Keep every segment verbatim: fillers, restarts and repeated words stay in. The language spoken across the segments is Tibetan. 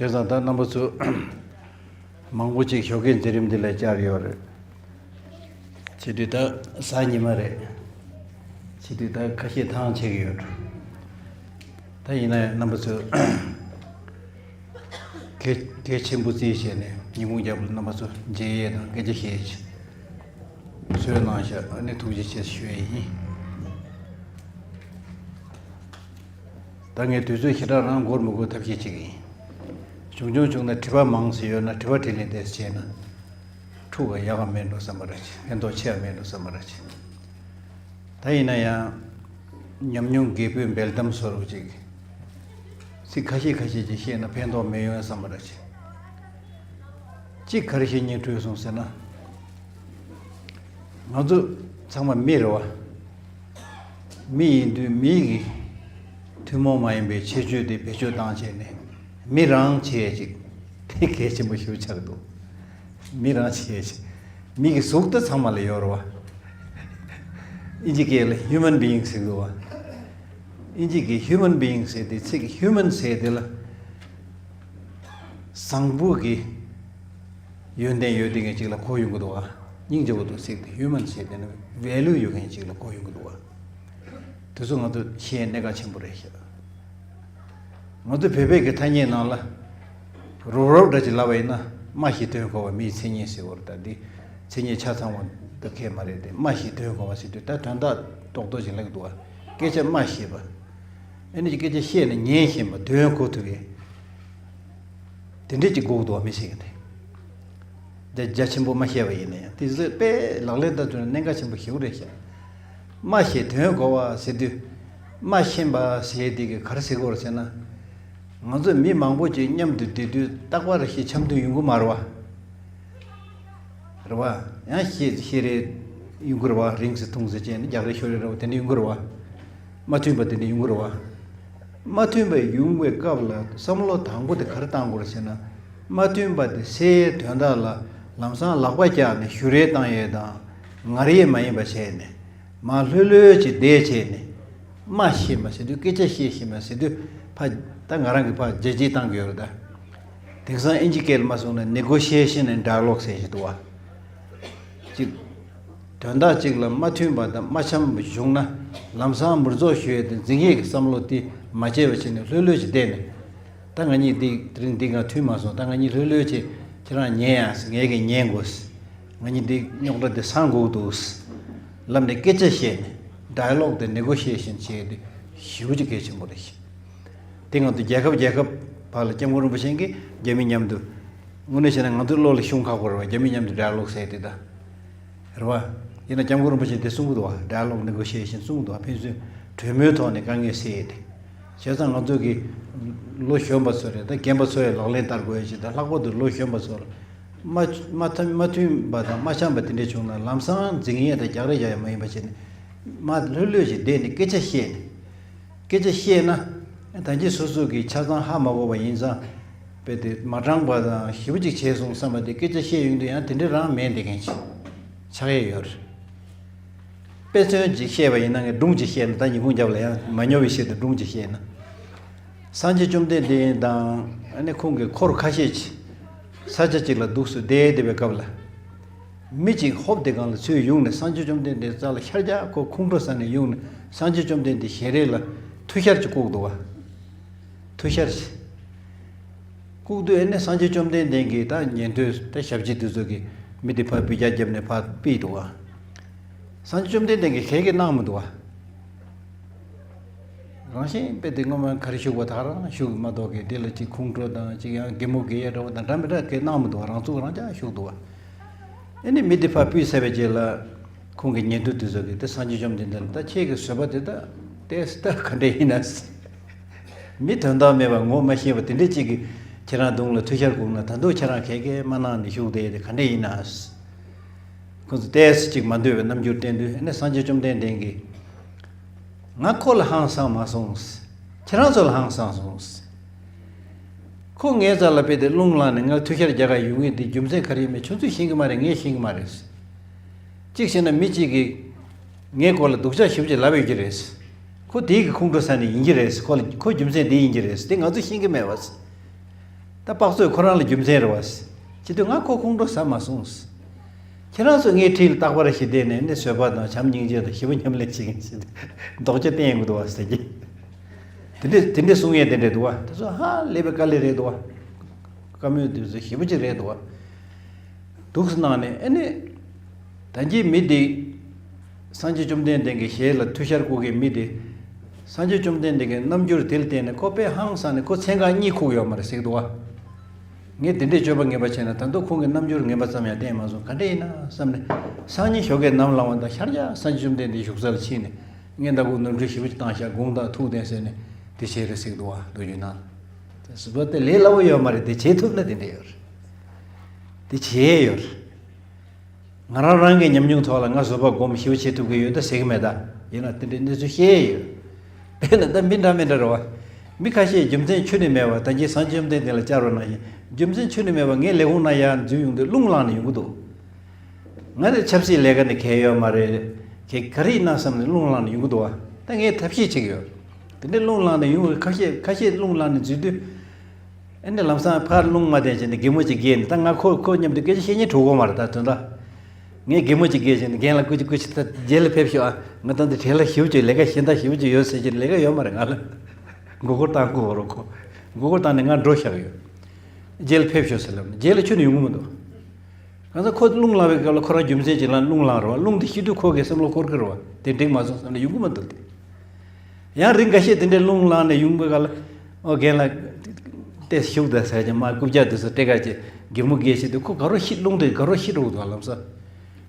བྱས་ཙང་ད་རྣམ་པ་ཚོ་མང་པོ་ཅིག་ཞོགས་ཀའི་མཛད་རིམ་འདི་ལ་བཅར་ཡོད་རེད། བྱེད་དུས་ད་གཟའ་ཉི་མ་རེད། བྱེད་དུས་ད་ཁ་ཤས་ཐང་ཆད་ཀྱི་ཡོད་འགྲོ། ད་ཡིན་ན་ཡང་རྣམ་པ་ཚོས་གལ་གལ་ཆེན་པོ་བརྩིས་བྱས་ནས་ཉིན་གུང་རྒྱབ་ལ་རྣམ་པ་ཚོ་མཇལ་ཡས་དང་སྐད་ཆ་བཤད་ཡས་ཚུར་གནང་ཤག་ཨ་ནི་ཐུགས་རྗེ་ཆེ་ཞུ་ཡས་ཡིན། ད་ངས་དུས་ཚོད་ཞེ་དྲག་རང་འགོར་མི་དགོས་ཐབས་ཤེས་བྱེད་ཀྱི་ཡིན། བྱུང་བྱུང་བྱུང་ན་དྲི་བ་མང་ཙམ་ཡོད་ན་དྲི་བ་དྲིས་ལན་དེ་བྱས་ན་འཁྲུག་ག་ཡག་ག་མེད་འགྲོ་བསམ་པ་རེད། ཕན་ཐོགས་ཆེ་བ་མེད་འགྲོ་བསམ་པ་རེད། ད་ཡིན་ན་ཡང་ཉམས་མྱོང་རྒད་པོའི་འབེལ་གཏམ་བཟོ་འདྲ་ཅིག་ཚིག་ཁ་ཤས་ཁ་ཤས་ཅིག་བཤད་ན་ཕན་ཐོགས་མེད་ཡོང་བསམ་པ་རེད། གཅིག་ག་རེ་བཤད་སྙིང་བྲོས་སོང་ཟེར་ན། ང་ཚོ་ཚང་མ་མི་རེད་བ། མི་ཡིན་དུས་མི་གི་ཐུན་མོང་མ་ཡིན་པའི་ཁྱད་ཆོས་དེ་བེད་སྤྱོད་བཏང་བྱས་ནས་མི་རང་བྱེད་ཡས་ཅིག་དེ་གལ་ཆེན་པོ་ཞེ་པོ་ཆགས་འདུག་མི་རང་བྱེད་ཡས་ཅིག་མི་གི་གཟུགས་དེ་ཚང་མ་ལ་ཡོད་རེད་བ། ཨིན་ཇི་སྐད་ལ་human being ཟེར་གི་འདུག་བ། ཨིན་ཇི་གི་human being ཟེར་དེ་ཚིག་human ཟེར་དེ་ལ་བཟང་པོ་གི་ཡོན་ཏན་ཡོད་དེ་ངས་ཅིག་ལ་གོ་ཡོང་གི་འདུག་བ། སྙིང་རྗེ་པོ་འདུག་ཚིག་དེ་human ཟེར་དེ་ནི་value ཡོད་མཁན་ཅིག་ལ་གོ་ཡོང་གི་འདུག་བ། དེ་ཚོ་ང་ཚོ་ཤེས་གནད་འགག་ཆེན་པོ་རེད་ཤག་ང་ཚོ་བོད་པའི་གི་ཐ་སྙད་ནང་ལ་རོབ་རོབ་འདྲ་ཅིག་ལབ་པ་ཡིན་ན་སྨྲ་ཤེས་དོན་གོ་བ་མིའི་མཚན་ཉིད་ཟེར་བ་རེད། ད་འདི་མཚན་ཉིད་ཆ་ཚང་བ་འདི་ཁེལ་མ་རེད་དེ། སྨྲ་ཤེས་དོན་གོ་བ་ཟེར་དུས་ད་དོན་དག་རྡོག་རྡོག་ཅིག་ལབ་ཀྱི་འདུག་བ། སྐད་ཆ་སྨྲ་ཤེས་པ། ཨ་ནི་སྐད་ཆ་བཤད་ནས་ཉན་ཤེས་པ། དོན་གོ་ཐུབ་པའི་དེ་འདྲས་ཅིག་དགོས་ཀྱི་འདུག་བ། མི་ཞིག་གིས་དེ་རྒྱ་རྒྱ་ཆེན་པོ་མ་བཤད་པ་ཡིན་ན་ཡང་དེ་ཚོས་དཔེ་ལག་ལེན་བསྟར་ཐུབ་ན་གནད་འགག་ཆེན་པོ་ཞེ་པོ་རེད་ཤག་སྨྲ་ཤེས་དོན་གོ་བ་ཟེར་དུས། སྨྲ་ཤེས་པ་ཟེར་དེ་གི་ག་རེ་ཟེར་གི་ཡོད་རེད་ཟེར་ན། ང་ཚོ་མི་མང་པོ་ཅིག་མཉམ་དུ་བསྡད་དུས་རྟག་པར་ཞིག་འཆམ་མཐུན་ཡོང་གི་མ་རེད་བ། རེད་བ། ཡང་ཤེས་ཤེས་རེ་ཡོང་གི་རེད་བ། རིང་ཙམ་ཐུང་ཙམ་བྱས་ནས་རྒྱག་རེས་ཤོར་རེ་རེད་བ། དེ་འདྲ་ཡོང་གི་རེད་བ། མ་མཐུན་པ་དེ་འདྲ་ཡོང་གི་རེད་བ། མ་མཐུན་པ་ཡོང་བའི་སྐབས་ལ་བསམ་བློ་དང་པོ་དེ་ག་རེ་བཏང་དགོས་རེད་ཟེར་ན། མ་མཐུན་པ་དེ་སེལ་ཡའི་དོན་དག་ལ་ལམ་སང་ལག་པ་བཀྱག་ནས་ཞུ་རེ་བཏང་ཡས་དང་ངར་ཡས་མ་ཡིན་པ་བྱས་ནས་མར་ལྷོད་ལྷོད་ཅིག་བསྡད་བྱས་ནས་སྨྲ་ཤེས་པ་ཟེར་དུས། སྐད་ཆ་བཤད་ཤེས་པ་ཟེར་དུས་ཕ་ད་ང་རང་གིས་ཕར་རྒྱ་སྐྱེད་བཏང་གི་ཡོད་རེད་ད། དེང་སང་ཨིན་ཇི་སྐད་ལ་མ་སོང་ན་negotiation and dialogue ཟེར་ཞིག་འདུག་བ། གཅིག་དོན་དག་གཅིག་ལ་མ་མཐུན་པ་དང་མ་འཆམ་པ་བྱུང་ན་ལམ་སང་མུར་རྫོགས་ཞུ་ཡས་དེ་འཛིང་ཡས་ཀྱི་བསམ་བློ་དེ་མ་བྱས་པ་བྱས་ནས་ལྷོད་ལྷོད་ཅིག་བསྡད་ནས། ད་ང་གཉིས་འདི་དེ་རིང་འདི་ང་མཐུན་མ་སོང་། ད་ང་གཉིས་ལྷོད་ལྷོད་བྱས་ཁྱེད་རང་ཉན་ཡ་ཟེར། ངས་ཀྱིས་ཉན་དགོས་ཟེར། ང་གཉིས་འདི་རྙོག་དྲ་འདི་སངས་དགོས་འདུག་ཟེར་ལབ་ནས་སྐད་ཆ་བཤད་ནས་dialogue དེ་negotiation བྱས་ཏེ་ཞེ་པོ་ཅིག་གལ་ཆེན་པོ་རེད་ཤག་དེ་ང་ཚོ་རྒྱལ་ཁབ་རྒྱལ་ཁབ་བར་ལ་སྐྱབས་མགོན་རིན་པོ་ཆེ་གིས་རྒྱ་མི་མཉམ་དུ། དངོས་གནས་བྱས་ན་ང་ཚོའི་བློ་ལ་ཤོང་ཁག་པོ་རེད་བ། རྒྱ་མི་མཉམ་དུ་dialogue ཟེར་དེ་ད། རེད་བ། ཡིན་ན་སྐྱབས་མགོན་རིན་པོ་ཆེས་དེ་གསུང་གི་འདུག་བ། dialogue negotiation གསུང་གི་འདུག་བ། ཕན་ཚུན་གྲོས་མོལ་ཐོག་ནས་དཀའ་ངལ་སེལ་ཡས་དེ། བྱས་ཙང་ང་ཚོ་གི་ལོ་གཞོན་པ་ཚོ་རེད། ད་རྒན་པ་ཚོ་ཡང་ལག་ལེན་བསྟར་དགོས་ཡ་ཅིག་དང་། ལྷག་པར་དུ་ལོ་གཞོན་པ་ཚོ་ལ་མ་མ་མཐུན་མ་མཐུན་པ་དང་མ་འཆམ་པ་དེ་འདྲ་བྱུང་ན་ལམ་སང་འཛིང་ཡས་དང་རྒྱག་རེས་རྒྱག་ཡས་མ་ཡིན་པ་བྱས་ནས་མར་ལྷོད་ལྷོད་ཅིག་བསྡད་ནས་སྐད་ཆ་བཤད་ནས། སྐད་ཆ་བཤད་ན། ད་གིན་སོ་སོ་གིས་ཆ་ཚང་ཧ་མ་གོ་བ་ཡིན་ཙང་། དཔེ་དེ་མ་དྲང་པ་དང་ཞེ་པོ་ཅིག་བྱས་སོང་བསམ་པ་དེ། སྐད་ཆ་བཤད་ཡོང་དུས་ཡང་དེ་འདྲ་རང་མེད་བསྡད་མཁན་ཅིག་ཆགས་ཡས་ཡོད་རེད། དཔེ་མཚོན་ཅིག་བཤད་པ་ཡིན་ན། ངས་སྒྲུང་ཅིག་བཤད་ན། ད་ཉིན་གུང་རྒྱབ་ལ་ཡང་མ་ཉོབ་པའི་ཆེད་དུ་སྒྲུང་ཅིག་བཤད་ན། སངས་རྒྱས་བཅོམ་ལྡན་འདས་དང་ཨ་ནི་ཁོང་གི་འཁོར་ཁ་ཤས་ཅིག་ས་ཆ་ཅིག་ལ་འདུག་སེ་བསྡད་བསྡད་པའི་སྐབས་ལ། མི་གཅིག་ཧོབ་དེ་སྒང་ལ་ཚུར་ཡོང་ནས་སངས་རྒྱས་བཅོམ་ལྡན་འདས་རྩ་ལ་ཤར་རྒྱག་ཁོ་ཁོང་ཁྲོ་ཟ་ནས་ཡོང་ནས་སངས་རྒྱས་བཅོམ་ལྡན་འདས་ཞལ་རས་ལ་ཐུགས་ཤར་ཅིག་བཀུག་འདུག་བ། ཐུགས་ཤར་ཅིག་བཀུག་དུས། ཨ་ནི་སངས་རྒྱས་བཅོམ་ལྡན་འདས་ཀྱིས་ད་ཉན་ཐོས་ད་ཞབས་ཕྱི་དེ་ཚོ་གིས་མི་དེ་ཕར་འབུད་རྒྱག་བརྒྱབ་ནས་ཕར་ཕུད་འདུག་བ། སངས་རྒྱས་བཅོམ་ལྡན་འདས་ཀྱིས་ག་གེ་གནང་མི་འདུག་བ། རང་བཞིན་དཔེ་དེ་སྔོན་མ་ག་རེ་བཞུགས་པ་དེ་ག་རང་བཞུགས་མ་གཏོགས་ཀྱི་དེ་ལ་ཅིག་ཁོང་ཁྲོ་དང་ཅིག་ཡང་གད་མོ་བགད་ཡས་འདྲ་བོ་དང་འདྲ་མི་འདྲ་གེ་གནང་མི་འདུག་བ། རང་ཚུགས་རང་ཅག་བཞུགས་འདུག་བ། ཨ་ནི་མི་དེ་ཕར་ཕུད་ཚར་བའི་རྗེས་ལ་ཁོང་གི་ཉན་ཐོས་དེ་ཚོ་གིས་དེ་སངས་རྒྱས་བཅོམ་ལྡན་འདས་ལ། ད་ཁྱེད་ཀྱི་བཟོད་པ་དེ་ད་ཏོག་ཙམ་ད་ག་འདྲ་ཡིན་ན། མི་དོན་དག་མེད་པ་ངོ་མ་ཤེས་པ་དེ་འདྲ་ཅིག་གིས་ཁྱེད་རང་གདོང་ལ་ཐུགས་ཤར་བཀུག་ན། ད་དུང་ཁྱེད་རང་ག་གེ་མ་གནང་ནས་བཞུགས་བསྡད་དེ་ག་འདྲ་ཡིན་ན། ཁོ་ཚོ་ཏོག་ཙམ་ཅིག་མ་འདོད་པའི་རྣམ་འགྱུར་བསྟན་དུས། ཨ་ནི་སངས་རྒྱས་བཅོམ་ལྡན་འདས་ཀྱིས། ང་ཁོ་ལ་ཧང་སངས་མ་སོང་། ཁྱེད་རང་ཚོ་ལ་ཧང་སངས་སོང་། ཁོ་ངའི་རྩ་ལ་དཔེ་དེ་རླུང་ལངས་ནས་ང་ཐུགས་ཤར་རྒྱག་ག་ཡོང་མཁན་དེ་རྒྱུ་མཚན་ག་རེ་ཡིན་མིན་ཁྱོད་ཚོས་ཤེས་ཀྱི་མ་རེད། ངས་ཤེས་ཀྱི་མ་རེད། གཅིག་བྱས་ན་མི་གཅིག་གིས་ངའི་སྐོར་ལ་སྡུག་ཅག་ཞེ་པོ་ཅིག་ལབ་ཡོད་ཀྱི་རེད། ཁོ་དེའི་གི་ཁོང་ཁྲོ་ཟ་ནས་ཡིན་གྱི་རེད། ཁོ་ལ་ཁོ་རྒྱུ་མཚན་དེ་ཡིན་གྱི་རེད། དེ་ང་ཚོས་ཤེས་ཀྱི་མེད་པ། ད་ ད་དཔག་ཚོད་ཁོ་རང་ལ་རྒྱུ་མཚན་རེད་བ། ཅི་དུས་ང་ཁོ་ཁོང་ཁྲོ་ཟ་མ་སོང་། ཁྱེད་རང་ཚོ་ངའི་འཁྲིས་ལ་རྟག་པར་ཞིག་བསྡད་ནས་ནི་བཟོད་པ་དང་བྱམས་སྙིང་རྗེ་དང་ཞི་བ་མཉམ་ལས་བྱེད་མཁན་ཞིག་ལྡོག་ཆ་བསྟན་ཡོང་གི་འདུག་བ་ཟེར་གྱི། དེ་འདྲས་དེ་འདྲས་གསུང་ཡས་དེ་འདྲས་འདུག་བ། དེ་ཚོ་ཧ་ལས་པའི་དཀའ་ལས་རེད་འདུག་བ། བཀའ་མོལ་དེ་ཚོ་ཞེ་པོ་ཅིག་རེད་འདུག་བ། འདུག་སེ་གནང་ནས་ཨེ་ནི། ད་གིན་མི་དེ། སངས་རྒྱས་བཅོམ་ལྡན་འདས་ཀྱི་ཞལ་ལ་ཐུགས་ཤར་བསྐུར་མཁན་མི་དེ། སངས་རྒྱས་བཅོམ་ལྡན་འདས་ཀྱི་རྣམ་འགྱུར་དེ་ལ་བརྟེན་ནས་ཁོ་དཔེ་ཧང་སངས་ནས་ཁོ་མཚན་གང་གཉིད་ཁུག་ཡོད་མ་རེད་ཟེར་གྱི་འདུག་བ། ངས་དེ་འདྲའི་སྤྱོད་པ་ངན་པ་བྱས་ན་ད་དུང་ཁོང་གི་རྣམ་འགྱུར་ངན་པ་ཙམ་ཡང་བསྟན་མ་སོང་། ག་འདྲ་ཡིན་ན་བསམ་ནས། སང་ཉིན་ཞོགས་ཀས་ནམ་ལངས་པ་དང་ཤར་རྒྱག་སངས་རྒྱས་བཅོམ་ལྡན་འདས་བཞུགས་ས་ལ་ཕྱིན་ནས། ངས་ད་ཁོང་ནོར་འཁྲུལ་ཞེ་པོ་ཅིག་བཏང་ཤག་དགོངས་དག་ཐུགས་བདེན་ཟེར་ནས་དེ་བྱས་རེད་ཟེར་གྱི་འདུག་བ། མདོ་རྒྱུད་ནང་། དེ་སྲིད་པ་དེ་ལས་སླ་བོ་ཡོད་མ་རེད། དེ་བྱེད་ཐུབ་ན་དེ་འདྲ་ཡོད་རེད། དེ་བྱེད་ཡས་ཡོད་རེད། ང་རང་རང་གི་ཉམས་མྱོང་ཐོག་ལ་ང་བཟོད་པ་སྒོམ་ཞེ་པོ་བྱེད་ཐུབ་ཀྱི་ཡོད་ད་ཟེར་གྱི་མེད་ད། ཡིན་ན་དེ་འདྲའི་གནས་ཚུལ་བཤད་ཡས་ཡོད། དཔེར་ན་ད་མི་འདྲ་མི་འདྲ་རེད་བ། མི་ཁ་ཤས་རྒྱུ་མཚན་ཁྱོན་ནས་མེད་པ་ད་གིན་སངས་རྒྱས་བཅོམ་ལྡན་འདས་ལ་བཅར་བ་ནང་བཞིན་རྒྱུ་མཚན་ཁྱོན་ནས་མེད་པ་ངའི་ལས་ཁུངས་ནང་ཡར་འཛུལ་ཡོང་དུས་རླུང་ལངས་ནས་ཡོང་གི་འདུག་ང་ནི་ཆབ་སྲིད་ལས་ཀ་ནི་གལ་ཡོད་མ་རེད། གལ་ག་རེ་ཡིན་ན་བསམ་ནས་རླུང་ལངས་ནས་ཡོང་གི་འདུག་བ། ད་ངས་ཐབས་ཤེས་བྱེད་ཀྱི་ཡོད། དེ་འདྲའི་རླུང་ལངས་ནས་ཡོང་བའི་ཁ་ཤས་ཁ་ཤས་རླུང་ལངས་ནས་འཛུལ་དུས། ཨེ་ནས་ལམ་སང་ཕར་རླུང་མ་བསྡད་བྱས་ནས་གད་མོ་ཅིག་བགད་ནས། ད་ང་ཁོ་ཁོ་མཉམ་དུ་སྐད་ཆ་བཤད་སྙིང་བྲོ་གི་མ་རེད་ད་དོན་དག་ངས་གད་མོ་ཅིག་བགད་བྱས་ནས་རྒན་ལགས་སྐུ་མཁྱེན་སྐུ་མཁྱེན་ད་རྗེས་ལ་ཕེབས་ཤོག་ཨ། ང་ད་འདི་གྲལ་ལ་ཞེ་པོ་ཅིག་ལས་ཀ་གཞན་དག་ཞེ་པོ་ཅིག་ཡོད་ཟེར་གྱི་ལས་ཀ་ཡོད་མ་རེད། ང་ལ་མགོ་སྐོར་བཏང་དགོས་རོགས་ཁོ། མགོ་སྐོར་བཏང་ནས་ང་འགྲོ་བཞག་ཡོད། རྗེས་ལ་ཕེབས་ཤོག་ཟེར་ལབ་ནས་རྗེས་ལ་ཁྱོན་ནས་ཡོང་གི་མི་འདུག་གང་ཟག་ཁོ་རླུང་ལངས་པའི་སྐབས་ལ་ཁོ་རང་རྒྱུ་མཚན་ཅིག་ལ་རླུང་ལངས་རེད་བ། རླུང་དེ་ཤི་དུས་ཁོ་གི་བསམ་བློ་འཁོར་གི་རེད་བ། དེ་འགྲིག་མ་སོང་བསམ་ནས་ཡོང་གི་མི་འདུག་སྟེ། ཡང་རིང་འགའ་ཤས་དེ་འདྲའི་རླུང་ལངས་ནས་ཡོང་པའི་སྐབས་ལ། ཨོ་རྒན་ལགས། ཏེ་བཞུགས་དང་ཟེར་གྱི་མ་རྐུབ་བཀྱག་དེ་ཚོ་སྤྲད་ག་ཅེས་གད་མོ་བགད་བྱེད་དུས་ཁོ་དགའ་རོགས་ཤི་རླུང་དེ་དགའ་རོགས་ཤི་འགྲོ་གི་འདུག་ལམ་སང་།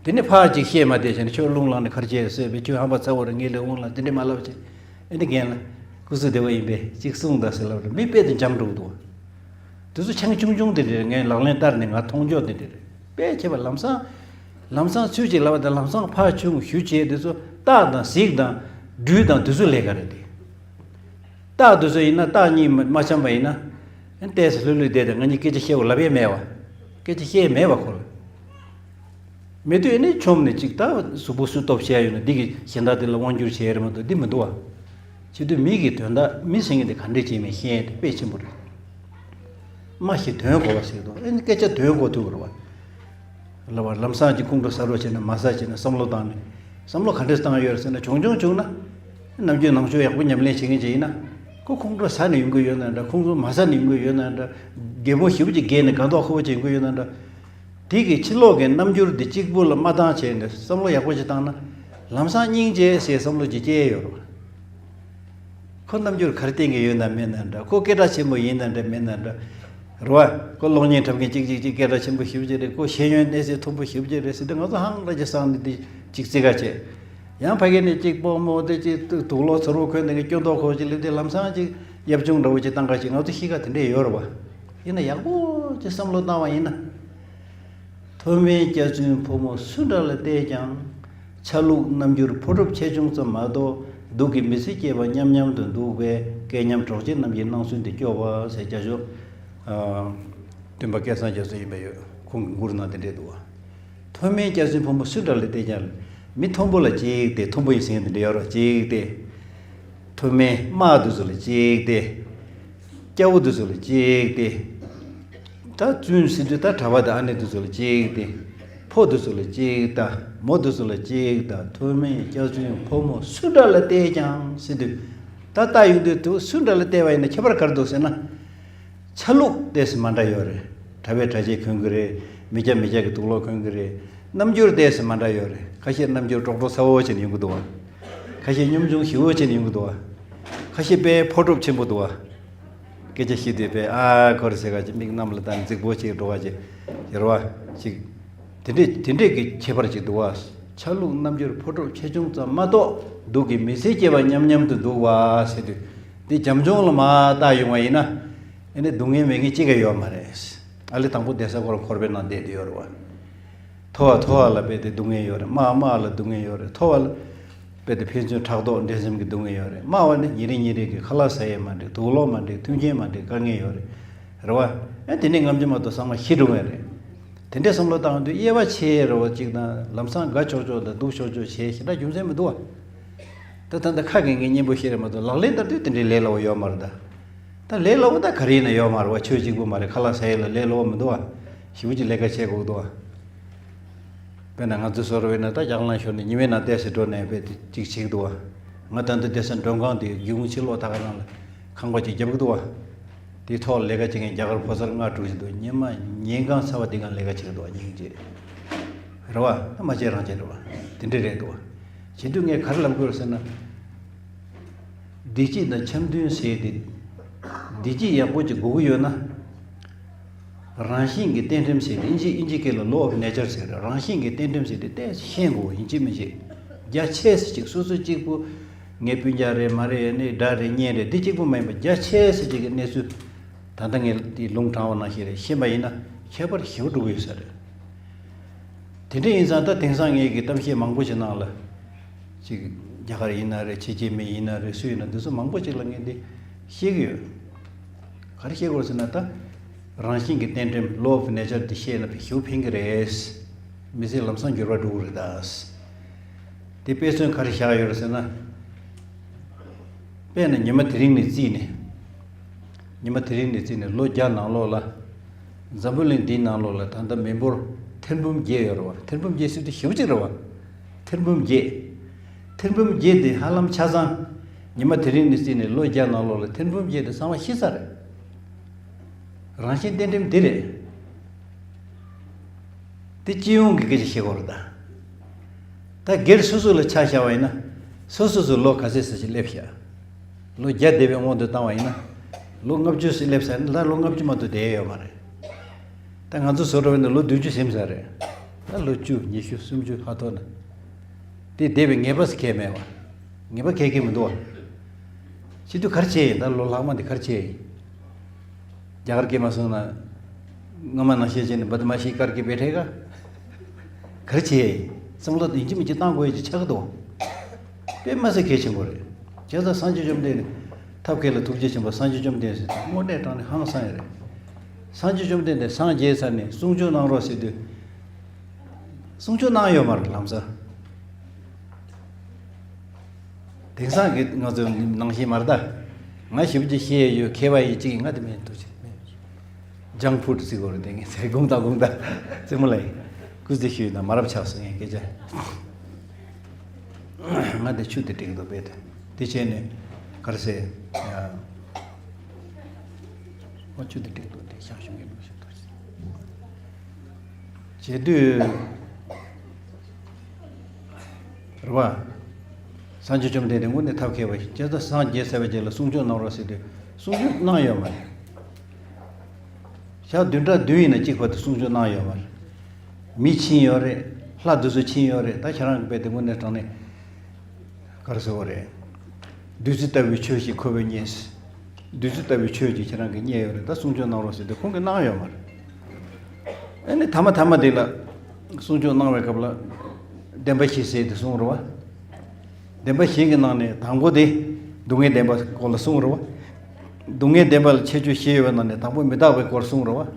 དེ་ནས་ཕར་ཅིག་བཤད་མ་བསྡད་བྱས་ནས་ཁྱོད་རླུང་ལངས་ནས་ག་རེ་བྱས་ཟེར་བས། ཁྱོད་ཧམ་པ་ཚ་བོ་རེད། ངའི་ལས་དབང་ལ་དེ་འདྲས་མ་ལབ་བྱས། ཨེ་འདི་རྒན་ལགས། སྐུ་གཟུགས་བདེ་པོ་ཡིན་པས་ཅིག་གསུངས་དང་ཟེར་ལབ་རེད། མི་དཔེ་དེ་འཇམ་འགྲོ་གི་འདུག་དེ་ཚོ་ཆང་ཆུང་ཆུང་དེ་འདྲ་རེད། ངས་ལག་ལེན་བསྟར་ནས་ང་མཐོང་ཕྱོགས་དེ་འདྲ་རེད། དཔེ་ཁྱད་པར་ལམ་སང་། ལམ་སང་ཚུལ་གྱིས་ལབ་པ་དང་ལམ་སང་ཕར་ཆུང་ཞུ་བྱས་དེ་ཚོ་རྟགས་དང་གཟིགས་དང་སྦྲུལ་དང་དེ་ཚོ་ལས་ཀ་རེད་དེ། རྟགས་དེ་ཚོ་ཡིན་ན་རྟགས་གཉིས་མ་མ་འཆམ་པ་ཡིན་ན། ཏོག་ཙམ་ལྷོད་ལྷོད་བསྡད་དང་ང་གཉིས་སྐད་ཆ་བཤད་དགོས་ལབ་ཡས་མེད་བ། སྐད་ཆ་བཤད་ཡས་མེད་བ་ཁོ་ལ། མེད་དུས་ཨེ་ནི་ཆོམ་ནས་ཅིག་ད་གཟུགས་པོ་སུས་སྟོབས་ཆེ་ཡ་ཡོད་ན་འདི་གིས་གཞན་དག་དེ་ལ་དབང་བསྒྱུར་བྱེད་ཡ་རེད་མ་གཏོགས་འདི་མི་འདུག་བ། བྱེད་དུས་མི་གི་དོན་དག་མི་ཟེར་མཁན་དེ་ག་འདྲས་བྱེད་མིན་ཤེས་ཡ་དེ་དཔེ་ཆེན་པོ་རེད། སྨྲ་ཤེས་དོན་གོ་བ་ཟེར་དུས་ཨེ་ནི་སྐད་ཆ་དོན་གོ་ཐུབ་དགོས་རེད་བ། ལབ་པ་ལམ་སང་ཅིག་ཁོང་ཁྲོ་ཟ་རོགས་བྱས་ན་མ་ཟ་བྱས་ན་བསམ་བློ་བཏང་ནས་བསམ་བློ་ག་འདྲས་བཏང་ཡོད་རེད་ཟེར་ན་བྱུང་བྱུང་བྱུང་ན། ནམ་རྒྱུན་ནང་ཆོས་ཡག་པོ་ཉམས་ལེན་བྱེད་མཁན་ཅིག་ཡིན་ན། ཁོ་ཁོང་ཁྲོ་ཟ་ནས་ཡོང་གི་ཡོད་ན་འདྲ། ཁོང་ཁྲོ་མ་ཟ་ནས་ཡོང་གི་ཡོད་ན་འདྲ། གད་མོ་ཞེ་པོ་ཅིག་བགད་ནས་དགའ་མདོག་ཁ་པོ་ཅིག་ཡོང་གི་ཡོད་ན་འདྲ། དེ་གི་ཕྱི་ལོགས་ཀྱི་རྣམ་འགྱུར་འདི་གཅིག་པུ་ལ་མ་བཏང་བྱས་ནས་བསམ་བློ་ཡག་པོ་ཅིག་བཏང་ན། ལམ་སང་སྙིང་རྗེ་ཟེར་བསམ་བློ་ཅིག་སྐྱེ་ཡོད་རེད་བ། ཁོ་རྣམ་འགྱུར་ག་རེ་བསྟན་གྱི་ཡོད་ན་མེད་ན་འདྲ། ཁོ་སྐད་གྲགས་ཆེན་པོ་ཡིན་ན་འདྲ་མེད་ན་འདྲ། རེད་བ། ཁོ་གློག་བརྙན་འཁྲབ་མཁན་གཅིག་གཅིག་གཅིག་སྐད་གྲགས་ཆེན་པོ་ཞེ་པོ་ཅིག་རེད། ཁོ་ཤེས་ཡོན་གནས་ཚད་མཐོན་པོ་ཞེ་པོ་ཅིག་རེད་ཟེར་དུས་ང་ཚོ་ཧང་ར་ཅིག་སངས་ནས་འདི་ཅིག་བརྩི་ག་བྱེད། ཡང་ཕ་གི་ནས་གཅིག་དཔོག་མོ་དེ་གཅིག་དུག་ལོག་ཚ་རུ་འཁོན་ནས་གི་སྐྱོན་ཏོག་ཁོག་ཅིག་སླེབས་དུས་ལམ་སང་ཅིག་ཡབ་ཆུང་འདྲ་བོ་ཅིག་བཏང་ག་ཅིག་ང་ཚོ་གཤིས་ཀ་དེ་འདྲས་ཡོད་རེད་བ། ཡིན་ན་ཡག་པོ་ཅིག་བསམ་བློ་བཏང་བ་ཡིན་ན། མཐོ་དམན་སྐྱག་རྫུན་ཕོ་མོ་སུ་འདྲ་ལ་བལྟས་ཀྱང་། ཆ་ལུགས་རྣམ་འགྱུར་ཕོ་གྲུབ་ཆེ་ཆུང་ཙམ་མ་གཏོགས་སྡུག་གི་མི་ཚེ་སྐྱེལ་བ་མཉམ་མཉམ་དུ་འདུག་པས་སྐལ་མཉམ་གྲོགས་མཆེད་རྣམས་ཀྱི་སྣང་ཚུལ་འདི་སྐྱོ་བ་ཟེར་རྒྱ་ཤོག་སྟོན་པ་སྐལ་བཟང་རྒྱ་མཚོ་ཡིན་པ་ཡོད། ཁོང་གི་མགུར་ནང་དེ་འདྲས་འདུག་བ། མཐོ་དམན་སྐྱག་རྫུན་ཕོ་མོ་སུ་འདྲ་ལ་བལྟས་ཀྱང་། མི་མཐོན་པོ་ལ་གཅིག་སྟེ། མཐོན་པོ་ཡིན་ཟེར་མཁན་དེ་འདྲ་ཡོད་རེད་བ། གཅིག་སྟེ། མཐོ་དམན་དམག་དེ་ཚོ་ལ་གཅིག་སྟེ། སྐྱ་བོ་དེ་ཚོ་ལ་གཅིག་སྟེ། ད་བཙུན་ཟེར་དུས་ད་གྲྭ་པ་དང་ཨ་ནེ་དེ་ཚོ་ལ་གཅིག་སྟེ། ཕོ་དེ་ཚོ་ལ་གཅིག་ལྟ། མོ་དེ་ཚོ་ལ་གཅིག་ལྟ། མཐོ་དམན་སྐྱག་རྫུན་ཕོ་མོ་སུ་འདྲ་ལ་བལྟས་ཀྱང་ཟེར་དུས། ད་ལྟ་ཡོང་དུས་དུ་སུ་འདྲ་ལ་བལྟས་པ་ཡིན་ན་ཁྱད་པར་ག་རེ་འདུག་ཟེར་ན། ཆ་ལུགས་ཏོག་ཙམ་མ་འདྲ་ཡོད་རེད། གྲྭ་པས་གྲྭ་ཆས་གོན་གི་རེད། མི་སྐྱ་མི་སྐྱ་གིས་དུག་ལོག་གོན་གི་རེད། རྣམ་འགྱུར་ཏོག་ཙམ་མ་འདྲ་ཡོད་རེད། ཁ་ཤས་རྣམ་འགྱུར་ཀྲོག་ཀྲོག་ཚ་བོ་བྱས་ནས་ཡོང་གི་འདུག་བ། ཁ་ཤས་སྙོམ་ཆུང་ཞེ་བོ་བྱས་ནས་ཡོང་གི་འདུག་བ། ཁ་ཤས་དཔེ་ཕོ་གྲུབ་ཆེན་པོ་འདུག་བ། སྐད་ཆ་བཤད་དུས་དཔེ་ཨ་ཁོ་རེ་ཟེར་ག་ཅིག་མིག་གནམ་ལ་བལྟས་ནས་རྫིག་པོ་ཅིག་འགྲོ་བ་ཅིག་ཡོད་རེད་བ། ཅིག་དེ་འདྲས་དེ་འདྲས་ཀྱི་ཁྱད་པར་ཅིག་འདུག་བ། ཆ་ལུགས་རྣམ་འགྱུར་ཕོ་གྲུབ་ཆེ་ཆུང་ཙམ་མ་གཏོགས་སྡུག་གི་མི་ཚེ་སྐྱེལ་བ་མཉམ་མཉམ་དུ་འདུག་བ་ཟེར་དུས། འདི་བྱམས་སྐྱོང་ལ་མར་བལྟས་ཡོང་བ་ཡིན་ན། ཨེ་ནི་སྡུག་བསྔལ་མེད་མཁན་གཅིག་ཀྱང་ཡོད་མ་རེད། ཨ་ལེ་དང་པོ་བསྡད་ས་ཁོ་རང་འཁོར་བའི་ནང་བསྡད་དུ་ཡོད་རེད་བ། མཐོ་བ་མཐོ་བ་ལ་རྦད་དེ་སྡུག་བསྔལ་ཡོད་རེད། དམའ་བ་དམའ་བ་ལ་སྡུག་བསྔལ་ཡོད་རེད། མཐོ་བ་ལ་རྦད་དེ་ཕན་ཚུན་ཕྲག་དོག་འགྲན་སེམས་ཀྱི་སྡུག་བསྔལ་ཡོད་རེད། དམའ་བ་ནི་ཉིན་རེ་ཉིན་རེ་གི་ཁ་ལག་ཟ་ཡས་མ་འགྲིག་དུག་ལོག་མ་འགྲིག་མཐུན་རྐྱེན་མ་འགྲིག་དཀའ་ངལ་ཡོད་རེད། རེད་བ། ཨེ་དེ་ནས་ངམ་ཆུ་མ་གཏོགས་ཚང་མ་ཤི་འགྲོ་ངེས་རེད། དེ་འདྲའི་བསམ་བློ་བཏང་དུས་དབྱེ་བ་ཕྱེ་རེད་བ། གཅིག་དང་ལམ་སང་དགའ་ཆོག་ཆོག་དང་སྡུག་ཆོག་ཆོག་བྱས་ཞེ་དྲག་རྒྱུ་མཚན་མི་འདུག་བ། ད་ད་ལྟ་ཁ་གི་ངའི་སྙན་པོ་བཤད་རེད་མ་གཏོགས་ལག་ལེན་བསྟར་དུས་དེ་འདྲའི་ལས་སླ་བོ་ཡོད་མ་རེད་ད། ད་ལས་སླ་པོ་ད་ག་རེ་ཡིན་ན་ཡོད་མ་རེད་བ། ཆོས་གཅིག་པུ་མ་རེད། ཁ་ལག་ཟ་ཡས་ལ་ལས་སླ་པོ་མི་འདུག་བ། ཞེ་པོ་ཅིག་ལས་ཀ་བྱེད་དགོས་འདུག་བ། དཔེར་ན་ང་ཚོ་བཟོ་འདྲ་བས་ན་ད་རྒྱ་གར་ནང་ཞོར་ནས་ཉི་མའི་ནང་བལྟས་སེ་འགྲོ་ནས་དཔེ་དེ་གཅིག་བྱེད་ཀྱི་འདུག་བ། ང་ད་ལྟ་བསྡད་ས་མགྲོན་ཁང་དེ་སྒེའུ་ཁུང་ཕྱི་ལོགས་ད་ག་ནང་ལ་ཁང་པ་ཅིག་རྒྱབ་ཀྱི་འདུག་བ། དེའི་ཐོག་ལ་ལས་ཀ་བྱེད་མཁན་རྒྱ་གར་ཕོ་གསར་ལྔ་དྲུག་ཅིག་འདུག་ཉི་མ་ཉིན་གང་ཚ་བ་དེ་གང་ལས་ཀ་བྱེད་ཀྱི་འདུག་བ། སྙིང་རྗེ་རེད་བ། ད་མ་བྱེད་རང་བྱེད་རེད་བ། དེ་འདྲ་རེད་འདུག་བ། བྱེད་དུས་ངས་ག་རེ་ལབ་དགོས་རེད་ཟེར་ན། བདེ་སྐྱིད་དང་འཆམ་མཐུན་ཟེར་དེ། བདེ་སྐྱིད་ཡག་པོ་ཅིག་དགོས་ཀྱི་ཡོད་ན། རང་བཞིན་གྱི་རྟེན་འབྲེལ་ཟེར་དེ་ཨིན་ཇི་ཨིན་ཇི་སྐད་ལ་law of nature ཟེར་རེད། རང་བཞིན་གྱི་རྟེན་འབྲེལ་ཟེར་དེ་ཏོག་ཙམ་ཤེས་དགོས། ཡིན་གཅིག་མིན་གཅིག་རྒྱ་ཆེ་ས་ཅིག་སོ་སོ་གཅིག་པུ་ངའི་སྤུན་ཀྱག་རེད་མ་རེད་ནི་དགྲ་རེད་གཉེན་རེད་འདི་གཅིག་པུ་མ་ཡིན་པ་རྒྱ་ཆེ་ས་ཅིག་གི་གནས་ཚུལ་ད་ལྟ་ངས་འདི་ལུང་དྲངས་པ་ནང་བཞིན་རེད། ཤེས་པ་ཡིན་ན་ཁྱད་པར་ཞེ་པོ་འགྲོ་གི་ཡོད་ས་རེད། དེ་འདྲ་ཡིན་ཙང་ད་དེང་སང་ངེད་ཀྱི་གཏམ་བཤད་མང་པོ་ཞིག་ནང་ལ། ཅིག་རྒྱ་གར་ཡིན་ན་རེད། ཕྱི་རྒྱལ་མི་ཡིན་ན་རེད། སུ་ཡིན་ན་འདི་ཚོ་མང་པོ་ཅིག་ལ་ངས་འདི་བཤད་ཀྱི་ཡོད། ག་རེ་བཤད་དགོས་ཟེར་ན་ད། རང་བཞིན་གྱི་རྟེན་འབྲེལ་law of nature འདི་བཤད་ན་ཞེ་པོ་ཕན་གྱི་རེད། མི་ཚེ་ལམ་སང་འགྱུར་བ་འགྲོ་གི་རེད་ད། དེ་དཔེ་མཚོན་ག་རེ་བཞག་ཡོད་རེད་ཟེར་ན། དཔེར་ན་ཉི་མ་དེ་རིང་ནས་བརྩིས་ནས། ཉི་མ་དེ་རིང་ནས་བརྩིས་ནས་ལོ་བརྒྱ་ནང་ལོགས་ལ། འཛམ་བུ་གླིང་འདིའི་ནང་ལོགས་ལ་ད་ལྟ་མི་འབོར་ཐེར་འབུམ་བརྒྱད་ཡོད་རེད་བ། ཐེར་འབུམ་བརྒྱད་ཟེར་དུས་ཞེ་པོ་ཅིག་རེད་བ། ཐེར་འབུམ་བརྒྱད། ཐེར་འབུམ་བརྒྱད་དེ་ཧ་ལམ་ཆ་ཚང་། ཉི་མ་དེ་རིང་ནས་བརྩིས་ནས་ལོ་བརྒྱ་ནང་ལོགས་ལ་ཐེར་འབུམ་བརྒྱད་དེ་ཚང་མ་ཤི་ཚར་རེད། རང་བཞིན་རྟེན་འབྲེལ་འདི་རེད། དེ་སྤྱི་ཡོངས་ཀྱི་སྐད་ཆ་བཤད་དགོས་རེད་ད། ད་སྒེར་སོ་སོ་ལ་ཆ་བཞག་པ་ཡིན་ན། སོ་སོ་སོ་ལོ་ག་ཚོད་ཙམ་ཞིག་སླེབས་ཤག་ལོ་བརྒྱ་འདས་པའི་སྔོན་དུ་བཏང་བ་ཡིན་ན། ལོ་ལྔ་བཅུ་ཙམ་སླེབས་ཚར་ན་ད་ལོ་ལྔ་བཅུ་མ་གཏོགས་བསྡད་ཡོད་མ་རེད། ད་ང་ཚོ་བཟོ་འདྲ་བ་ཡིན་ན་ལོ་བདུན་ཅུ་ཟིན་ཚར་རེད། ད་ལོ་བཅུ་ཉི་ཤུ་སུམ་ཅུ་ཧ་ཐོག་ན། དེ་འདས་པའི་ངེས་པ་ཟེར་གང་ཡང་མེད་པ། ངེས་པ་གང་ཡང་མི་འདུག་བ། བྱེད་དུས་ག་རེ་བྱས་ཡིན། ད་ལོ་ལྷག་མ་འདི་ག་རེ་བྱས་ཡིན། རྒྱ་གར་སྐད་མ་སོང་ན། སྔ་མ་ནང་བཞིན་བྱས་ནས་འབད་དུ་མ་ཤེས་ཀར་གྱི་བེ་ཐེ་ག་ག་རེ་བྱས་ཡིན། བསམ་བློ་ཡིན་གཅིག་མིན་གཅིག་བཏང་དགོས་ཡ་ཅིག་ཆགས་ཀྱི་འདུག་དཔེ་མ་སྲིད་གལ་ཆེན་པོ་རེད། བྱས་ཙང་སངས་རྒྱས་བཅོམ་ལྡན་འདས་ཐབས་མཁས་ལ་ཐུགས་རྗེ་ཆེན་པོ་སངས་རྒྱས་བཅོམ་ལྡན་འདས་ཟེར་དུས་དངོས་གནས་དྲང་གནས་ཧང་སང་ཡ་རེད། སངས་རྒྱས་བཅོམ་ལྡན་འདས་སངས་རྒྱས་ཚར་ནས་གསུང་ཆོས་གནང་རོགས་ཟེར་དུས། གསུང་ཆོས་གནང་ཡོད་མ་རེད་ལམ་སང་། དེང་སང་གི་ང་ཚོ་ནང་བཞིན་མ་རེད་ད། ང་ཞིབ་ཅིག་ཤེས་ཡོད་མཁས་པ་ཡིན་གཅིག་ཡིན་ང་དེ་མིན་འདུག་ཅིག་མེད། ཇང་ཕུད་ཟེར་དགོས་རེད་དེ་ངས་ཟེར་དགོངས་དག་དགོངས་དག་རྩེད་མོ་ལ་ཡིན། སྐུ་ཚེ་ཞུས་ན་མ་རབས་ཆགས་སོང་ངས་སྐད་ཆ། ང་དེ་ཆུ་དེ་འགྲིག་འདུག་པས་དེ་དེ་བྱས་ནས་ག་རེ་ཟེར། ཨ་ཆུ་དེ་འགྲིག་འདུག་དེ་ཤང་ཤུང་གི་མི་ཤེས་འདུག་བྱེད་དུས། རེད་བ། སངས་རྒྱས་བཅོམ་ལྡན་འདས་དངོས་གནས་ཐབས་མཁས་པ་ཞིག་བྱས་ཙང་སངས་རྒྱས་ཚར་བའི་རྗེས་ལ་གསུང་ཆོས་གནང་རོགས་ཟེར་དུས་གསུང་ཆོས་གནང་ཡོད་མ་རེད། ཞག་བདུན་ཕྲག་བདུན་ཡིན་ན་གཅིག་བར་དུ་གསུང་ཆོས་གནང་ཡོད་མ་རེད། མི་ཕྱིན་ཡོད་རེད། ལྷ་དེ་ཚོ་ཕྱིན་ཡོད་རེད། ད་ཁྱེད་རང་གི་དཔེ་དེ་དངོས་གནས་དྲང་གནས། ག་རེ་ཟེར་བ་རེད། བདུད་རྩི་ལྟ་བུའི་ཆོས་ཤིག་ཁོ་བོས་རྙེད། བདུད་རྩི་ལྟ་བུའི་ཆོས་ཅིག་ཁྱེད་རང་གིས་རྙེད་ཡོད་རེད། ད་གསུང་ཆོས་གནང་རོགས་ཟེར་དུས་ཁོང་གིས་གནང་ཡོད་མ་རེད། ཨ་ནི་ཐ་མ་ཐ་མ་དེ་ལ་གསུང་ཆོས་གནང་བའི་སྐབས་ལ་བདེན་པ་བཞི་ཟེར་དེ་གསུངས་རེད་བ། བདེན་པ་བཞི་གི་ནང་ནས་དང་པོ་དེ་སྡུག་བསྔལ་བདེན་པ་སྐོར་ལ་གསུངས་རེད་བ། སྡུག་བསྔལ་བདེན་པ་ལ་ཁྱད་ཆོས་བཞི་ཡོད་པའི་ནང་ནས་དང་པོ་མི་རྟག་པའི་སྐོར་གསུངས་རེད་བ།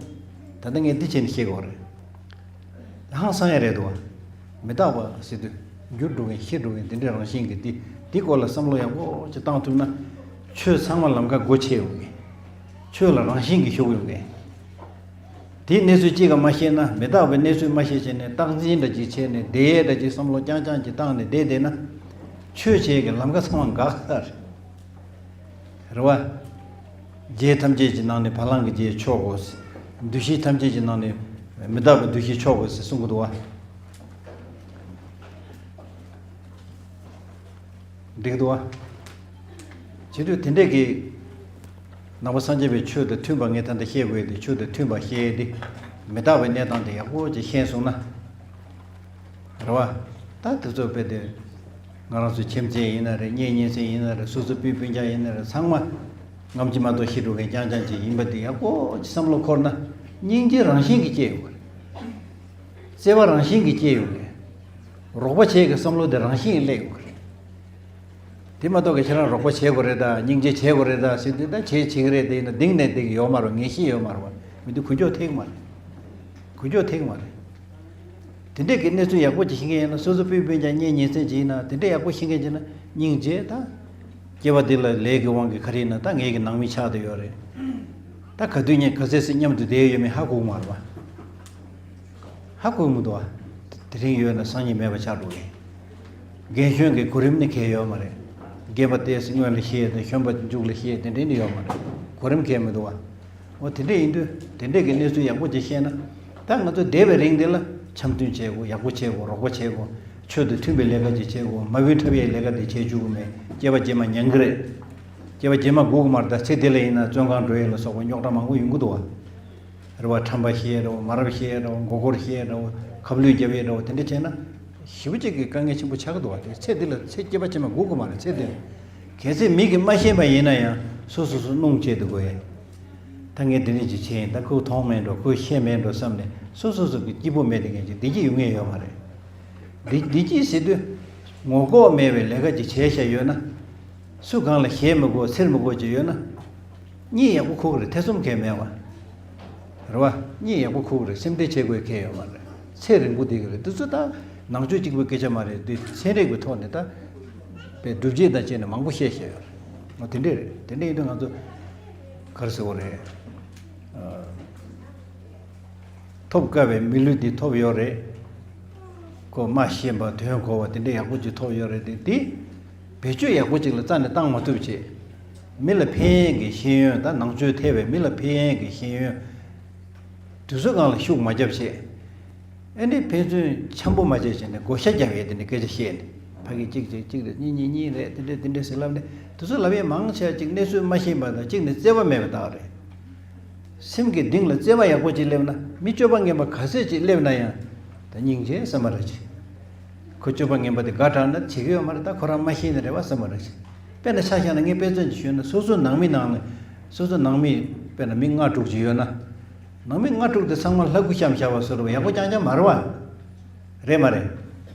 ད་ལྟ་ངས་འདི་བྱས་ནས་བཤད་དགོས་རེད། ཧང་སང་ཡ་རེད་འདུག་བ། མི་རྟག་པ་ཟེར་དུས་འགྱུར་འགྲོ་མཁན་ཤི་འགྲོ་མཁན་དེ་འདྲའི་རང་བཞིན་གྱི་འདི་འདི་སྐོར་ལ་བསམ་བློ་ཡག་པོ་ཅིག་བཏང་ཐུབ་ན། ཆོས་ཚང་མ་ལམ་ཁ་སྒོ་ཕྱེ་ཡོང་མཁན། ཆོས་ལ་རང་བཞིན་གྱིས་ཞུགས་ཡོང་མཁན། དེའི་གནས་ཚུལ་གཅིག་ཀ་མ་ཤེས་ན་མི་རྟག་པའི་གནས་ཚུལ་མ་ཤེས་བྱས་ནས་རྟག་འཛིན་འདྲ་ཅིག་བྱས་ནས་བསྡད་ཡས་འདྲ་ཅིག་བསམ་བློ་རྐྱང་རྐྱང་ཅིག་བཏང་ནས་བསྡད་བསྡད་ན། ཆོས་བྱེད་ཀྱི་ལམ་ཁ་ཚང་མ་འགག་ཚར། རེད་བ། རྒྱལ་ཐམས་ཅད་ཀྱི་ནང་ནས་བ་ལང་གི་རྒྱལ་མཆོག་གོ། འདུ་ཤེས་ཐམས་ཅད་ཀྱི་ནང་ནས་མི་རྟག་པའི་འདུ་ཤེས་མཆོག་གོ་ཟེར་གསུང་གི་འདུག་བ། འགྲིག་འདུག་བ། བྱེད་དུས་དེ་འདྲས་ཀྱི་ནང་པ་སངས་རྒྱས་པའི་ཆོས་དང་མཐུན་པ་ངས་ད་ལྟ་བཤད་དགོས་ཏེ་ཆོས་དང་མཐུན་པ་བཤད་དེ་མི་རྟག་པའི་གནས་སྟངས་དེ་ཡག་པོ་ཅིག་ཤེས་སོང་ན། རེད་བ། ད་དེ་ཚོ་དཔེ་དེ། ང་རང་ཚོ་ཁྱིམ་མཚེས་ཡིན་ན་རེད། གཉེན་ཉེ་ཚན་ཡིན་ན་རེད། སོ་སོ་སྤུན་སྤུན་ཀྱག་ཡིན་ན་རེད། ཚང་མ་ངམ་གྱི་མ་གཏོགས་ཤི་འགྲོ་མཁན་རྐྱང་རྐྱང་ཅིག་ཡིན་པ་དེ་ཡག་པོ་ཅིག་བསམ་བློ་འཁོར་ན་སྙིང་རྗེ་རང་བཞིན་གྱིས་སྐྱེ་ཡོང་གི་རེད། བརྩེ་བ་རང་བཞིན་གྱིས་སྐྱེ་ཡོང་གི་རེད། རོགས་པ་བྱེད་ཀྱི་བསམ་བློ་དེ་རང་བཞིན་གྱིས་སླེབས་ཡོང་གི་རེད། དེ་མ་གཏོགས་ཀྱི་ཁྱེད་རང་རོགས་པ་བྱེད་དགོས་རེད་ད། སྙིང་རྗེ་བྱེད་དགོས་རེད་ད་ཟེར་དུས་ད་བྱེད་བྱེད་ཀྱི་རེད་དེ་ཡིན་ན་གདེང་ནས་བསྡད་ཀྱི་ཡོད་མ་རེད། ངེས་ཤེས་ཡོད་མ་རེད་བ། མི་འདུག་གུ་འཇོག་ཐེག་མ་རེད། གུ་འཇོག་ཐེག་མ་རེད། དེ་འདྲས་ཀྱི་གནས་ཚུལ་ཡག་པོ་ཅིག་ཤེས་མཁན་ཡིན་ན། སོ་སོ་སྤུན་སྤུན་ཀྱག་གཉེན་ཉེ་ཚན་ཅིག་ཡིན་ན་དེ་འདྲས་ཡག་པོ་ཤེས་མཁན་ཅིག་ན་སྙིང་རྗེ་དང་། སྐྱེས་པ་འདི་ལ་ལས་ཀྱི་དབང་གིས་ག་རེ་ཡིན་ན་ད་ངེད་ཀྱི་ནང་མི་ཆགས་བསྡད་ཡོད་རེད། ད་ག་དུས་ཉིད་ག་ཚོད་ཅིག་མཉམ་དུ་བསྡད་ཡོད་མེད་ཧ་གོ་གི་མ་རེད་པ། ཧ་གོ་གི་མི་འདུག་པ། དེ་རིང་ཡོད་ན་སང་ཉིན་མེད་པ་ཆགས་འགྲོ་གི་ཡིན། རྒན་གཞོན་གྱི་གོ་རིམ་ནི་གང་ཡང་ཡོད་མ་རེད། རྒན་པ་ཏོག་ཙམ་སྔོན་ལ་བཤད་དང་གཞོན་པ་མཇུག་ལ་བཤད་དེ་འདྲ་ནི་ཡོད་མ་རེད། གོ་རིམ་གང་ཡང་མི་འདུག་པ། འོ་དེ་འདྲ་ཡིན་དུས་དེ་འདྲས་ཀྱི་གནས་ཚུལ་ཡག་པོ་ཅིག་ཤེས་ན། ད་ང་ཚོ་བསྡད་པའི་རིང་འདི་ལ་འཆམ་མཐུན་བྱེད་དགོས། ཡག་པོ་བྱེད་དགོས། རོགས་པ་བྱེད་དགོས། ཆོས་དང་མཐུན་པའི་ལས་ཀ་ཅིག་བྱེད་དགོས། མ་བུ་འཁྲབ་ཡའི་ལས་ཀ་དེ་བྱེད་བཅུག་གི་མེད། སྐྱེས་པ་རྗེས་མ་ཉན་གི་རེད། སྐྱེས་པ་རྗེས་མ་སྒུག་གི་མ་རེད། ད་ཚེ་འདི་ལ་ཡིན་ན་བཙོན་ཁང་འགྲོ་ཡས་ལ་སོགས་པ་རྙོག་དྲ་མང་པོ་ཡོང་གི་འདུག་པ། རེད་པ། ཁྲམ་པ་བཤད་རེད་པ། མ་རབས་བཤད་རེད་པ། མགོ་སྐོར་བཤད་རེད་པ། ཁ་བསླུས་རྒྱབ་ཡས་རེད་པ། དེ་འདྲ་བྱས་ན་ཞེ་པོ་ཅིག་གི་དཀའ་ངལ་ཆེན་པོ་ཆགས་ཀྱི་འདུག་པ། དེ་ཚེ་འདི་ལ་ཚེ་སྐྱེས་པ་རྗེས་མ་སྒུག་གི་མ་རེད། ཚེ་འདི་ལ། གལ་སྲིད་མི་གིས་མ་ཤེས་པ་ཡིན་ན་ཡང་སོ་སོ་སོ་སྣང་བྱེད་དུ་དགོས་ཡས། ད་ངས་འདི་འདྲ་ཅིག་བྱས་ཡིན། ད་ཁོས་མཐོང་མེད་འགྲོ། ཁོས་ཤེས་མེད་འགྲོ་བསམ་ནས་སོ་སོ་སོ་གི་སྐྱིད་པོ་མེད་དེ་ངས་ཅིག་བདེ་སྐྱིད་ཡོང་ངེས་ཡོད་མ་རེད། བདེ་བདེ་སྐྱིད་ཟེར་དུས་ངོ་ལྐོག་མེད་པའི་ལས་ཀ་ཅིག་བྱས་བཞག་ཡོད་ན། སུ་གང་ལ་ཞེད་མི་དགོས། འཚེར་མི་དགོས་ཅིག་ཡོད་ན། གཉིད་ཡག་པོ་ཁུག་རེད། ཐེ་ཚོམ་གང་ཡང་མེད་པ། རེད་པ། གཉིད་ཡག་པོ་ཁུག་རེད། སེམས་ཁྲལ་བྱེད་དགོས་གང་ཡང་ཡོད་མ་རེད། ཚེ་རིང་པོ་བསྡད་ཀྱི་རེད། འདི་ཚོ་ད་ནང་ཆོས་གཅིག་པུའི་སྐད་ཆ་མ་རེད། འདི་ཚན་རིག་གི་ཐོག་ནས་ད་པའི་སྒྲུབ་བྱེད་དང་བཅས་ནས་མང་པོ་བཤད་བཤད་ཡོད་རེད། འོ་དེ་འདྲས་རེད། དེ་འདྲས་ཡིན་དུས་ང་ཚོ་ག་རེ་ཟེར་དགོས་རེད། ཐོབ་དཀའ་བའི་མི་ལུས་འདི་ཐོབ་ཡོད་རེད། ཁོ་སྨྲ་ཤེས་པ། དོན་གོ་བ་དེ་འདྲ་ཡག་པོ་ཅིག་ཐོབ་ཡོད་རེད་དེ། དེ་བེད་སྤྱོད་ཡག་པོ་ཅིག་ལ་རྩ་ནས་བཏང་མ་ཐུབ་བྱས། མི་ལ་ཕན་ཡས་ཀྱི་ཤེས་ཡོན། ད་ནང་ཆོས་ཐེ་བའི་མི་ལ་ཕན་ཡས་ཀྱི་ཤེས་ཡོན་དེ་ཚོ་སྒང་ལ་ཤུགས་མ་བརྒྱབ་བྱས། ཨ་ནི་ཕན་ཚུན་འཆམ་པོ་མ་བྱས་བྱས་ནས་བགོ་བཤའ་རྒྱག་ཡས་དེ་འདྲ་སྐད་ཆ་བཤད་ནས། ཕ་གི་གཅིག་གཅིག་གཅིག་རེད། གཉིས་གཉིས་གཉིས་རེད། དེ་འདྲ་དེ་འདྲ་ཟེར་ལབ་ནས་དེ་ཚོ་ལབ་ཡས་མང་ཆེ་བ་གཅིག་གནས་ཚུལ་མ་ཤེས་པ་དང་། གཅིག་ནས་བརྩེ་བ་མེད་པ་དག་རེད། སེམས་ཀྱི་གཏིང་ལ་བརྩེ་བ་ཡག་པོ་ཅིག་སླེབས་ན། མི་སྤྱོད་པ་ངན་པ་ག་ཚོད་ཅིག་སླེབས་ན་ཡང་ད་སྙིང་རྗེ་བསམ་པ་རེད་ཅིག་ཁོ་སྤྱོད་པ་ངན་པ་དེ་དགའ་དྲགས་ན་བྱེད་ཀྱི་ཡོད་མ་རེད། ད་ཁོ་རང་མ་ཤེས་ནི་རེད་པ་བསམ་པ་རེད་ཅིག་དཔེར་ན་ཆ་བཞག་ན་ངས་དཔེ་མཚོན་ཅིག་ཞུས་ན། སོ་སོའི་ནང་མི་ནང་ལ། སོ་སོའི་ནང་མི་དཔེར་ན་མི་ལྔ་དྲུག་ཅིག་ཡོད་ན། ནང་མི་ལྔ་དྲུག་དེ་ཚང་མ་ལྷ་སྐུ་བཤམས་བཞག་པ་བཟོ་འདྲ་པོ་ཡག་པོ་རྐྱང་རྐྱང་མ་རེད་པ། རེད་མ་རེད།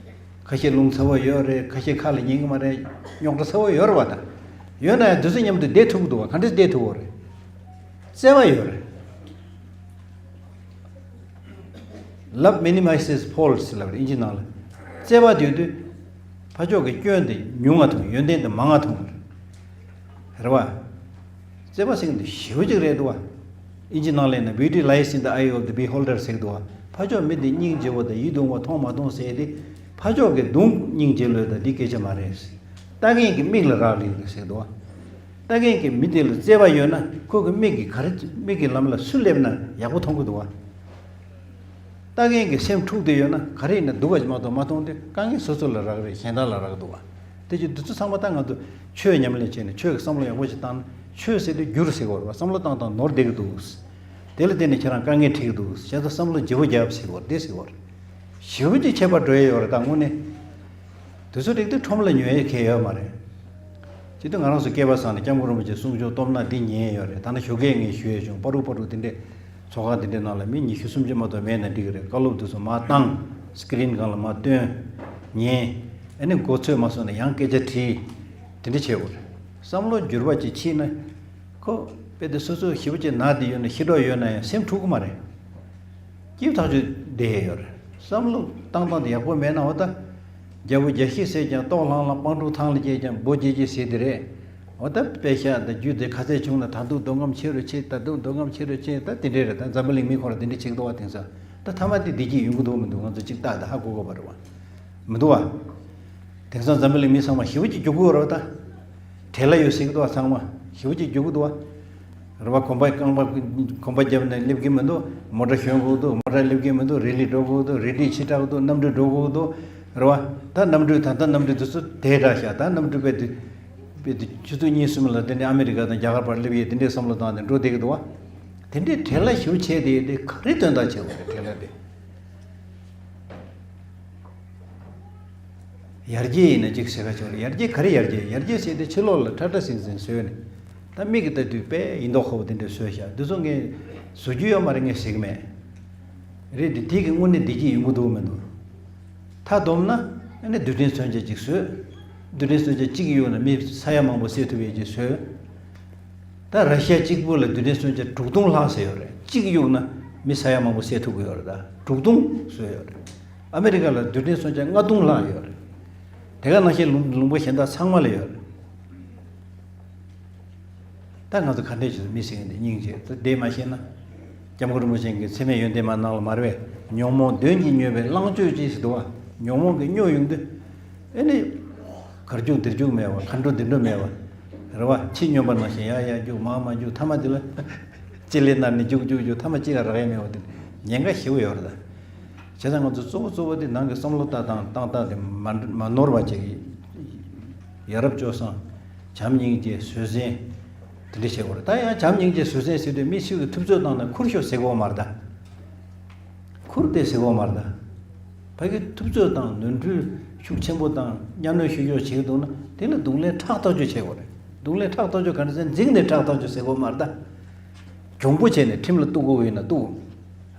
ཁ་ཤས་རླུང་ཚ་པོ་ཡོད་རེད། ཁ་ཤས་ཁ་ལ་ཉན་གི་མ་རེད། རྙོག་དྲ་ཚ་པོ་ཡོད་རེད་པ། ད་ཡོད་ན་ཡང་དེ་ཚོ་མཉམ་དུ་བསྡད་ཐུབ་ཀྱི་འདུག་པ། ག་འདྲས་བསྡད་ཐུབ་ཀྱི་རེད། བརྩེ་བ་ཡོད་རེད། Love minimizes faults ལབ་རེད་ཨིན་ཇི་ནང་ལ། བརྩེ་བ་ཡོད་དུས་ཕར་ཕྱོགས་ཀྱི་སྐྱོན་དེ་ཉུང་ང་མཐོང་། ཡོན་ཏན་དེ་མང་ང་མཐོང་། རེད་པ། བརྩེ་བ་ཟེར་གྱི་འདི་ཞེ་པོ་ཅིག་རེད་འདུག་པ། ཨིན་ཇི་ནང་ལ་ཡིན་ན། Beauty lies in the eye of the beholder ཟེར་གྱི་འདུག་པ། ཕར་ཕྱོགས་མི་འདི་སྙིང་རྗེ་བོ་དང་ཡིད་དུ་འོང་བ་མཐོང་མ་མཐོང་ཟེར་དེ། ཕར་ཕྱོགས་ཀྱི་གདོང་སྙིང་རྗེ་ལོས་དང་འདི་སྐད་ཆ་མ་རེད། ལྟ་མཁན་གྱི་མིག་ལ་རག་ལས་ཀྱི་རེད་ཟེར་གྱི་འདུག་པ། ལྟ་མཁན་གྱི་མི་དེ་ལ་བརྩེ་བ་ཡོད་ན། ཁོ་གི་མིག་གིས་ག་རེ། མིག་གི་ལམ་ལ་སུ་སླེབས་ན་ཡག་པོ་མཐོང་གི་འདུག་པ། ལྟ་མཁན་གྱི་སེམས་འཁྲུག་བསྡད་ཡོད་ན། ག་རེ་ཡིན་ན་སྡུག་པ་ཞིག་མ་གཏོགས་མ་མཐོང་སྟེ། དཀའ་ངལ་སོ་སོ་ལ་རག་རེད། གཞན་དག་ལ་རག་འདུག་པ། དེ་ཅི་འདི་ཚོ་ཚང་མ་ད་ང་ཚོ་ཆོས་ཉམས་ལེན་བྱས་ནས་ཆོས་ཀྱི་བསམ་བློ་ཡག་པོ་ཞིག་བཏང་ན། ཆོས་ཟེར་དུས་འགྱུར་ཟེར་བ་རེད་པ། བསམ་བློ་བཏང་བཏང་ནོར་བསྡད་ཀྱི་འདུག་དེ་ལ་བརྟེན་ནས་ཁྱེད་རང་དཀའ་ངལ་འཕྲད་ཀྱི་འདུག་བྱས་ཙང་བསམ་བློ་ལྗིད་པོ་རྒྱབ་ཟེར་བ་རེད། དེ་ཟེར་བ་རེད། ཞེ་པོ་ཅིག་ཁྱད་པར་འགྲོ་ཡས་ཡོད་རེད། ད་དངོས་གནས། དེ་ཚོ་རིགས་དེ་ཁྲོམ་ལ་ཉོ་ཡས་གང་ཡོད་མ་རེད། བྱེད་དུས་ང་རང་ཚོ་སྐལ་པ་བཟང་ནས་སྐྱབས་མགོན་རིན་པོ་ཆེའི་གསུང་ཆོས་སྟོབས་ན་འདི་ཉན་ཡོད་རེད། ད་ནི་ཞོགས་ཀས་ངས་ཞུ་ཡས་བྱུང་། པ་རུ་པ་རུ་དེ་འདྲས་ཚོགས་ཁང་དེ་འདྲའི་ནང་ལ་མི་ཉི་ཤུ་སུམ་ཅུ་མ་གཏོགས་མེད་ན་འགྲིག་གི་རེད། བཀའ་སློབ་དེ་ཚོ་མར་བཏང་། སི་ཀི་རིན་སྒང་ལ་མར་སྟོན། ཉན། ཨ་ནི་མགོ་ཚོས་མ་སོང་ན་ཡང་སྐད་ཆ་དྲིས། དེ་འདྲ་བྱེད་དགོས་རེད། བསམ་བློ་འགྱུར་བ་ཅིག་ཕྱིན་ན། ཁོ་དཔེ་དེ་སོ་སོ་ཞེ་པོ་ཅིག་ན་བསྡད་ཡོད་ན། ཤི་གྲབས་ཡོད་ན་ཡང་སེམས་འཁྲུག་གི་མ་རེད། སྐྱིད་ཐག་ཆོད་བསྡད་ཡོད་རེད། བསམ་བློ་བཏང་སྟངས་དེ་ཡག་པོ་མེད་ན། འོ་ད། རྒྱལ་པོ་རྒྱལ་བཞི་བསད་ཀྱང་། ལྟོགས་ལྷང་ལྷང་། སྤང་ཕྲུག་ཐང་ལ་སྐྱེས་ཀྱང་། འབོ་རྒྱལ་གྱིས་ཟེར་དེ་རེད། འོ་ད་དཔེ་ཤག་དང་རྒྱུ་དེ་ག་ཚད་བྱུང་ན། ད་དུང་འདོད་རྔམ་ཆེ་རུ་ཆེ། ད་དུང་འདོད་རྔམ་ཆེ་རུ་ཆེ། ད་དེ་འདྲས་རེད། ད་འཛམ་བུ་གླིང་མི་ཁོ་རང་དེ་འདྲས་བྱེད་ཀྱི་འདུག་པ། དེང་སང་ད་ཐ་མ་དེ་བདེ་སྐྱིད་ཡོང་གི་འདུག་མི་འདུག་ང་ཚོ་གཅིག་ལྟ་ད་ཧ་གོ་དགོས་པ་རེད་པ། མི་འདུག་པ། དེང་སང་འཛམ་བུ་གླིང་མི་ཚང་མ་ཞེ་པོ་ཅིག་སྐྱོ་པོ་རེད་པ། ད་བྲེལ་ལ་ཡོད་ཟེར་གྱི་འདུག་པ། ཚང་མ་ཞེ་པོ་ཅིག་སྐྱོ་གི་འདུག་པ། རེད་པ། གོམ་པ་རྐང་པ་གོམ་པ་བརྒྱབ་ནས་སླེབས་ཀྱི་མི་འདུག་མོ་ཊ་ཞོན་དགོས་འདུག་མོ་ཊ་སླེབས་ཀྱི་མི་འདུག་རི་ལི་འགྲོ་དགོས་འདུག་རི་ལི་ཕྱི་དྲགས་འདུག་གནམ་གྲུ་འགྲོ་དགོས་འདུག་རེད་པ། ད་གནམ་གྲུ། ད་ལྟ་གནམ་གྲུ་དེ་ཚོ་དེ་འདྲ་ཤག་ད་གནམ་གྲུ་དཔེ་དེ་དཔེ་དེ་ཆུ་ཚོད་གཉིས་གསུམ་ལ་དེ་ནས་ཨ་མི་རི་ཀ་དང་རྒྱ་གར་བར་སླེབས་ཡས་དེ་འདྲའི་བསམ་བློ་བཏང་ནས་འགྲོ་བསྡད་ཀྱི་འདུག་པ། དེ་འདྲའི་བྲེལ་ལ་ཞེ་པོ་བྱས་དེ་དེ་ག་རེ་དོན་དག་ཆེ་བ་རེད། བྲེལ་ལ་དེ། ཡར་རྒྱས་ཡིན་ན་གཅིག་ཟེར་ག་ཆོག་རེད། ཡར་རྒྱས་ག་རེ་ཡར་རྒྱས། ཡར་རྒྱས་ཟེར་དེ་ཕྱི་ལོགས་ལ་ཁྲ་ཁྲ་ཟིང་ཟིང་བཟོས་ནས། ད་མིག་གིས་ལྟ་དུས་དཔེ་ཡིན་མདོག་ཁ་པོ་དེ་འདྲ་བཟོས་ཤག་འདི་ཚོ་ངས་བཟོ་རྒྱུ་ཡོད་མ་རེད། ངས་ཟེར་གི་མེད། རེད་དེ། དེ་གི་དངོས་གནས་བདེ་སྐྱིད་ཡོང་གི་འདུག་མི་འདུག་མཐའ་བསྡོམས་ན་ཨ་ནི་རྡུལ་ཕྲན་མཚོན་ཆ་གཅིག་བཟོས། རྡུལ་ཕྲན་མཚོན་ཆ་གཅིག་གཡུགས་ན་མི་ས་ཡ་མང་པོ་བསད་ཐུབ་ཡས་ཅིག་བཟོས། ད་ར་ཤི་ཡ་གཅིག་པུ་ལ་རྡུལ་ཕྲན་མཚོན་ཆ་དྲུག་སྟོང་ལྷག་ཟེར་ཡོད་རེད། གཅིག་གཡུགས་ན་མི་ས་ཡ་མང་པོ་བསད་ཐུབ་ཀྱི་ཡོད་རེད། ད་དྲུག་སྟོང་བཟོས་ཡོད་རེད། ཨ་མི་རི་ཀ་ལ་རྡུལ་ཕྲན་མཚོན་ཆ་ལྔ་སྟོང་ལྷག་ཡོད་རེད། དེ་ག་ནང་བཞིན་ལུང་ལུང་པ་གཞན་དག་ཚང་མ་ལ་ཡོད་རེད། ད་ང་ཚོ་ག་འདྲས་བྱས་མི་ཟེར་མཁན་དེ་སྙིང་རྗེ་ད་བསྡད་མ་ཤེས་ན། སྐྱབས་མགོན་རིན་པོ་ཆེ་གི་ཚད་མེད་ཡོན་ཏན་མ་ནང་ལ་མར་བས་ཉོན་མོངས་གདོན་གྱིས་མྱོས་པའི་གླང་སྤྱོད་ཅེས་ཟེར་འདུག་བ། ཉོན་མོངས་ཀྱིས་མྱོས་ཡོང་དུས། ཨེ་ནི། གར་རྒྱུག་འདིར་རྒྱུག་མེད་བ། གར་འགྲོ་འདིར་འགྲོ་མེད་བ། རེད་བ། ཕྱི་སྨྱོན་པ་ནང་བཞིན་ཡར་ཡར་རྒྱུག་མར་མར་རྒྱུག་ཐ་མ་དེ་ལ། ལྕེ་ལེ་ནར་ནས་རྒྱུག་རྒྱུག་རྒྱུག་ཐ་མ་གཅིག་ལ་རག་ཡས་མེད་བ་དེ། ཉེན་ཁ་ཞེ་པོ་ཡོད་རེད་ད། བྱས་ཙང་ང་ཚོ་གཙོ་བོ་གཙོ་བོ་དེ་ནང་གི་བསམ་བློ་བཏང་སྟངས་བཏང་སྟངས་དེ་མ་མ་ནོར་བ་བྱེད་ཀྱི། ཡ་རབས་སྤྱོད་བཟང་། བྱམས་སྙིང་རྗེ་བཟོད་བསྲན། དེ་འདྲ་བྱེད་དགོས་རེད། ད་ཡང་བྱམས་སྙིང་རྗེ་བཟོད་བསྲན་ཟེར་དུས་མི་སུ་གིས་ཐུབ་ཚོད་བཏང་ན་ཁུར་ཤོག་ཟེར་གོ་མ་རེད་ད། ཁུར་ཏེ་ཟེར་གོ་མ་རེད་ད། ཕ་གི་ཐུབ་ཚོད་བཏང་ནོར་འཁྲུལ་ཤུགས་ཆེན་པོ་བཏང་གཉའ་གནོན་ཤུགས་ཤོག་བྱེད་ཀྱི་འདུག་ན་དེ་ལ་རྡུང་ལེན་ཕྲག་ཐོགས་ཅིག་བྱེད་དགོས་རེད། རྡུང་ལེན་ཕྲག་ཐོགས་ཅིག་ག་འདྲ་ཟེར་འཛིང་ནས་ཕྲག་ཐོགས་ཅིག་ཟེར་གོ་མ་རེད་ད། གྱོང་པོ་བྱས་ནས་ཁྲིམས་ལ་གཏུག་དགོས་ཡིན་ན་གཏུག་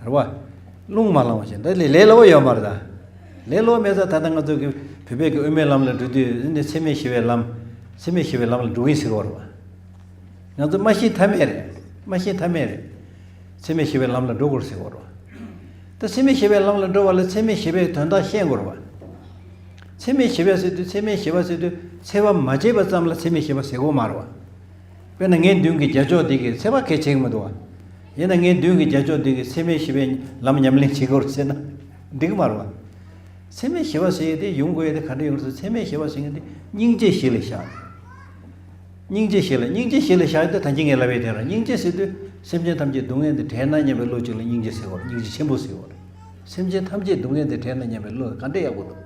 རེད་བ། རླུང་མ་ལངས་པ་བྱས་ད་ལས་ལས་སླ་བོ་ཡོད་མ་རེད་ད། ལས་སླ་བོ་མེད་ཙང་ད་ལྟ་ང་ཚོ་གི་བོད་པའི་གི་དབུ་མའི་ལམ་ལ་འགྲོ་དུས་འདི་འཚེ་མེད་ཞི་བའི་ལམ། འཚེ་མེད་ཞི་བའི་ལམ་ལ་འགྲོ་གི་ཡིན་ཟེར་གོ་རེད་བ། ང་ཚོ་མ་ཤེས་ཐབས་མེད་རེད། མ་ཤེས་ཐབས་མེད་རེད། འཚེ་མེད་ཞི་བའི་ལམ་ལ་འགྲོ་དགོས་ཟེར་གོ་རེད་བ། ད་འཚེ་མེད་ཞི་བའི་ལམ་ལ་འགྲོ་བ་ལ་འཚེ་མེད་ཞི་བའི་དོན་དག་ཤེས་དགོས་རེད་བ། འཚེ་མེད་ཞི་བ་ཟེར་དུས་འཚེ་མེད་ཞི་བ་ཟེར་དུས་འཚེ་བ་མ་བྱས་པ་ཙམ་ལ་འཚེ་མེད་ཞི་བ་ཟེར་གོ་མ་རེད་བ། དཔེར་ན་ངའི་མདུན་གྱི་རྒྱ་ཅོག་འདི་གིས་འཚེ་བ་གལ་ཆེ་གི་མི་འདུག་བ། ཡིན་ན་ངའི་མདུན་གྱི་རྒྱ་ཅོག་འདི་གིས་འཚེ་མེད་ཞི་བའི་ལམ་ཉམས་ལེན་བྱེད་དགོས་ཟེར་ན་འགྲིག་གི་མ་རེད་བ། འཚེ་མེད་ཞི་བ་ཟེར་ཡས་དེ་ཡོང་དགོས་ཡས་དེ་ག་འདྲ་ཡོང་ཟེར། འཚེ་མེད་ཞི་བ་ཟེར་མཁན་དེ་སྙིང་རྗེ་གཞི་ལ་བཞག་སྙིང་རྗེ་གཞི་ལ་སྙིང་རྗེ་གཞི་ལ་བཞག་ཡས་དེ་ད་གིན་ངས་ལབ་ཡས་དེ་རང་སྙིང་རྗེ་ཟེར་དུས་སེམས་ཅན་ཐམས་ཅད་སྡུག་བསྔལ་འདི་བྲལ་ན་སྙམ་པའི་བློ་གཅིག་ལ་སྙིང་རྗེ་ཟེར་བ་རེད། སྙིང་རྗེ་ཆེན་པོ་ཟེར་བ་རེད། སེམས་ཅན་ཐམས་ཅད་སྡུག་བསྔལ་འདི་བྲལ་ན་སྙམ་པའི་བློ་ག་འདྲ་ཡག་པོ་འདུག་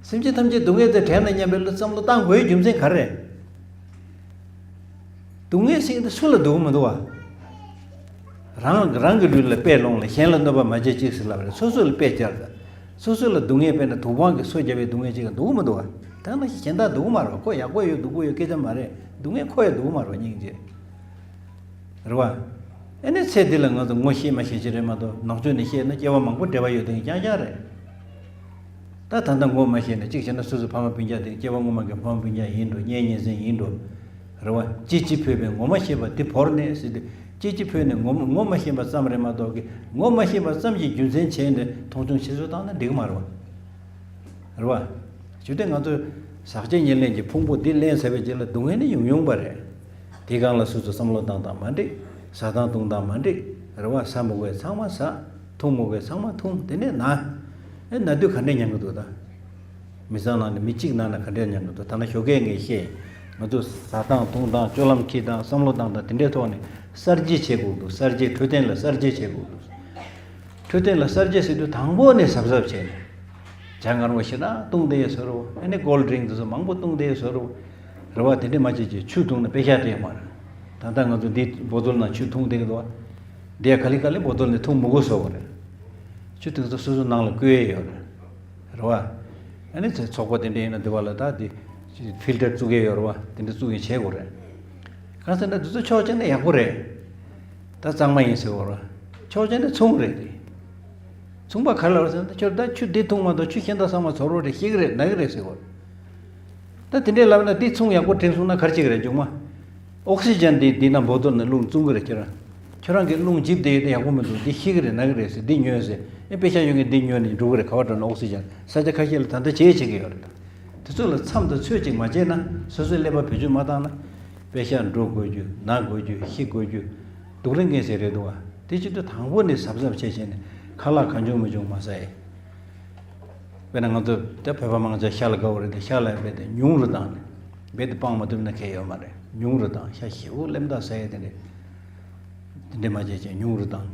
སེམས་ཅན་ཐམས་ཅད་སྡུག་བསྔལ་དེ་བྲལ་ན་སྙམ་པའི་བློ་བསམ་བློ་བཏང་དགོས་རྒྱུ་མཚན་ག་རེ་རེད། སྡུག་བསྔལ་ཟེར་དེ་སུ་ལ་སྡུག་མི་འདུག་བ། རང་རང་གི་ལུས་ལ་དཔེ་ལོངས་ལ་གཞན་ལ་གནོད་པ་མ་བྱེད་ཅིག་ཟེར་ལབ་རེད། སོ་སོ་ལ་དཔེ་སྦྱར་ད། སོ་སོ་ལ་སྡུག་བསྔལ་དཔེར་ན་དུག་སྦྲང་གིས་སོ་བརྒྱབ་པའི་སྡུག་བསྔལ་ཅིག་ལ་སྡུག་མི་འདུག་བ། ད་ནང་བཞིན་གཞན་དག་སྡུག་མ་རེད་བ། ཁོ་ཡག་པོ་ཡོད་སྡུག་པོ་ཡོད་སྐད་ཆ་མ་རེད། སྡུག་བསྔལ་ཁོ་ཡང་སྡུག་མ་རེད་བ་སྙིང་རྗེ། རེད་བ། ཨེ་ནས་ཚེ་འདི་ལ་ང་ཚོ་ངོ་ཤེས་མ་ཤེས་ཅི་རེད་མ་གཏོགས་ནང་ཆོས་ནས་བཤད་ན་སྐྱེ་བ་མང་པོ་འབྲེལ་བ་ཡོད་དེ་རྐྱང་རྐྱང་རེད། ད་ད་ལྟ་ངོ་མ་ཤེས་ན་གཅིག་བྱས་ན་སོ་སོའི་ཕ་མ་སྤུན་ཀྱག་དེ་སྐྱེ་བ་སྔོན་མ་གི་ཕ་མ་སྤུན་ཀྱག་ཡིན་འགྲོ། གཉེན་ཉེ་ཚན་ཡིན་འགྲོ། རེད་བ། ཅི་ཅི་ཕོད་པས་ངོ་མ་ཤེས་པ་འདི་བོར་ནས་ཟེར་དུས་ཅི་ཅི་ཕོད་ནས་ངོ་མ་ངོ་མ་ཤེས་པ་ཙམ་རེད་མ་གཏོགས་ཀི་ངོ་མ་ཤེས་པ་ཙམ་གྱི་རྒྱུ་མཚན་བྱས་ནས་མཐོང་ཆུང་བྱེད་སྲོལ་བཏང་ན་འགྲིག་གི་མ་རེད་བ། རེད་བ། ཞུ་དེ་ང་ཚོས་ཟག་བཅས་ཉེར་ལེན་གྱི་ཕུང་པོ་འདི་ལེན་ཚར་བའི་རྗེས་ལ་སྡུག་བསྔལ་ནི་ཡོང་ཡོང་པ་རེད། དེའི་སྒང་ལ་སོ་སོ་བསམ་བློ་བཏང་སྟངས་མ་འགྲིག་ཟ་སྟངས་འཐུང་སྟངས་མ་འགྲིག་རེད་བ། ཟ་མི་དགོས་ཚང་མ་ཟ། འཐུང་མི་དགོས་ཚང་མ་འཐུང་། དེ་ནས་ན། ཨེ་ན་དུས་ག་འདྲས་མྱང་གི་འདུག་ད། མི་ཚང་ནང་ནས་མི་གཅིག་ནང་ན་ག་འདྲས་མྱང་གི་འདུག་ད་ན་ཞོགས་ཀས་ངས་བཤད། ང་ཚོ་ཟ་སྟངས་འཐུང་སྟངས་སྤྱོད་ལམ་འཁྱེར་སྟངས་བསམ་བློ་བཏང་སྟངས་དེ་འདྲའི་ཐོག་ནས་གསར་བརྗེ་བྱེད་དགོས་འདུག་གསར་བརྗེ་འཕྲོད་བསྟེན་ལ་གསར་བརྗེ་བྱེད་དགོས་འདུག་འཕྲོད་བསྟེན་ལ་གསར་བརྗེ་ཟེར་དུས་དང་པོ་ནས་གཟབ་གཟབ་བྱས་ནས། ཇ་མངར་མོ་ཞེ་དྲག་བཏུང་བསྡད་ཡོད་བཟོ་འདྲ་བོ། ཨ་ནི་ཀོལ་ཌི་རིང་དེ་ཚོ་མང་པོ་བཏུང་བསྡད་ཡོད་བཟོ་འདྲ་བོ། རེད་བ། དེ་འདྲས་མ་བྱེད་ཅིག་ཆུ་འཐུང་ན་པེ་ཤ་སྤྲད་མ་རེད། ད་ལྟ་ང་ཚོ་འདི་བོ་ཏོལ་ནང་ཆུ་འཐུང་བསྡད་ཀྱི་འདུག་བ། འདི་ཡ་ག་ལེ་ག་ལེ་བོ་ཏོལ་ནས་འཐུང་མི་དགོས་བཟོ་དགོས་རེད། ཆུ་དེ་ཚོ་སོ་སོ་ནང་ལ་བསྐོལ་ཡས་ཡོད་རེད། རེད་བ། ཨ་ནི་ཚེ་ཚོགས་པ་དེ་འདྲས་ཡིན་ན་འདི་བ་ལ་ད་འདི་ཕིལ་ཊར་བཙུགས་ཡས་ཡོད་རེད་བ། དེ་འདྲས་བཙུགས་ཡས་བྱེད་དགོས་རེད། གང་ཟེར་ན་འདི་ཚོ་ཕྱོགས་གཅིག་ནས་ཡག་པོ་རེད། ད་གཙང་མ་ཡིན་ཟེར་བ་རེད། ཕྱོགས་གཅིག་ནས་མཚུངས་རེད་དེ། མཚུངས་པ་ག་རེ་ལབ་ཟེར་ན། ཁྱོད་ད་ཆུ་འདི་འཐུང་མ་གཏོགས་ཆུ་གཞན་དག་ཚང་མ་ཚོར་བ་རེད། ཤི་གི་རེད། ན་གི་རེད་ཟེར་བ་རེད། ད་དེ་འདྲས་ལབ་ན་འདི་ཚོང་ཡག་པོ་དྲན་སོང་ན་ག་རེ་བྱེད་ཀྱི་རེད་མཇུག་མ། ཨོག་སི་ཇན་འདི་འདི་ན་བོ་ཏོལ་ནས་རླུང་བཙུགས་ཀྱི་རེད་ཁྱེད་རང་། ཁྱོད་རང་གིས་རླུང་འཇིབ་བསྡད་ཡོད་དེ་ཡག་པོ་མི་འདུག་འདི་ཤི་གི་རེད། ན་གི་རེད་ཟེར། འདི་ཉོས་ཟེར། ཨེ་པེ་ཤ་ཡོད་མཁན་འདི་ཉོས་ནས་འགྲོ་གི་རེད། ག་བ་འགྲོ་ན་ཨོག་སི་ཇན་ས་ཆ་ཁ་ཤས་ལ་ད་ལྟ་བྱེད་བྱེད་ཀྱི་ཡོད་རེད། ད་དེ་ཚོ་ལ་མཚམས་དང་ཚོད་ཅིག་མ་བྱས་ན། སོ་སོའི་ཀླད་པ་བེད་སྤྱོད་མ་བཏང་ན། པེ་ཤ་འགྲོ་དགོས་རྒྱུ། ན་དགོས་རྒྱུ། ཤི་དགོས་རྒྱུ། སྡུག་རུས་མཁན་ཞིག་རེད་འདུག་བ། དེ་བྱེད་དུས་དང་པོ་ནས་གཟབ་གཟབ་བྱས་བྱས་ནས་ཁ་ལག་གང་བྱུང་མི་བྱུང་མ་ཟ་ཡས། དཔེར་ན་ང་ཚོ་ད་བོད་པ་མང་ཆེ་ཤ་ལ་དགའ་བོ་རེད་དེ། ཤ་ལ་རྦད་དེ་ཉུང་རུ་བཏང་ནས། རྦད་དེ་སྤང་མ་ཐུབ་ན་ཁེ་ཡོད་མ་རེད། ཉུང་རུ་བཏང་། ཤ་ཞེ་པོ་སླེབས་འདུག་ཟ་ཡས་དེ་འདྲས། དེ་འདྲས་མ་བྱས་བྱས་ཉུང་རུ་བཏང་།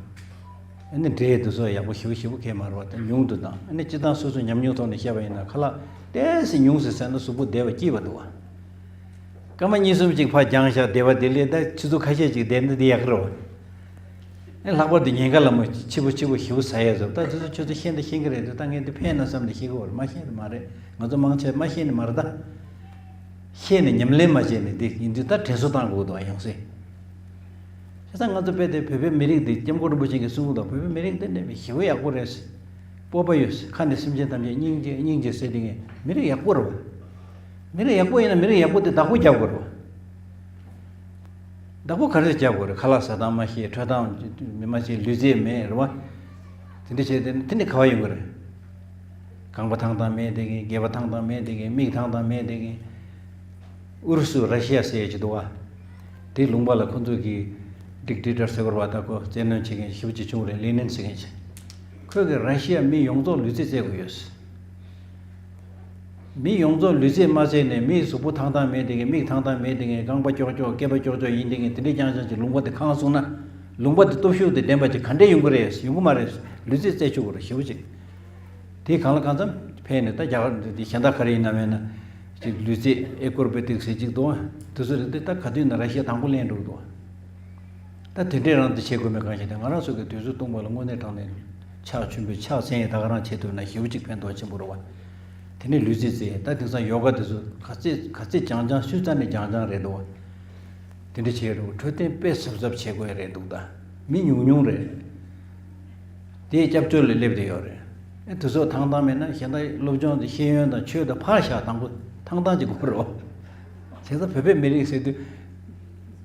ཨ་ནི་འབྲས་དེ་ཚོ་ཡག་པོ་ཞེ་པོ་ཞེ་པོ་ཁེ་མ་རེད་བ། དེ་ཉུང་དུ་བཏང་། ཨ་ནི་སྤྱིར་བཏང་སོ་སོའི་ཉམས་མྱོང་ཐོག་ནས་བཤད་པ་ཡིན་ན། ཁ་ལག་ཏོག་ཙམ་ཉུང་ཙམ་ཟ་ན་གཟུགས་པོ་བདེ་བ་སྐྱིད་པ་འདུག་བ། སྐར་མ་གཉིས་གསུམ་ཅིག་ཕར་འགྱངས་བཞག་བདེ་བ་དེ་ལས་ད་ཆུ་ཚོད་ཁ་ཤས་ཅིག་བསྡད་ན་དེ་ཡག་གི་རེད་བ། ཨེ་ལྷག་པར་དུ་ཉེན་ཁ་ལ་མོ་ཆེ་པོ་ཆེ་པོ་ཞེ་པོ་ཟ་ཡས་བཟོ། ད་དེ་ཚོ་ཁྱོད་ཚོ་ཤེས་ན་ཤེས་ཀྱི་རེད་དེ། ད་ངས་འདི་ཕན་ན་བསམ་ནས་ཤེས་ཀྱི་ཡོད་རེད། མ་ཤེས་ནི་མ་རེད། ང་ཚོ་མང་ཆེ་མ་ཤེས་ནི་མ་རེད་ད། ཤེས་ནས་ཉམས་ལེན་མ་བྱས་ནས་འདི་ཡིན་དུས་ད་དྲན་གསོ་བཏང་དགོས་འདུག་ཡང་སེ། བྱས་ཙང་ང་ཚོ་དཔེ་དེ་བོད་པའི་མི་རིགས་འདི་སྐྱབས་མགོན་རིན་པོ་ཆེ་གིས་གསུངས་འདུག་བོད་པའི་མི་རིགས་འདི་ནི་ཞེ་པོ་ཡག་པོ་རེད། སྤོབས་པ་ཡོད། ཁ་ནས་སེམས་ཅན་ཐམས་ཅད་སྙིང་རྗེ་སྙིང་རྗེ་ཟེར་དེ་ངས་མི་རིགས་ཡག་པོ་རེད་བ། མི་རིགས་ཡག་པོ་ཡིན་ན་མི་རིགས་ཡག་པོ་དེ་བདག་པོ་རྒྱབ་དགོས་རེད་བ། བདག་པོ་ག་རེ་རྒྱབ་དགོས་རེད། ཁ་ལག་ཟ་སྟངས་མ་ཤེས། འཕྲོད་སྟངས་མི་མ་ཤེས། ལུས་རྩལ་མེད་རེད་བ། དེ་འདྲ་བྱས་དེ་དེ་ནི་ག་བ་ཡོང་གི་རེད། རྐང་པ་ཐང་ཐང་མེད་དེ་གིན། སྒལ་པ་ཐང་ཐང་མེད་དེ་གིན། མིག་ཐང་ཐང་མེད་དེ་གིན། ཨུ་རུ་སུ་ར་ཤི་ཡ་ཟེར་ཡ་ཅིག་འདུག་བ། དེ་ལུང་པ་ལ་ཁོ་ཚོས་ཀྱི་ཌིག་ཊེ་ཊར་ཟེར་བ་ད་ཁོ་བཙན་གནོན་བྱེད་མཁན་ཞེ་པོ་ཅིག་བྱུང་རེད། ལེ་ནིན་ཟེར་མཁན་ཅིག་ཁོས་ཀྱི་ར་ཤི་ཡ་མི་ཡོངས་རྫོགས་ལུས་རྩལ་རྩེད་དགོས་ཡོད། མི་ཡོངས་རྫོགས་ལུས་རྩལ་མ་རྩེད་ནས་མིའི་གཟུགས་པོ་ཐང་ཐང་མེད་དེ་གི་མིག་ཐང་ཐང་མེད་དེ་གི་རྐང་པ་ཀྱོག་ཀྱོག་སྐེད་པ་ཀྱོག་ཀྱོག་ཡིན་དེ་གི་དེ་འདྲའི་རྐྱང་རྐྱང་ཅིག་ལུང་པ་དེ་ཁེངས་སོང་ན། ལུང་པ་དེ་སྟོབས་ཤུགས་དེ་ལྡན་པ་ཅིག་ག་འདྲས་ཡོང་གི་རེད། ཡོང་གི་མ་རེད། ལུས་རྩལ་རྩེད་ཆོག་གི་རེད་ཞེ་པོ་ཅིག་དེ་གང་ལ་གང་འཚམ་ཕན་ནས་ད་རྒྱ་གར་འདི་གཞན་དག་ག་རེ་ཡིན་ན་མེད་ན་ཅིག་ལུས་རྩལ་ཨེ་ཀོར་བེ་ཏིག་ཟེར་ཅིག་འདུག་དེ་ཚོ་རེད་དེ་ད་ག་དུས་ན་ར་ཤི་ཡ་དང་པོ་ལེན་འགྲོ་གི་འདུག་ད་དེ་འདྲས་རང་དེ་བྱེད་དགོས་མེད་གང་ཞིག་དེ་ང་རང་ཚོ་གི་དུས་ཚོད་སྟོང་པ་ལ་དངོས་གནས་དྲང་གནས་ཕྱག་མཆོད་འབུལ་ཕྱག་འཚལ་ཡས་ད་ག་རང་བྱེད་ཐུབ་ན་ཞེ་པོ་ཅིག་ཕན་ཐོགས་ཆེན་པོ་རེད་བ། དེ་ནས་ལུས་རྩལ་རྩེད་ད་དེང་སང་ཡོ་ག་དེ་ཚོ་ག་ཚད་ག་ཚད་སྦྱང་སྦྱང་སུས་རྩ་ནས་སྦྱང་སྦྱང་རེད་འདུག་བ། དེ་འདྲ་བྱས་རུང་འཕྲོད་བསྟེན་དཔེ་གཟབ་གཟབ་བྱེད་དགོས་ཡ་རེད་འདུག་ད་མི་ཉུང་ཉུང་རེད། དེའི་སྐྱབས་བཅོལ་ལ་སླེབས་བསྡད་ཡོད་རེད། ཨེ་དེ་ཚོ་ཐང་ཐང་མེད་ན་གཞན་དག་སློབ་སྦྱོང་དེ་ཤེས་ཡོན་དང་ཆོས་དང་ཕར་བཞག་དང་པོ་ཐང་ཐང་ཅིག་དགོས་རེད་བ། བྱས་ཙང་བོད་པའི་མི་རིགས་ཟེར་དུས།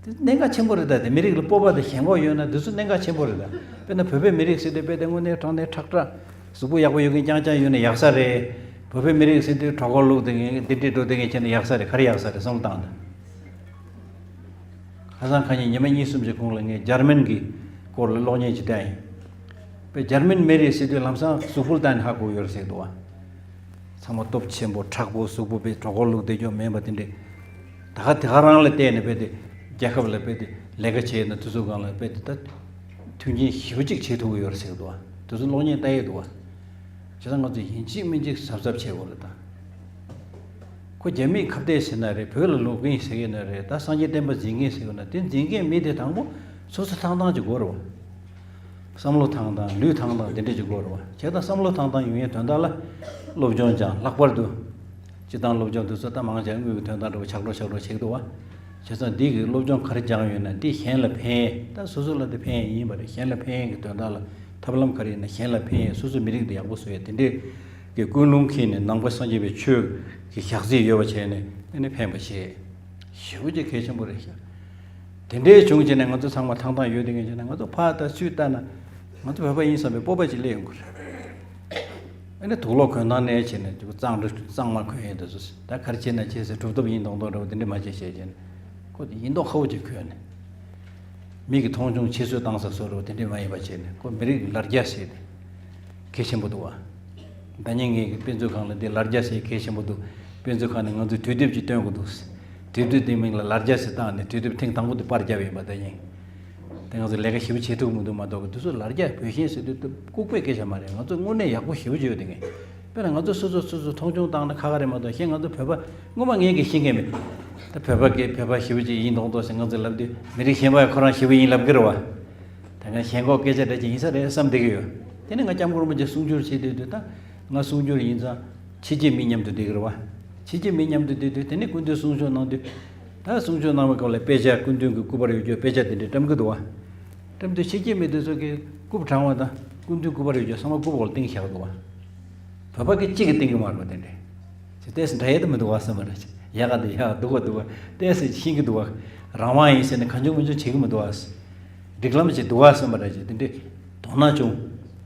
དེ་གནད་འགག་ཆེན་པོ་རེད་ད། དེ་མི་རིགས་ལ་སྤོབས་པ་དང་ཞེན་ཁོག་ཡོད་ན་དེ་ཚོ་གནད་འགག་ཆེན་པོ་རེད་ད། དཔེར་ན་བོད་པའི་མི་རིགས་ཟེར་དུས་དཔེ་དེ་དངོས་གནས་དྲང་གནས་ཁྲག་ཁྲག་གཟུགས་པོ་ཡག་པོ་ཡོད་མཁན་རྐྱང་རྐྱང་ཡོད་ན་ཡག་ས་རེད། བོད་པའི་མི་རིགས་ཟེར་དུས་གྲོད་ཁོག་ལུག་དེ་ངན་འདི་འདྲས་འགྲོ་དེ་ངན་བྱས་ན་ཡག་ས་རེད། ག་རེ་ཡག་ས་རེད་བསམ་བློ་བཏང་ད། ཁ་སང་ཁ་ཉིན་ཉི་མ་གཉིས་གསུམ་གྱི་གོང་ལ་ངས་འཇར་མན་གྱི་སྐོར་ལ་གློག་བརྙན་ཅིག་བལྟས་ཡིན། དཔེ་འཇར་མན་མི་རིགས་ཟེར་དུས་ལམ་སང་གཟུགས་པོ་ལ་བལྟས་ནས་ཧ་གོ་ཡོད་རེད་ཟེར་འདུག་བ། ཚང་མ་སྟོབས་ཆེན་པོ་མཁྲེགས་པོ་གཟུགས་པོ་དཔེ་གྲོད་ཁོག་ལུག་བསྡད་རྒྱུ་མེད་པ་དེ་འདྲས། ད་ག་དེ་ག་རང་ལ་བལྟས་ནས་དཔེ་དེ་རྒྱལ་ཁབ་ལ་དཔེ་དེ་ལས་ཀ་བྱས་ན་དེ་ཚོ་སྒང་ལ་དཔེ་དེ་ད་མཐུན་རྐྱེན་ཞེ་པོ་ཅིག་བྱེད་ཐུབ་ཀྱི་ཡོད་རེད་ཟེར་གི་འདུག་བ། དེ་ཚོ་གློག་བརྙན་ལྟ་ཡི་འདུག་བ། བྱས་ཙང་ང་ཚོ་ཡིན་གཅིག་མིན་གཅིག་གཟབ་གཟབ་བྱེད་དགོས་རེད་ད། ཁོ་རྒྱ་མིས་ཁ་གཏད་བྱེད་ན་རེད། བོད་ལ་ལོག་གིན་ཟེར་གི་ན་རེད། ད་སངས་རྒྱས་བསྟན་པ་འཛིན་གིན་ཟེར་གི་ན་དེ་འཛིན་མཁན་མི་དེ་དང་པོ་སོ་སོ་ཐང་ཐང་ཅིག་དགོས་རེད་བ། བསམ་བློ་ཐང་ཐང་ལུས་ཐང་ཐང་དེ་འདྲ་ཅིག་དགོས་རེད་བ། བྱས་ཙང་བསམ་བློ་ཐང་ཐང་ཡོང་ཡའི་དོན་དག་ལ་སློབ་སྦྱོང་སྦྱང་། ལྷག་པར་དུ་སྤྱི་བཏང་སློབ་སྦྱོང་དེ་ཚོ་ད་མང་ཆེ་དངུལ་གྱི་དོན་དག་འདྲ་བོ་ཆག་འགྲོ་ཆག་འགྲོ་བྱེད་ཀྱི་འདུག་བ། བྱས་ཙང་འདི་གི་སློབ་སྦྱོང་ག་རེ་སྦྱངས་ཡོད་ན་འདི་གཞན་ལ་ཕན་ཡས། ད་སོ་སོ་ལ་འདི་ཕན་ཡས་ཡིན་པ་རེད། གཞན་ལ་ཕན་ཡས་ཀྱི་དོན་དག་ལ་ཐབས་ལམ་ག་རེ་ཡིན་ན་གཞན་ལ་ཕན་ཡས། སོ་སོའི་མི་རིགས་འདི་ཡག་པོ་བཟོ་ཡས་དེ་འདྲའི་གི་ཀུན་སློང་འཁྱེར་ནས་ནང་པ་སངས་རྒྱས་པའི་ཆོས་ཀྱི་ཞག་རྩིས་ཡོད་པ་བྱས་ནས་ཨ་ནི་ཕན་པ་བྱེད། ཞེ་པོ་ཅིག་གལ་ཆེན་པོ་རེད་ཤག་དེ་འདྲའི་བྱུང་བྱས་ནས་ང་ཚོ་ཚང་མ་ཐང་ཐང་ཡོད་དེ་ངས་བྱས་ན་ང་ཚོ་ཕར་ལྟ་ཚུར་ལྟ་ན་ང་ཚོ་བོད་པ་ཡིན་བསམ་པའི་སྤོབས་པ་ཅིག་སླེབས་ཡོང་གི་རེད། ཨ་ནི་དུག་ལོག་གོན་སྟངས་ནས་བྱས་ནས་དེ་གཙང་རུ་གཙང་མ་གོན་ཡས་འདི་ཚོ་ད་ག་རེ་བྱས་ན་བྱས་ཟེར་གྲུབ་ཐོབ་ཡིན་མདོག་མདོག་འདྲ་བོ་དེ་འདྲ་མ་བྱས་བྱས་བྱས་ནས་ཁོ་དེ་ཡིན་མདོག་ཁ་བོ་ཅིག་གོན་ནས་མི་གི་མཐོང་ཆུང་ཕྱི་བསོད་བཏང་ས་བཟོ་འདྲ་བོ་དེ་འདྲ་མ་ཡིན་པ་བྱས་ནས་ཁོ་མི་རིགས་ལ་རྒྱ་ཟེར་ཏེ་གལ་ཆེན་པོ་འདུག་བ། ད་ཉིན་ངས་ཀྱི་དཔེ་མཛོད་ཁང་ལ་འདི་ལ་རྒྱ་ཟེར་གལ་ཆེན་པོ་འདུག་དཔེ་མཛོད་ཁང་ནས་ང་ཚོས་དུས་དེབ་ཅིག་སྟོན་དགོས་འདུག་དུས་དེབ་དེའི་མིང་ལ་ལ་རྒྱ་ཟེར་བཏགས་ནས་དུས་དེབ་ཐེངས་དང་པོ་དེ་པར་བརྒྱབ་ཡིན་པ། ད་ཉིན་དེ་ང་ཚོ་ལས་ཀ་ཞེ་པོ་བྱེད་ཐུབ་མི་འདུག་མ་གཏོགས་གི་དུས་ཚོད་ལ་རྒྱ་བོད་ཞེན་ཟེར་དུས་དེ་ལྐུགས་པའི་སྐད་ཆ་མ་རེད། ང་ཚོ་དངོས་གནས་ཡག་པོ་ཞེ་པོ་ཅིག་ཡོད་དེ་ངས་དཔེར་ན་ང་ཚོ་སོ་སོ་སོ་སོ་མཐོང་ཆུང་བཏང་ན་ཁག་ཁག་རེད་མ་གཏོགས་གཞན་ང་ཚོ་བོད་པ་སྔོན་མ་ངས་ཀྱི་ཤེས་མཁན་མེད། ད་བོད་པ་གི་བོད་པ་ཞེ་པོ་ཅིག་ཡིན་མདོག་མདོག་ཟེར་ང་ཚོས་ལབ་དུས་མི་རིགས་གཞན་པ་ཡང་ཁོ་རང་ཞེ་པོ་ཡིན་ལབ་ཀྱི་རེད་བ། ད་ང་ཞེན་ཁོག་སྐད་ཆ་འདྲ་ཅིག་ཡིན་ས་རེད་བསམ་བསྡད་ཀྱི་ཡོད། དེ་ནས་ང་སྐྱབས་མགོན་རིན་པོ་ཆེ་གསུང་སྒྱུར་བྱེད་དུས་དུས་ད་ང་གསུང་སྒྱུར་ཡིན་ཙང་ཕྱི་རྒྱལ་མི་མཉམ་དུ་བསྡད་ཀྱི་རེད་བ། ཕྱི་རྒྱལ་མི་མཉམ་དུ་བསྡད་དུས་དེ་ནས་སྐུ་མདུན་གསུང་ཆོས་གནང་དུས་ད་གསུང་ཆོས་གནང་བའི་སྐབས་ལ་དཔེ་ཆ་སྐུ་མདུན་གྱི་སྐུ་པར་ཡོད་རྒྱུ་དཔེ་ཆ་དེ་འདྲ་བཀྲམ་གྱི་འདུག་བ། བཀྲམ་དུས་ཕྱི་རྒྱལ་མི་དེ་ཚོ་གིས་རྐུབ་བྲེགས་པ་དང་སྐུ་མདུན་སྐུ་པར་ཡོད་རྒྱུ་ཚང་མ་རྐུབ་འོག་ལ་བཏིང་བཞག་འདུག་བ། བོད་པ་གི་གཅིག་གིས་བཏིང་གི་མ་རེད་པ། དེ་འདྲས་ཅིག་ཏོག་ཙམ་འདྲ་ཡས་དུ་མི་འདུག་བ་བསམ་པ་རེད། ཅིག་ཡག་ག་འདུག་ཡག་འདུག་བ་འདུག་བ་ཏོག་ཙམ་ཤེས་ཀྱི་འདུག་བ། རང་དབང་ཡིན་ཟེར་ནས་གང་བྱུང་མང་བྱུང་བྱེད་ཀྱི་མི་འདུག་བ། སྒྲིག་ལམ་ཅིག་འདུག་བ་བསམ་པ་རེད། ཅིག་དེ་འདྲས་དོ་སྣང་བྱུང་།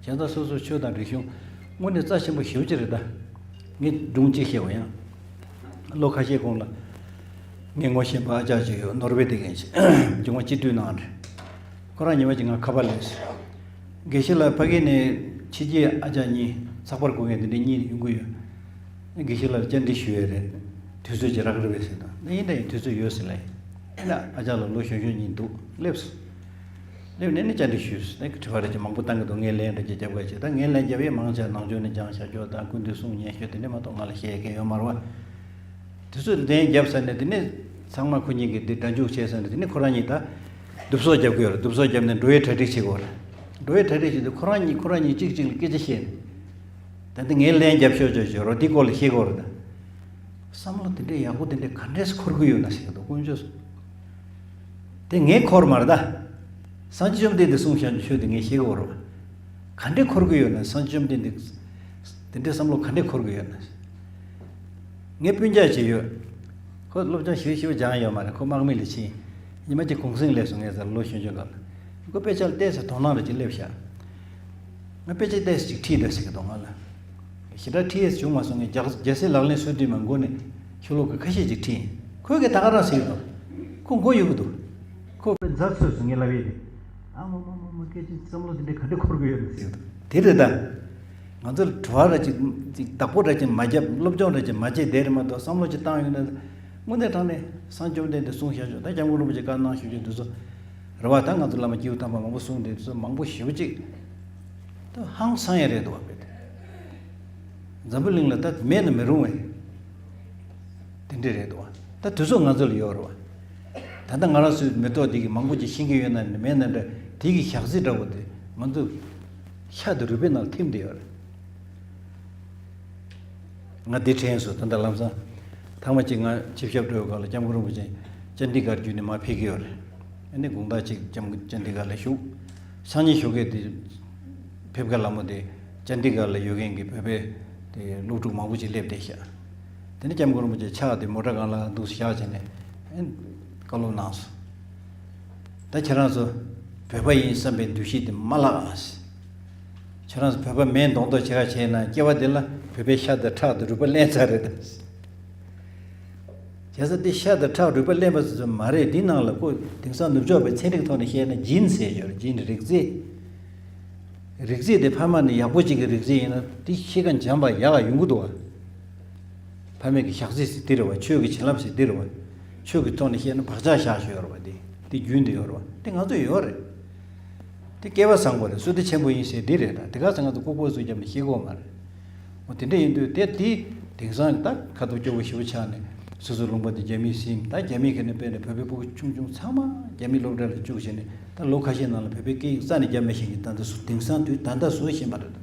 བྱས་ཙང་སོ་སོའི་ཆོས་དང་རིག་གཞུང་དངོས་གནས་རྩ་ཆེན་པོ་ཞེ་པོ་ཅིག་རེད་ད། ངས་སྒྲུང་གཅིག་བཤད་པ་ཡང་། ལོ་ཁ་ཤས་གོང་ལ་ངས་ངོ་ཤེས་པ་ཨ་ཅག་ཅིག་ཡོད། ནོར་ཝེ་དེ་མཁན་ཅིག་འབྱུང་བ་སྤྱི་འཐུས་གནང་རེད། ཁོ་རང་ཉི་མ་གཅིག་ང་ཁ་པར་སླེབས་སོང་། དགེ་བཤེས་ལགས་ཕ་གི་ནས་ཕྱི་རྒྱལ་ཨ་ཅག་གཉིས་ཚགས་པར་བསྐུར་མཁན་དེ་འདྲ་གཉིས་ཡོང་གི་ཡོད། དགེ་བཤེས་ལགས་ལ་བཅར་འདྲི་ཞུ་ཡས་རེད། དུས་ཚོད་ཅིག་རག་གི་རེད་པས་ཟེར་དང་། ད་ཡིན་ད་ཡིན་དུས་ཚོད་ཡོད་ཟེར་ལབ་ཡིན། ཨ་ཅག་ལགས་ལོ་གཞོན་གཞོན་གཉིས་འདུག་སླེབས་སོང་། སླེབས་ནས་ནི་བཅར་འདྲི་ཞུས་སོང་། ད་དྲི་བ་རེ་ཅིག་མང་པོ་བཏང་གི་འདུག་ངས་ལན་འདྲ་ཅིག་རྒྱབ་ག་བྱས། ད་ངས་ལན་རྒྱབ་ཡས་མང་ཆེ་ནང་ཆོས་ནས་སྦྱངས་བཞག་ཆོག་དང་སྐུ་མདུན་གསུང་ཉན་ཤོག་དེ་འདྲ་མ་གཏོགས་ང་ལ་བཤད་མཁན་ཡོད་མ་རེད་བ། དེ་ཚོས་ལན་བརྒྱབ་ཚར་ནས་དེ་ནས་ཚང་མ་ཁོ་གཉིས་ཀྱིས་དེ་སྒྲ་འཇུག་བྱས་ཚར་ནས་དེ་ནས་ཁོ་རང་གཉིས་ད་བསྡུ་གསོག་རྒྱབ་ཀྱི་ཡོད་རེད། བསྡུ་གསོག་བརྒྱབ་ནས་འགྲོ་བའི་གྲ་སྒྲིག་བྱེད་དགོས་རེད། འགྲོ་བའི་གྲ་སྒྲིག་བྱེད་དུས་ཁོ་རང་གཉིས་ཁོ་རང་གཉིས་གཅིག་གཅིག་ལ་སྐད་ཆ་བཤད་ནས། ད་འདི་ངས་ལན་རྒྱབ་ཤོག་ཅོག་ཅོག་རོ་འདི་སྐོར་ལ་བཤད་དགོས་རེད་ད། བསམ་བློ་དེ་འདྲའི་ཡག་པོ་དེ་འདྲའི་ག་འདྲས་སེ་འཁོར་གི་ཡོད་ན་ཟེར་གི་འདུག་དཀོན་མཆོག་གསུམ། དེ་ངས་འཁོར་མ་རེད་ད། སངས་རྒྱས་བཅོམ་ལྡན་འདས་གསུངས་བཞག་རྒྱུ་ཆོས་དེ་ངས་བཤད་གི་ཡོད་རེད་བ། ག་འདྲས་འཁོར་གི་ཡོད་ན་སངས་རྒྱས་བཅོམ་ལྡན་འདས། དེ་འདྲའི་བསམ་བློ་ག་འདྲས་འཁོར་གི་ཡོད་ན། ངས་སྤུན་ཀྱག་ཅིག་ཡོད། ཁོ་སློབ་སྦྱོང་ཞེ་པོ་ཞེ་པོ་སྦྱངས་ཡོད་མ་རེད། ཁོ་དམག་མི་ལ་ཕྱིན། ཉི་མ་གཅིག་གུང་སེང་སླེབས་སོང་། ངས་ཟེར་ལོ་གཞོན་གཞོན་སྐབས་ལ། ཁོ་དཔེ་ཆ་ལ་བལྟས་ཚེ་དོ་སྣང་རེ་ཅིག་སླེབས་ཤག་ང་དཔེ་ཆ་ཏོག་ཙམ་ཅིག་ཁྲིད་དང་ཟེར་གི་འདུག་ང་ལ། ཞེ་དྲག་ཁྲིད་ཡས་བྱུང་མ་སོང་། ངས་རྒྱ་རྒྱལ་སྲས་ལག་ལེན་སོ་བདུན་མ་མགོ་ནས་ཤོ་ལོ་ཀ་ཁ་ཤས་ཅིག་ཁྲིད་ཡིན། ཁོས་གི་ད་ག་རང་ཟེར་གི་འདུག་ཁོ་མགོ་ཡོད་གི་འདུག་ཁོ་པའི་མཛའ་ཚོས་སུ་ངས་ལབ་ཡས་དེ། ཨ་མ་མ་མ་མ་སྐད་ཅིག་བསམ་བློ་དེ་འདྲའི་ག་འདྲ་འཁོར་གི་ཡོད་མི་སྲིད། དེ་རེད་ད། ང་ཚོ་ལ་དྲི་བ་ར་ཅིག་ཅིག་བདག་པོ་ར་ཅིག་མ་བརྒྱབ། སློབ་སྦྱོང་ར་ཅིག་མ་བྱས་བསྡད་རེད་མ་གཏོགས། བསམ་བློ་ཅིག་བཏང་ཡོང་ན། དངོས་གནས་དྲང་གནས་སངས་རྒྱས་བཅོམ་ལྡན་འདས་གསུངས་བཞག་ཆོག་ད་སྐྱབས་མགོན་རིན་པོ་ཆེ་བཀའ་གནང་བཞག་ཆོག་དེ་ཚོ་རེད་བ། ད་ང་ཚོ་བླ་མ་སྐྱེས་བུ་དམ་པ་མང་པོ་གསུངས་དེ་ཚོ་མང་པོ་ཞེ་པོ་ཅིག་ད་ཧང་སང་ཡ་རེད་འདུག་བ། དཔེ་དེ་འཛམ་བུ་གླིང་ལ་ད་མེད་ན་མི་རུང་བས། དེ་འདྲས་རེད་འདུག་བ། ད་དུས་ཚོད་ང་ཚོ་ལ་ཡོད་རེད་བ། ད་ལྟ་ང་རང་ཚོའི་མི་ཐོག་འདི་གི་མང་པོ་ཅིག་ཤེས་ཀྱི་ཡོད་ན་མེད་ན་འདྲ། དེ་གི་ཞག་ཚི་འདྲ་བོ་དེ་ང་ཚོ་ཤ་དང་རུས་པའི་ནང་ལ་ཐིམ་བསྡད་ཡོད་རེད། ང་འདི་དྲན་སོང་། ད་ལྟ་ལམ་སང་ཐེངས་མ་གཅིག་ང་ཆིབས་ཞབས་འགྲོ་བའི་སྐབས་ལ་སྐྱབས་མགོན་རིན་པོ་ཆེ་ཅན་དི་གར་བརྒྱུད་ནས་མར་ཕེབས་ཀྱི་ཡོད་རེད། ཨ་ནི་དགོང་དག་ཅིག་སྐྱབས་མགོན་ཅན་དི་གར་ལ་བཞུགས། སང་ཉིན་ཞོགས་ཀས་དེ་ཕེབས་ཀ་ལ་མོ་དེ་ཅན་དི་གར་ལ་ཡོད་མཁན་གྱི་བོད་པའི་དེ་སློབ་ཕྲུག་མང་པོ་ཅིག་སླེབས་བསྡད་ཤག་དེ་ནས་སྐྱབས་མགོན་རིན་པོ་ཆེ་ཕྱག་དེ་མོ་ཊ་སྒང་ལ་འདུག་སེ་བཞག་བྱས་ནས་ཨེ་བཀའ་སློབ་གནང་སོང་། ད་ཁྱེད་རང་ཚོ་བོད་པ་ཡིན་བསམ་པའི་འདུ་ཤེས་དེ་མ་བརླག་ཨ། ཁྱེད་རང་ཚོ་བོད་པ་མིན་མདོག་མདོག་བྱེད་ག་བྱས་ན་སྐྱེ་བ་འདི་ལ་བོད་པའི་ཤ་དང་ཁྲག་དང་རུས་པ་ལེན་ཚར་རེད་ད། བྱས་ཙང་འདི་ཤ་དང་ཁྲག་རུས་པ་ལེན་པ་ཙམ་མ་རེད། འདི་ནང་ལ་ཁོ་དེང་སང་ནུབ་ཕྱོགས་པའི་ཚན་རིག་ཐོག་ནས་བཤད་ན་ཇིན་ཟེར་ཡོད་རེད། ཇིན། རིགས་རྫས། རིགས་རྫས་དེ་ཕ་མ་ནས་ཡག་པོ་ཅིག་གི་རིགས་རྫས་ཡིན་ན་དེ་གཤིས་ཀ་འཇམ་པ་ཡག་ག་ཡོང་གི་འདུག་བ། ཕ་མེས་ཀྱི་ཞག་རྩི་ཟེར་འདི་རེད་བ། ཆོས་ཀྱི་བྱིན་རླབས་ཟེར་འདི་རེད་བ། ཆོས་ཀྱི་ཐོག་ནས་བཤད་ན་བག་ཆགས་བཞག་ཞོར་བ་དེ་དེ་རྒྱུན་དུ་ཡོད་རེད་བ། དེ་ང་ཚོ་ཡོད་རེད། དེ་སྐལ་བ་བཟང་པོ་རེད། བསོད་བདེ་ཆེན་པོ་ཡིན་ཟེར་འདི་རེད་ད། དེ་ག་ཚོད་ང་ཚོ་ལྐུགས་པ་བཟོས་བརྒྱབ་ནས་ཤེས་གོ་མ་རེད། འོ་དེ་འདྲ་ཡིན་དུས་དེ་དེ་དེང་སང་ད་ཁ་ཐུག་སྐྱོ་བོ་ཞེ་པོ་ཆགས་ནས་སོ་སོའི་ལུང་པ་དེ་རྒྱ་མིས་ཟིན། ད་རྒྱ་མིས་ཁ་ནས་དཔེ་ནས་བོད་པའི་ཕྲུ་གུ་ཆུང་ཆུང་ཚང་མ་རྒྱ་མིའི་སློབ་གྲྭ་ལ་བཅུག་བྱས་ནས་ད་ལོ་ཁ་ཤས་ནང་ལ་བོད་པའི་སྐད་ཡིག་རྩ་ནས་རྒྱབ་མེད་བཞིན་གྱི་ད་ལྟ་སུ་དེང་སང་དུས་ད་ལྟ་བཟོ་བཞིན་པ་རེད།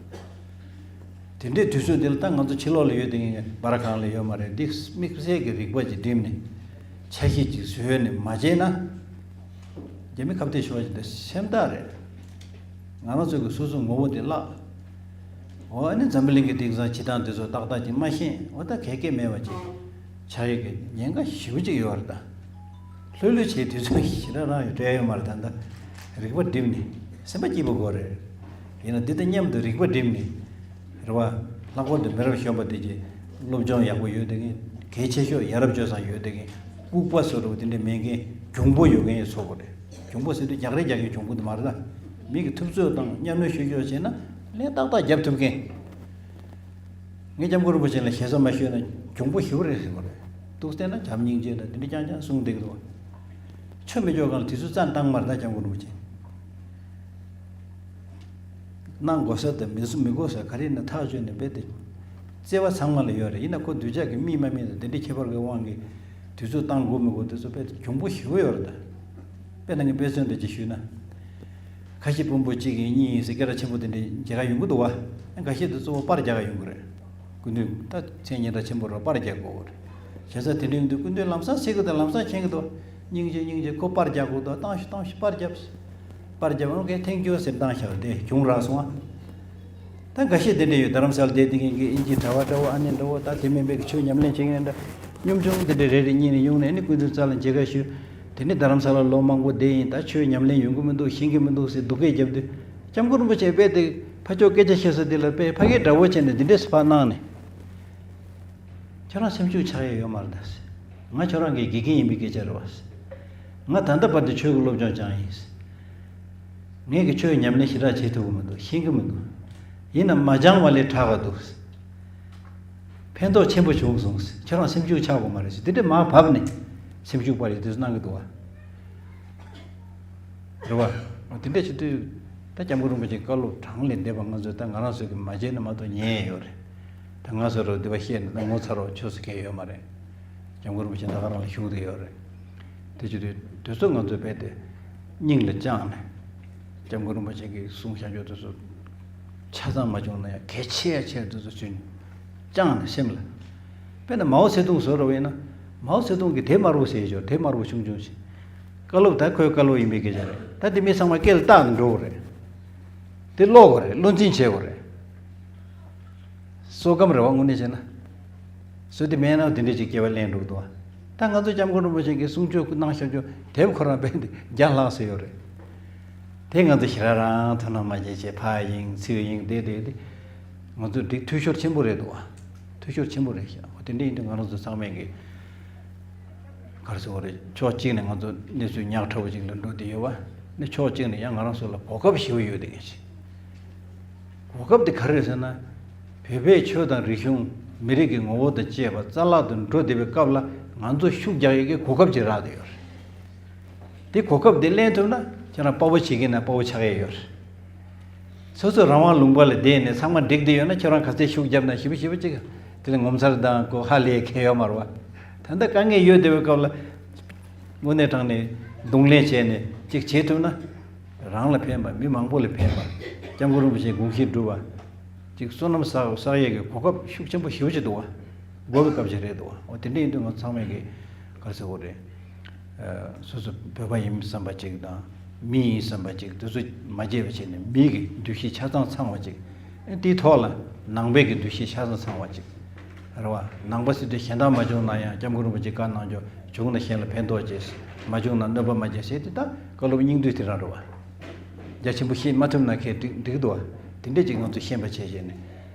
དེ་འདྲའི་དུས་ཚོད་འདི་ལ་ད་ང་ཚོ་ཕྱི་ལོགས་ལ་ཡོད་དེ་ངས་སྦ་ར་གང་ལ་ཡོད་མ་རེད། འདི་དམིགས་བསལ་གྱི་རིག་པ་ཅིག་བསྒྲིམས་ནས་ཆ་ཤས་ཅིག་བཟོས་ནས་མ་བྱས་ན་རྒྱ་མི་ཁ་གཏད་ཤོར་བ་ཅིག་འདི་སེམས་ཐག་རེད། ང་རང་ཚོ་གི་སོ་སོའི་ངོ་བོ་དེ་བརླག་འོ་ཨ་ནི་འཛམ་བུ་གླིང་གི་དེང་སང་བྱེད་སྟངས་དེ་ཚོ་ཏག་ཏག་ཅིག་མ་ཤེས། འོ་ད་གལ་གལ་མེད་པ་ཅིག་ཆགས་ཡོད་ཀྱི་ཉེན་ཁ་ཞེ་པོ་ཅིག་ཡོད་རེད་ད། ལྷོད་ལྷོད་བྱས་དུས་ཚོད་ཞེ་དྲག་རང་ཡོད་སྤྲད་ཡོད་མ་རེད། ད་ལྟ་རིག་པ་བསྒྲིམས་ནས་སེམས་པ་སྐྱིད་པོ་དགོས་རེད། ཡིན་ན་འདི་དང་མཉམ་དུ་རིག་པ་བསྒྲིམས་ནས་རེད་བ། ལྷག་པར་དུ་མི་རབས་གཞོན་པ་དེ་གྱིས་སློབ་སྦྱོང་ཡག་པོ་ཡོད་དེ་གིན་གལ་ཆེ་ཤོས་ཡ་རབས་སྤྱོད་བཟང་ཡོད་དེ་གིན་ལྐུགས་པ་བཟོ་འདྲ་བོ་དེ་འདྲ་མེད་མཁན་གྱོང་པོ་ཡོད་མཁན་ཡོད་ཚོ་དགོས་རེད། གྱོང་པོ་ཟེར་དུས་རྒྱག་རེས་རྒྱག་མཁན་གྱོང་པོ་དེ་མ་རེད་ད། མི་གི་ཐུབ་ཚོད་དང་གཉའ་གནོན་ཤོད་ཤོག་བྱས་ན་ལན་ཏག་ཏག་རྒྱབ་ཐུབ་མཁན། ངས་སྐྱབས་མགོན་རིན་པོ་ཆེ་ལ་ཞེ་ས་མ་ཞུས་ན་གྱོང་པོ་ཞེ་པོ་རེད་ཟེར་བ་རེད། འདུག་བལྟས་ན་བྱམས་སྙིང་རྗེ་དང་དེ་འདྲ་རྐྱང་རྐྱང་གསུངས་བསྡད་ཀྱི་འདུག་ཆོ་མི་ཆོ་གང་ལ་དུས་ཚོད་རྩ་བཏང་མ་རེད་ད་སྐྱབས་མགོན་རིན་པོ་ཆེ། གནང་དགོས་ས་དང་མི་སུ་མི་དགོས་ས་ག་རེ་ཡིན་ན་ཐག་གཅོད་ནས་རྦད་དེ་བརྩེ་བ་ཚང་མ་ལ་ཡོད་རེད། ཡིན་ན་ཁོ་གདུལ་བྱ་གི་མི་མ་མི་དང་དེ་འདྲའི་ཁྱད་པར་གྱི་དབང་གིས་དུས་ཚོད་བཏང་དགོས་མི་དགོས་དེ་ཚོ་རྦད་དེ་གྱོང་པོ་ཞེ་པོ་ཡོད་རེད་ད། དཔེར་ན་ངས་དཔེ་མཚོན་འདྲ་ཅིག་ཞུས་ན། ཁ་ཤས་དཔོན་པོ་གཅིག་ཡིན་གཉིས་ཡིན་ཟེར་སྐད་གྲགས་ཆེན་པོ་དེ་འདྲའི་མཇལ་ཁ་ཡོང་གི་འདུག་བ། ཁ་ཤས་དེ་གཙོ་བོ་པར་རྒྱག་ག་ཡོང་གི་རེད། སྐུ་མདུན་ད་མཚན་སྙན་གྲགས་ཆེན་པོ་རེད། པར་རྒྱག་དགོས་རེད། བྱས་ཙང་དེ་འདྲ་ཡོང་དུས་སྐུ་མདུན་ལམ་སང་སེ་གི་དང་ལམ་སང་མཁྱེན་གི་འདུག་སྙིང་རྗེ་སྙིང་རྗེ་ཁོ་པར་རྒྱག་དགོས་འདུག་བཏང་ཤོག་བཏང་ཤོག་པར་རྒྱབ། པར་རྒྱབ་འོང་གི་ཐེངས་རྒྱུ་ཟེར་བཏང་ཤག་དེ་གྱོང་རག་སོང་ཨ། ད་འགའ་ཤས་དེ་འདྲ་ཡོད། རྡ་རམ་ས་ལ་བསྡད་དེ་ངེད་ཀྱི་ཨིན་ཇི་གྲྭ་པ་འདྲ་བོ་ཨ་ནེ་འདྲ་བོ་ད་དེ་མིན་པའི་གི་ཆོས་ཉམས་ལེན་བྱེད་མཁན་འདྲ་གཉོམ་ཆུང་དེ་འདྲ་རེ་རེ་གཉིས་ནས་ཡོང་ནས་ཨ་ནི་སྐུ་མདུན་རྩ་ལ་མཇལ་ཁ་ཞུས། དེ་ནས་རྡ་རམ་ས་ལ་ལོ་མང་པོ་བསྡད་ཡིན། ད་ཆོས་ཉམས་ལེན་ཡོང་གི་མི་འདུག་ཤེས་ཀྱི་མི་འདུག་ཟེར་སྡུག་སྐད་རྒྱབ་དུས་སྐྱབས་མགོན་རིན་པོ་ཆེ་དཔེ་དེ་ཕ་ཕྱོགས་སྐད་ཆ་བཤད་ས་དེ་ལ་དཔེ་ཕ་སྐད་འདྲ་བོ་བྱས་ནས་འདི་འདྲས་སུ་ཕར་གནང་ནས། ཁྱེད་རང་སེམས་ཤུགས་ཆག་ཡས་ཡོད་མ་རེད་ད་ཟེར། ང་ཁྱོད་རང་གི་དགེ་རྒན་ཡིན་པའི་སྐད་ཆ་རེད་བ་ཟེར། ང་ད་ལྟ་བར་དུ་ཆོས་ཀྱི་སློབ་སྦྱོང་སྦྱངས་ཡིན་ཟེར། ངས་ཀྱི་ཆོས་ཉམས་ལེན་ཞེ་དྲག་བྱེད་ཐུབ་ཀྱི་མི་འདུག་ཤེས་ཀྱི་མི་འདུག་ཡིན་ན་མ་སྦྱངས་པ་ལས་དྲག་ག་འདུག་ཕན་ཐོགས་ཆེན་པོ་བྱུང་སོང་ཟེར། ཁྱེད་རང་སེམས་ཤུགས་ཆག་དགོས་མ་རེད་ཟེར། དེ་འདྲས་མར་བབས་ནས་སེམས་ཤུགས་སྤར་ཡས་དེ་ཚོ་གནང་གི་འདུག་བ། རེད་བ། དེ་འདྲ་བྱེད་དུས་ད་སྐྱབས་མགོན་རིན་པོ་ཆེའི་བཀའ་སློབ་གྲངས་ལས་འདས་པ་ང་ཚོས་ད་ང་རང་ཚོ་གིས་མ་བརྗེད་ན་མ་གཏོགས་ཉན་ཡས་ཡོད་རེད། ད་ང་ཚོ་རུ་འདི་བ་བཤད་ན་ད་ངོ་ཚ་རོགས་ཆོས་སུ་གལ་ཡོད་མ་རེད། སྐྱབས་མགོན་རིན་པོ་ཆེ་ད་ག་རང་ལ་བཞུགས་བསྡད་ཡོད་རེད། དེ་བྱེད་དུས་དུས་ཚོད་ང་ཚོས་རྦད་དེ་སྙིང་ལ་བཅངས་ནས་སྐྱབས་མགོན་རིན་པོ་ཆེ་གིས་གསུངས་བཞག་རྒྱུ་དེ་ཚོ་ཆ་ཚང་མ་བྱུང་ན་ཡང་གལ་ཆེ་ཡ་ཆེ་དེ་ཚོ་ཚུན་བཅངས་ནས་སེམས་ལ། དཔེར་ན་མའོ་ཙེ་ཏུང་བཟོ་འདྲ་བ་ཡིན་ན། མའོ་ཙེ་ཏུང་གིས་དེབ་དམར་པོ་བཟོས་ཡོད། དེབ་དམར་པོ་ཆུང་ཆུང་ཞིག་བཀའ་སློབ་ད་ཁོའི་བཀའ་སློབ་ཡིན་པའི་སྐད་ཆ་རེད། ད་དེ་མི་ཚང་མ་སྐེ་ལ་བཏགས་ནས་འགྲོ་དགོས་རེད། དེ་ཀློག་དགོས་རེད། བློ་འཛིན་བྱེད་དགོས་རེད། བསོད་སྐམ་རེད་བ་དངོས་གནས་བྱས་ན། བཟོས་དེ་མེད་ན་དེ་འདྲས་ཅིག་སྐྱེ་བ་ལེན་འགྲོ་གི་འདུག་བ། ད་ང་ཚོ་སྐྱབས་མགོན་རིན་པོ་ཆེ་གིས་གསུང་ཆོས་གནང་བཞག་རྒྱུ་དེབ་ཁོ་རང་རྦད་དེ་བརྒྱ་ལྷག་ཙམ་ཡོད་རེད། དེ་ང་ཚོ་ཞེ་དྲག་རང་དོ་སྣང་མ་བྱས་བྱས་ཕར་གཡེང་ཚུར་གཡེང་བསྡད་བསྡད་དེ། ང་ཚོ་འགྲིག་འཐུས་ཤོར་ཆེན་པོ་རེད་འདུག་བ། འཐུས་ཤོར་ཆེན་པོ་རེད་ཤག་འོ་དེ་འདྲ་ཡིན་དུས་ང་རང་ཚོ་ཚང་མས་ཀྱི་ ག་རེ་ཟེར་བ་རེད། ཕྱོགས་གཅིག་ནས་ང་ཚོ་གནས་ཚུལ་ཉག་ཕྲ་བོ་ཅིག་ལ་འགྲོ་བསྡད་ཡོད་པ། ནི་ཕྱོགས་གཅིག་ནས་ཡང་ང་རང་ཚོ་ལ་གོ་སྐབས་ཞེ་པོ་ཡོད་བསྡད་མཁན་ཞིག་གོ་སྐབས་དེ་ག་རེ་རེད་ཟེར་ན། བོད་པའི་ཆོས་དང་རིག་གཞུང་། མི་རིགས་ཀྱི་ངོ་བོ་དང་བཅས་པ་རྩ་བརླག་ཏུ་འགྲོ་བསྡད་པའི་སྐབས་ལ་ང་ཚོ་ཤུགས་རྒྱག་ཡས་ཀྱི་གོ་སྐབས་ཅིག་རག་བསྡད་ཡོད་རེད། དེ་གོ་སྐབས་དེ་ལེན་ཐུབ་ན་ཁྱེད་རང་དཔའ་བོ་བྱེད་ཀྱི་ན་དཔའ་བོ་ཆགས་ཡས་ཡོད་རེད། སོ་སོ་རང་དབང་ལུང་པ་ལ་བསྡད་ནས་ཚང་མ་འགྲིག་བསྡད་ཡོད་ན། ཁྱེད་རང་ག་ཚད་ཤུགས་བརྒྱབ་ན་ཞེ་པོ་ཞེ་པོ་ཅིག་དེ་ལ་ངོ་མཚར་དང་གོ་ཧ་ལས་མཁན་ཡོད་མ་རེད་བ། ད་ལྟ་དཀའ་ངལ་ཡོད་བསྡད་པའི་སྐབས་ལ་དངོས་གནས་དྲང་ནས་གདོང་ལེན་བྱས་ནས་ཅིག་བྱེད་ཐུབ་ན། རང་ལ་ཕན་པ། མི་མང་པོ་ལ་ཕན་པ། སྐྱབས་མགོན་རིན་པོ་ཆེའི་དགོངས་གཞི་འགྲུབ་པ། ཅིག་བསོད་ནམས་བསགས་བསགས་ཡས་ཀྱི་གོ་སྐབས་ཤུགས་ཆེན་པོ་ཞེ་པོ་ཅིག་འདུག་བ། དགོས་པའི་སྐབས་ཅིག་རེད་འདུག་བ། འོ་དེ་འདྲ་ཡིན་དུས་ང་ཚང་མས་ཀྱི་ག་རེ་ཟེར་དགོས་རེད། སོ་སོ་བོད་པ་ཡིན་བསམ་པ་ཅིག་དང་། མི་ཡིན་བསམ་པ་ཅིག་དེ་ཚོ་མ་བརྗེད་པ་བྱས་ནས། མི་གི་འདུ་ཤེས་ཆ་ཚང་ཚང་བ་ཅིག་དེའི་ཐོག་ལ་ནང་པའི་གི་འདུ་ཤེས་ཆ་ཚང་ཚང་བ་ཅིག་རེད་བ། ནང་པ་ཟེར་དུས་གཞན་དག་མ་བྱུང་ན་ཡང་སྐྱབས་མགོན་རིན་པོ་ཆེ་བཀའ་གནང་རྒྱུ་བྱུང་ན་གཞན་ལ་ཕན་ཐོགས་བྱེད། མ་བྱུང་ན་གནོད་པ་མ་བྱེད་ཟེར་དེ་ད་བཀའ་སློབ་སྙིང་བསྡུས་དེ་རང་རེད་བ། རྒྱ་ཆེན་པོ་བཤད་མ་ཐུབ་ན་ཁྱེད་འགྲིག་འགྲིག་འདུག་བ། དེ་འདྲས་ཅིག་ང་ཚོ་ཤེས་པ་བྱས་བྱས་ནས་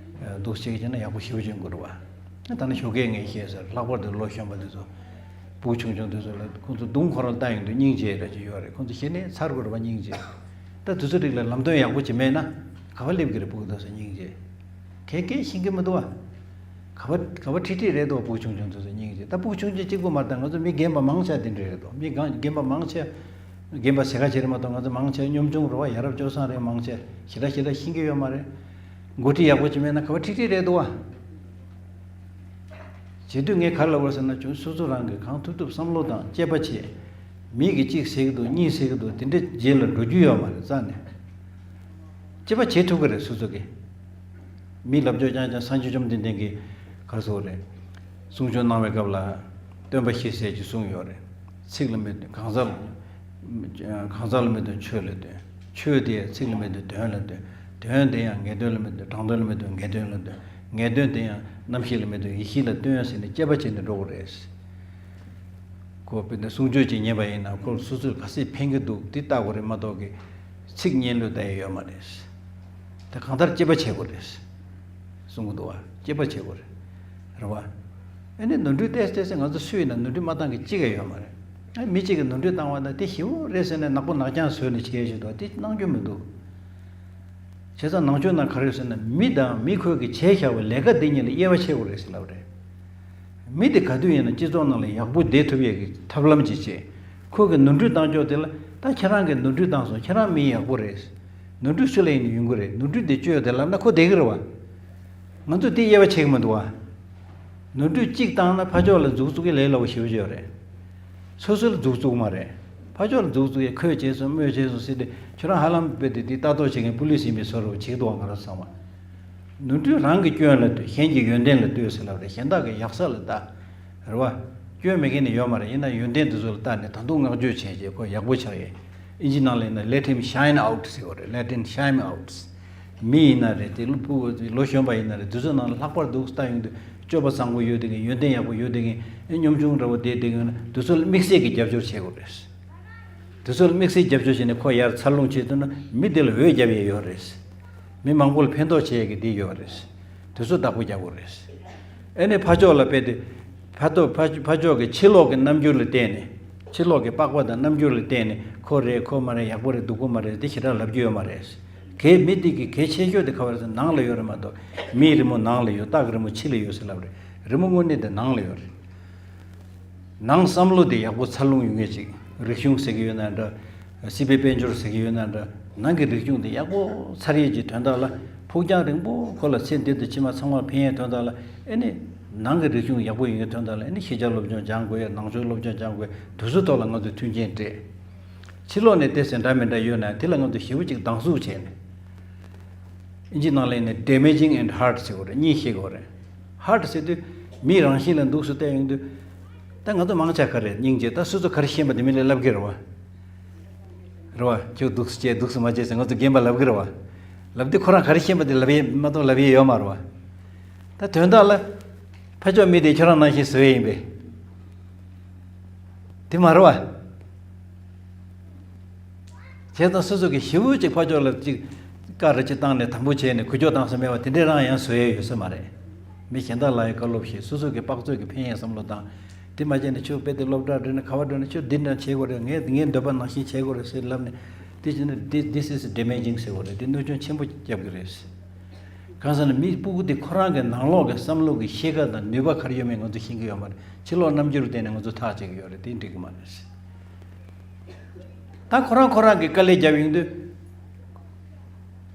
འདུག་བྱེད་ཀྱི་ན་ཡག་པོ་ཞེ་པོ་ཅིག་འགོར་བ། ད་ནི་ཞོགས་ཀས་ངས་བཤད་ཟེར། ལྷག་པར་དུ་ལོ་གཞོན་པ་དེ་ཚོ། སྤུ་གུ་ཆུང་ཆུང་དེ་ཚོ་ལ་ཁོང་ཚོ་གདོང་ཁོ་རང་ལྟ་ཡོང་དུས་སྙིང་རྗེ་རེ་ཅིག་ཡོད་རེད། ཁོང་ཚོ་ཞེ་ནས་ཚར་དགོས་རེད་བ། སྙིང་རྗེ། ད་དེ་ཚོ་རིགས་ལ་ལམ་སྟོན་ཡག་པོ་ཅིག་མེད་ན་ག་པར་སླེབས་ཀྱི་རེད། སྤུ་གུ་དེ་ཚོ་སྙིང་རྗེ། གས་གས་ཤེས་ཀྱི་མི་འདུག་བ། ག་པར་ག་པར་ཁྲིད་ཁྲིད་རེད་འདུག་སྤུ་གུ་ཆུང་ཆུང་དེ་ཚོ་སྙིང་རྗེ། ད་སྤུ་གུ་ཆུང་ཆུང་གཅིག་པུ་མ་རེད། ད་ང་ཚོ་མི་རྒན་པ་མང་ཆེ་དེ་འདྲ་རེད་འདུག་མི་རྒན་རྒན་པ་མང་ཆེ། རྒན་པ་ཟེར་ཁ་ཆེ་རེད་མ་གཏོགས་ང་ཚོ་མང་ཆེ་གཉོམ་ཆུང་རེད་བ། ཡ་རབས་སྤྱོད་བཟང་རེད། མང་ཆེ་ཞེ་དྲག་ཞེ་དྲག་ཤེས་ཀྱི་ཡོད་མ་རེད། འགོ་ཁྲིད་ཡག་པོ་ཅིག་མེད་ན་ག་པར་ཁྲིད་ཁྲིད་རེད་འདུག་བ། བྱེད་དུས་ངས་ག་རེ་ལབ་དགོས་ཟེར་ན། ཁྱོད་སོ་སོ་རང་གིས་གང་ཐུབ་ཐུབ་བསམ་བློ་དང་དཔྱད་པ་བྱེད། མི་གིས་གཅིག་ཟེར་གྱི་འདུག་གཉིས་ཟེར་གྱི་འདུག་དེ་འདྲ་རྗེས་ལ་འགྲོ་རྒྱུ་ཡོད་མ་རེད། རྩ་ནས། དཔྱད་པ་བྱེད་ཐུབ་ཀྱི་རེད་སོ་སོ་གིས། མིས་ལབ་ཀྱོག་རྐྱང་རྐྱང་། སངས་རྒྱས་བཅོམ་ལྡན་འདས་ཀྱིས་ག་རེ་ཟེར་དགོས་རེད། གསུང་ཆོས་གནང་བའི་སྐབས་ལ་སྟོན་པ་བཞི་ཟེར་གྱི་གསུངས་ཡོད་རེད། ཚིག་ལ་མི་གང་ཟག་གང་ཟག་ལ་མི་སྟོན། ཆོས་ལ་སྟོན། ཆོས་དེ་ཡང་ཚིག་ལ་མི་སྟོན། དོན་ལ་སྟོན། དོན་དེ་ཡང་ངེས་དོན་ལ་མི་སྟོན། དྲང་དོན་ལ་མི་སྟོན། ངེས་དོན་ལ་སྟོན། ངེས་དོན་དེ་ཡང་རྣམ་ཤེས་ལ་མི་སྟོན། ཡེ་ཤེས་ལ་སྟོན་ཟེར་ནས་དཔྱད་པ་བྱས་ནས་འགྲོ་དགོས་རེད། ཁོ་དཔེར་ན་གསུང་ཆོས་ཅིག་ཉན་པ་ཡིན་ན་ཁོ་སོ་སོས་ག་ཚད་ཕན་གྱི་འདུག་དེ་ལྟ་དགོས་རེད་མ་གཏོགས་ཀྱི། ཚིག་སྙན་ལོས་ལྟ་ཡ་ཡོད་མ་རེད། དེ་གང་ལྟར་དཔྱད་པ་བྱེད་དགོས་རེད། གསུང་གི་འདུག་བ། དཔྱད་པ་བྱེད་དགོས་རེད། རེད་བ། ཨ་ནི་ནོར་འཁྲུལ་ཏོག་ཙམ་ཏོག་ཙམ་ང་ཚོ་སུ་ཡིན་ན་ནོར་འཁྲུལ་མ་བཏང་གི་གཅིག་ཀྱང་ཡོད་མ་རེད། ཨ་མི་གཅིག་གིས་ནོར་འཁྲུལ་བཏང་བ་ན་དེ་ཞེ་པོ་རེད་ཟེར་ནས་ནག་པོ་ནག་རྐྱང་བཟོས་ནས་བྱས་བཞིན་འདུག་དེ་གནང་རྒྱུ་མི་འདུག་བྱས་ཙང་ནང་ཆོས་ནང་ག་རེ་ཡོད་ཟེར་ན། མི་དང་མི་ཁོས་ཀྱིས་བྱས་བཞག་པའི་ལས་ཀ་འདི་གཉིས་ལ་དབྱེ་བ་ཕྱེ་དགོས་རེད་ཟེར་ལབ་རེད། མི་དེ་ག་དུས་ཡིན་ན་སྤྱི་ཚོགས་ནང་ལ་ཡག་པོ་བསྡད་ཐུབ་ཡས་ཀྱི་ཐབས་ལམ་ཅིག་བྱེད། ཁོ་གིས་ནོར་འཁྲུལ་བཏང་ཕྱོགས་དེ་ལ། ད་ཁྱེད་རང་གིས་ནོར་འཁྲུལ་བཏང་སོང་། ཁྱེད་རང་མི་ཡག་པོ་རེད། ནོར་འཁྲུལ་སུ་ལ་ཡིན་ན་ཡོང་གི་རེད། ནོར་འཁྲུལ་དེ་བཅོས་ཏེ་ལབ་ན་ཁོ་བསྡད་ཀྱི་རེད་བ། ང་ཚོས་དེ་དབྱེ་བ་ཕྱེ་གི་མི་འདུག་བ། ནོར་འཁྲུལ་གཅིག་བཏང་ན་ཕར་ཕྱོགས་ལ་མཛུབ་བཙུགས་ཀྱི་ལས་སླ་པོ་ཞེ་པོ་ཅིག་ཡོད་རེད། སོ་སོ་ལ་མཛུབ་བཙུགས་མ་རེད། ཕར་ཕྱོགས་ལ་མཛུབ་བཙུགས་ཡས། ཁོས་བྱས་སོང་། མོས་བྱས་སོང་ཟེར་ཏེ་ཁྱོད་རང་ཧ་ལམ་དཔེ་དེ་དེ་ལྟ་རྟོག་བྱེད་མཁན་པུ་ལིས་ཡིན་པའི་བཟོ་འདྲ་བྱེད་ཀྱི་འདུག་བ། ང་རང་ཚང་མ། ནོར་འཁྲུལ་རང་གི་སྐྱོན་ལ་ལྟོས། གཞན་གྱི་ཡོན་ཏན་ལ་ལྟོས་ཟེར་ལབ་རེད། གཞན་དག་གི་ཡག་ས་ལ་ལྟ། རེད་བ། སྐྱོན་མེད་མཁན་ནི་ཡོད་མ་རེད། ཡིན་ན་ཡོན་ཏན་དེ་ཚོ་ལ་ལྟ་ནས་ད་དུང་བསྔགས་བརྗོད་བྱས་རྗེས་ཁོ་ཡག་པོ་ཆགས་ཡས། ཨིན་ཇི་ནང་ལ་ཡིན་ན་let him shine out ཟེར་བ་རེད། Let him shine out། མི་ཡིན་ན་རེད། དེ་ལོ་ཕྲུ་གུ་ལོ་གཞོན་པ་ཡིན་ན་རེད། དེ་ཚོ་ནང་ལ་ལྷག་པར་དུ་ལྟ་ཡོང་དུས་སྤྱོད་པ་བཟང་པོ་ཡོད་བསྡད་མཁན། ཡོན་ཏན་ཡག་པོ་ཡོད་བསྡད་མཁན། ཨེ་གཉོམ་ཆུང་འདྲ་བོ་བསྡད་བསྡད་མཁན། དེ་ཚོ་ལ་དམིགས་བསལ་གྱི་རྒྱབ་སྐྱོར་བྱེད་དགོས་རེད། དེ་ཚོ་ལ་དམིགས་བསལ་རྒྱབ་སྐྱོར་བྱས་ནས་ཁོ་ཡར་འཚར་ལོངས་བྱེད་ཐུབ་ན་མི་དེ་ལ་འོད་རྒྱབ་ཡས་ཡོད་རེད། མི་མང་པོ་ལ་ཕན་ཐོགས་བྱེད་ཡས་ཀྱི་དེ་ཡོད་རེད། དེ་ཚོ་བདག་པོ་རྒྱག་དགོས་རེད། ཨེ་ནས་ཕར་ཕྱོགས་ལ་དཔེ་དེ། ཕར་ཕྱོགས་ཕར་ཕར་ཕྱོགས་ཀྱི་ཕྱི་ལོགས་ཀྱི་རྣམ་འགྱུར་ལ་བལྟས་ནས། ཕྱི་ལོགས་ཀྱི་པགས་པ་དང་རྣམ་འགྱུར་ལ་བལྟས་ནས་ཁོ་རེད་ཁོ་མ་རེད། ཡག་པོ་རེད་སྡུག་པོ་མ་རེད། དེ་ཞེ་དྲག་ལབ་རྒྱུ་ཡོད་མ་རེད། གལ་མི་དེ་གི་གལ་ཆེ་ཤོས་དེ་ག་བ་རེད་ཟེར་ན་ནང་ལ་ཡོད་རེད་མ་གཏོགས། མིའི་རི་མོ་ནང་ལ་ཡོད། སྟག་གི་རི་མོ་ཕྱི་ལ་ཡོད་ཟེར་ལབ་རེད། རི་མོ་དངོས་གནས་དེ་ནང་ལ་ཡོད་རེད། ནང་བསམ་བློ་དེ་ཡག་པོ་འཚར་ལོངས་ཡོང་ངེས་ཅིག་རིག་གཞུང་ཟེར་གྱི་ཡོད་ན་འདྲ། སྲིད་པའི་དཔལ་འབྱོར་ཟེར་གྱི་ཡོད་ན་འདྲ། ནང་གི་རིག་གཞུང་དེ་ཡག་པོ་འཚར་ཡས་ཀྱི་དོན་དག་ལ། ཕུགས་རྒྱང་རིང་པོ་ཁོ་ལ་ཚེ་འདི་དང་ཕྱི་མ་ཚང་མ་ཕན་ཡས་དོན་དག་ལ། ཨེ་ནི། ནང་གི་རིག་གཞུང་ཡག་པོ་ཡོང་ཡས་དོན་དག་ལ། ཨེ་ནི་ཤེས་བྱ་སློབ་སྦྱོང་སྦྱང་དགོས་ཡས། ནང་ཆོས་སློབ་སྦྱོང་སྦྱང་དགོས་ཡས། དེ་ཚོའི་ཐོག་ལ་ང་ཚོས་མཐུན་རྐྱེན་སྤྲད། ཕྱི་ལོགས་ནས་བལྟས་ཚེ་འདྲ་མི་འདྲ་ཡོད་ན་དེ་ལ་ང་ཚོས་ཞེ་པོ་ཅིག་སྡང་ཟུག་བྱས་ནས། ཨིན་ཇི་ནང་ལ་ཡིན་ན་damaging and hurt ཟེར་གྱི་ཡོད་རེད། གཉིས་བཤད་ཀྱི་ཡོད་རེད། Hurt ཟེར་དུས་མིའི་རང་བཞིན་ལ་འདུག་སེ་བལྟས་ཡོང་དུས། ད་ང་ཚོ་མང་ཆེ་ག་རེ་སྙིང་རྗེ། ད་སོ་སོ་ག་རེ་ཤེས་པ་དེ་མི་ལ་ལབ་ཀྱི་རེད་བ། རེད་བ། ཁྱོད་འདུག་སེ་བྱས་འདུག་སེ་མ་བྱས་ཟེར་ང་ཚོ་རྒན་པ་ལབ་ཀྱི་རེད་བ། ལབ་དུས་ཁོ་རང་ག་རེ་ཤེས་པ་དེ་ལབ་ཡས་མ་གཏོགས་ལབ་ཡས་ཡོད་མ་རེད་བ། ད་དོན་དག་ལ། ཕར་ཕྱོགས་མི་དེ་ཁྱོད་རང་ནང་བཞིན་བཟོ་ཡས་ཡིན་པས། དེ་མ་རེད་བ། བྱས་ཙང་སོ་སོ་གིས་ཞེ་པོ་ཅིག་ཕར་ཕྱོགས་ལ་ཅིག་བཀའ་རེ་ཅིག་བཏང་ནས་དམ་པོ་བྱས་ནས་འགུལ་སྐྱོད་བཏང་ས་མེད་པ་དེ་འདྲས་རང་ཡང་བཟོ་ཡས་ཡོད་ས་མ་རེད། མི་གཞན་དག་ལ་ཡང་བཀའ་སློབ་བྱེད། སོ་སོ་གི་དཔག་ཚོད་ཀྱི་ཕན་ཡས་བསམ་བློ་བཏང་། དེ་མ་བྱས་ན་ཁྱོད་དཔེ་དེ་སློབ་གྲྭ་འགྲོ་ན་ག་བ་འགྲོ་ན་ཁྱོད་འདི་འདྲ་བྱེད་དགོས་རེད། ངས་ངའི་འདོད་པ་ནང་བཞིན་བྱེད་དགོས་རེད་ཟེར་ལབ་ནས་དེ་བྱས་ན་this this is damaging ཟེར་དགོས་རེད། དེ་གནོད་སྐྱོན་ཆེན་པོ་རྒྱབ་ཀྱི་རེད། གང་ཟེར་ན་མི་སྤུ་གུ་དེ་ཁོ་རང་གི་ནང་ལོགས་ཀྱི་བསམ་བློ་གི་ཤེས་ཀ་དང་ནུས་པ་ག་རེ་ཡོད་མེད་ང་ཚོ་ཤེས་ཀྱི་ཡོད་མ་རེད། ཕྱི་ལོགས་རྣམ་འགྱུར་བལྟས་ནས་ང་ཚོ་ཐག་བཅད་ཀྱི་ཡོད་རེད། དེ་འགྲིག་གི་མ་རེད། ད་ཁོ་རང་ཁོ་རང་གིས་དཀའ་ལས་བརྒྱབ་ཡོང་དུས།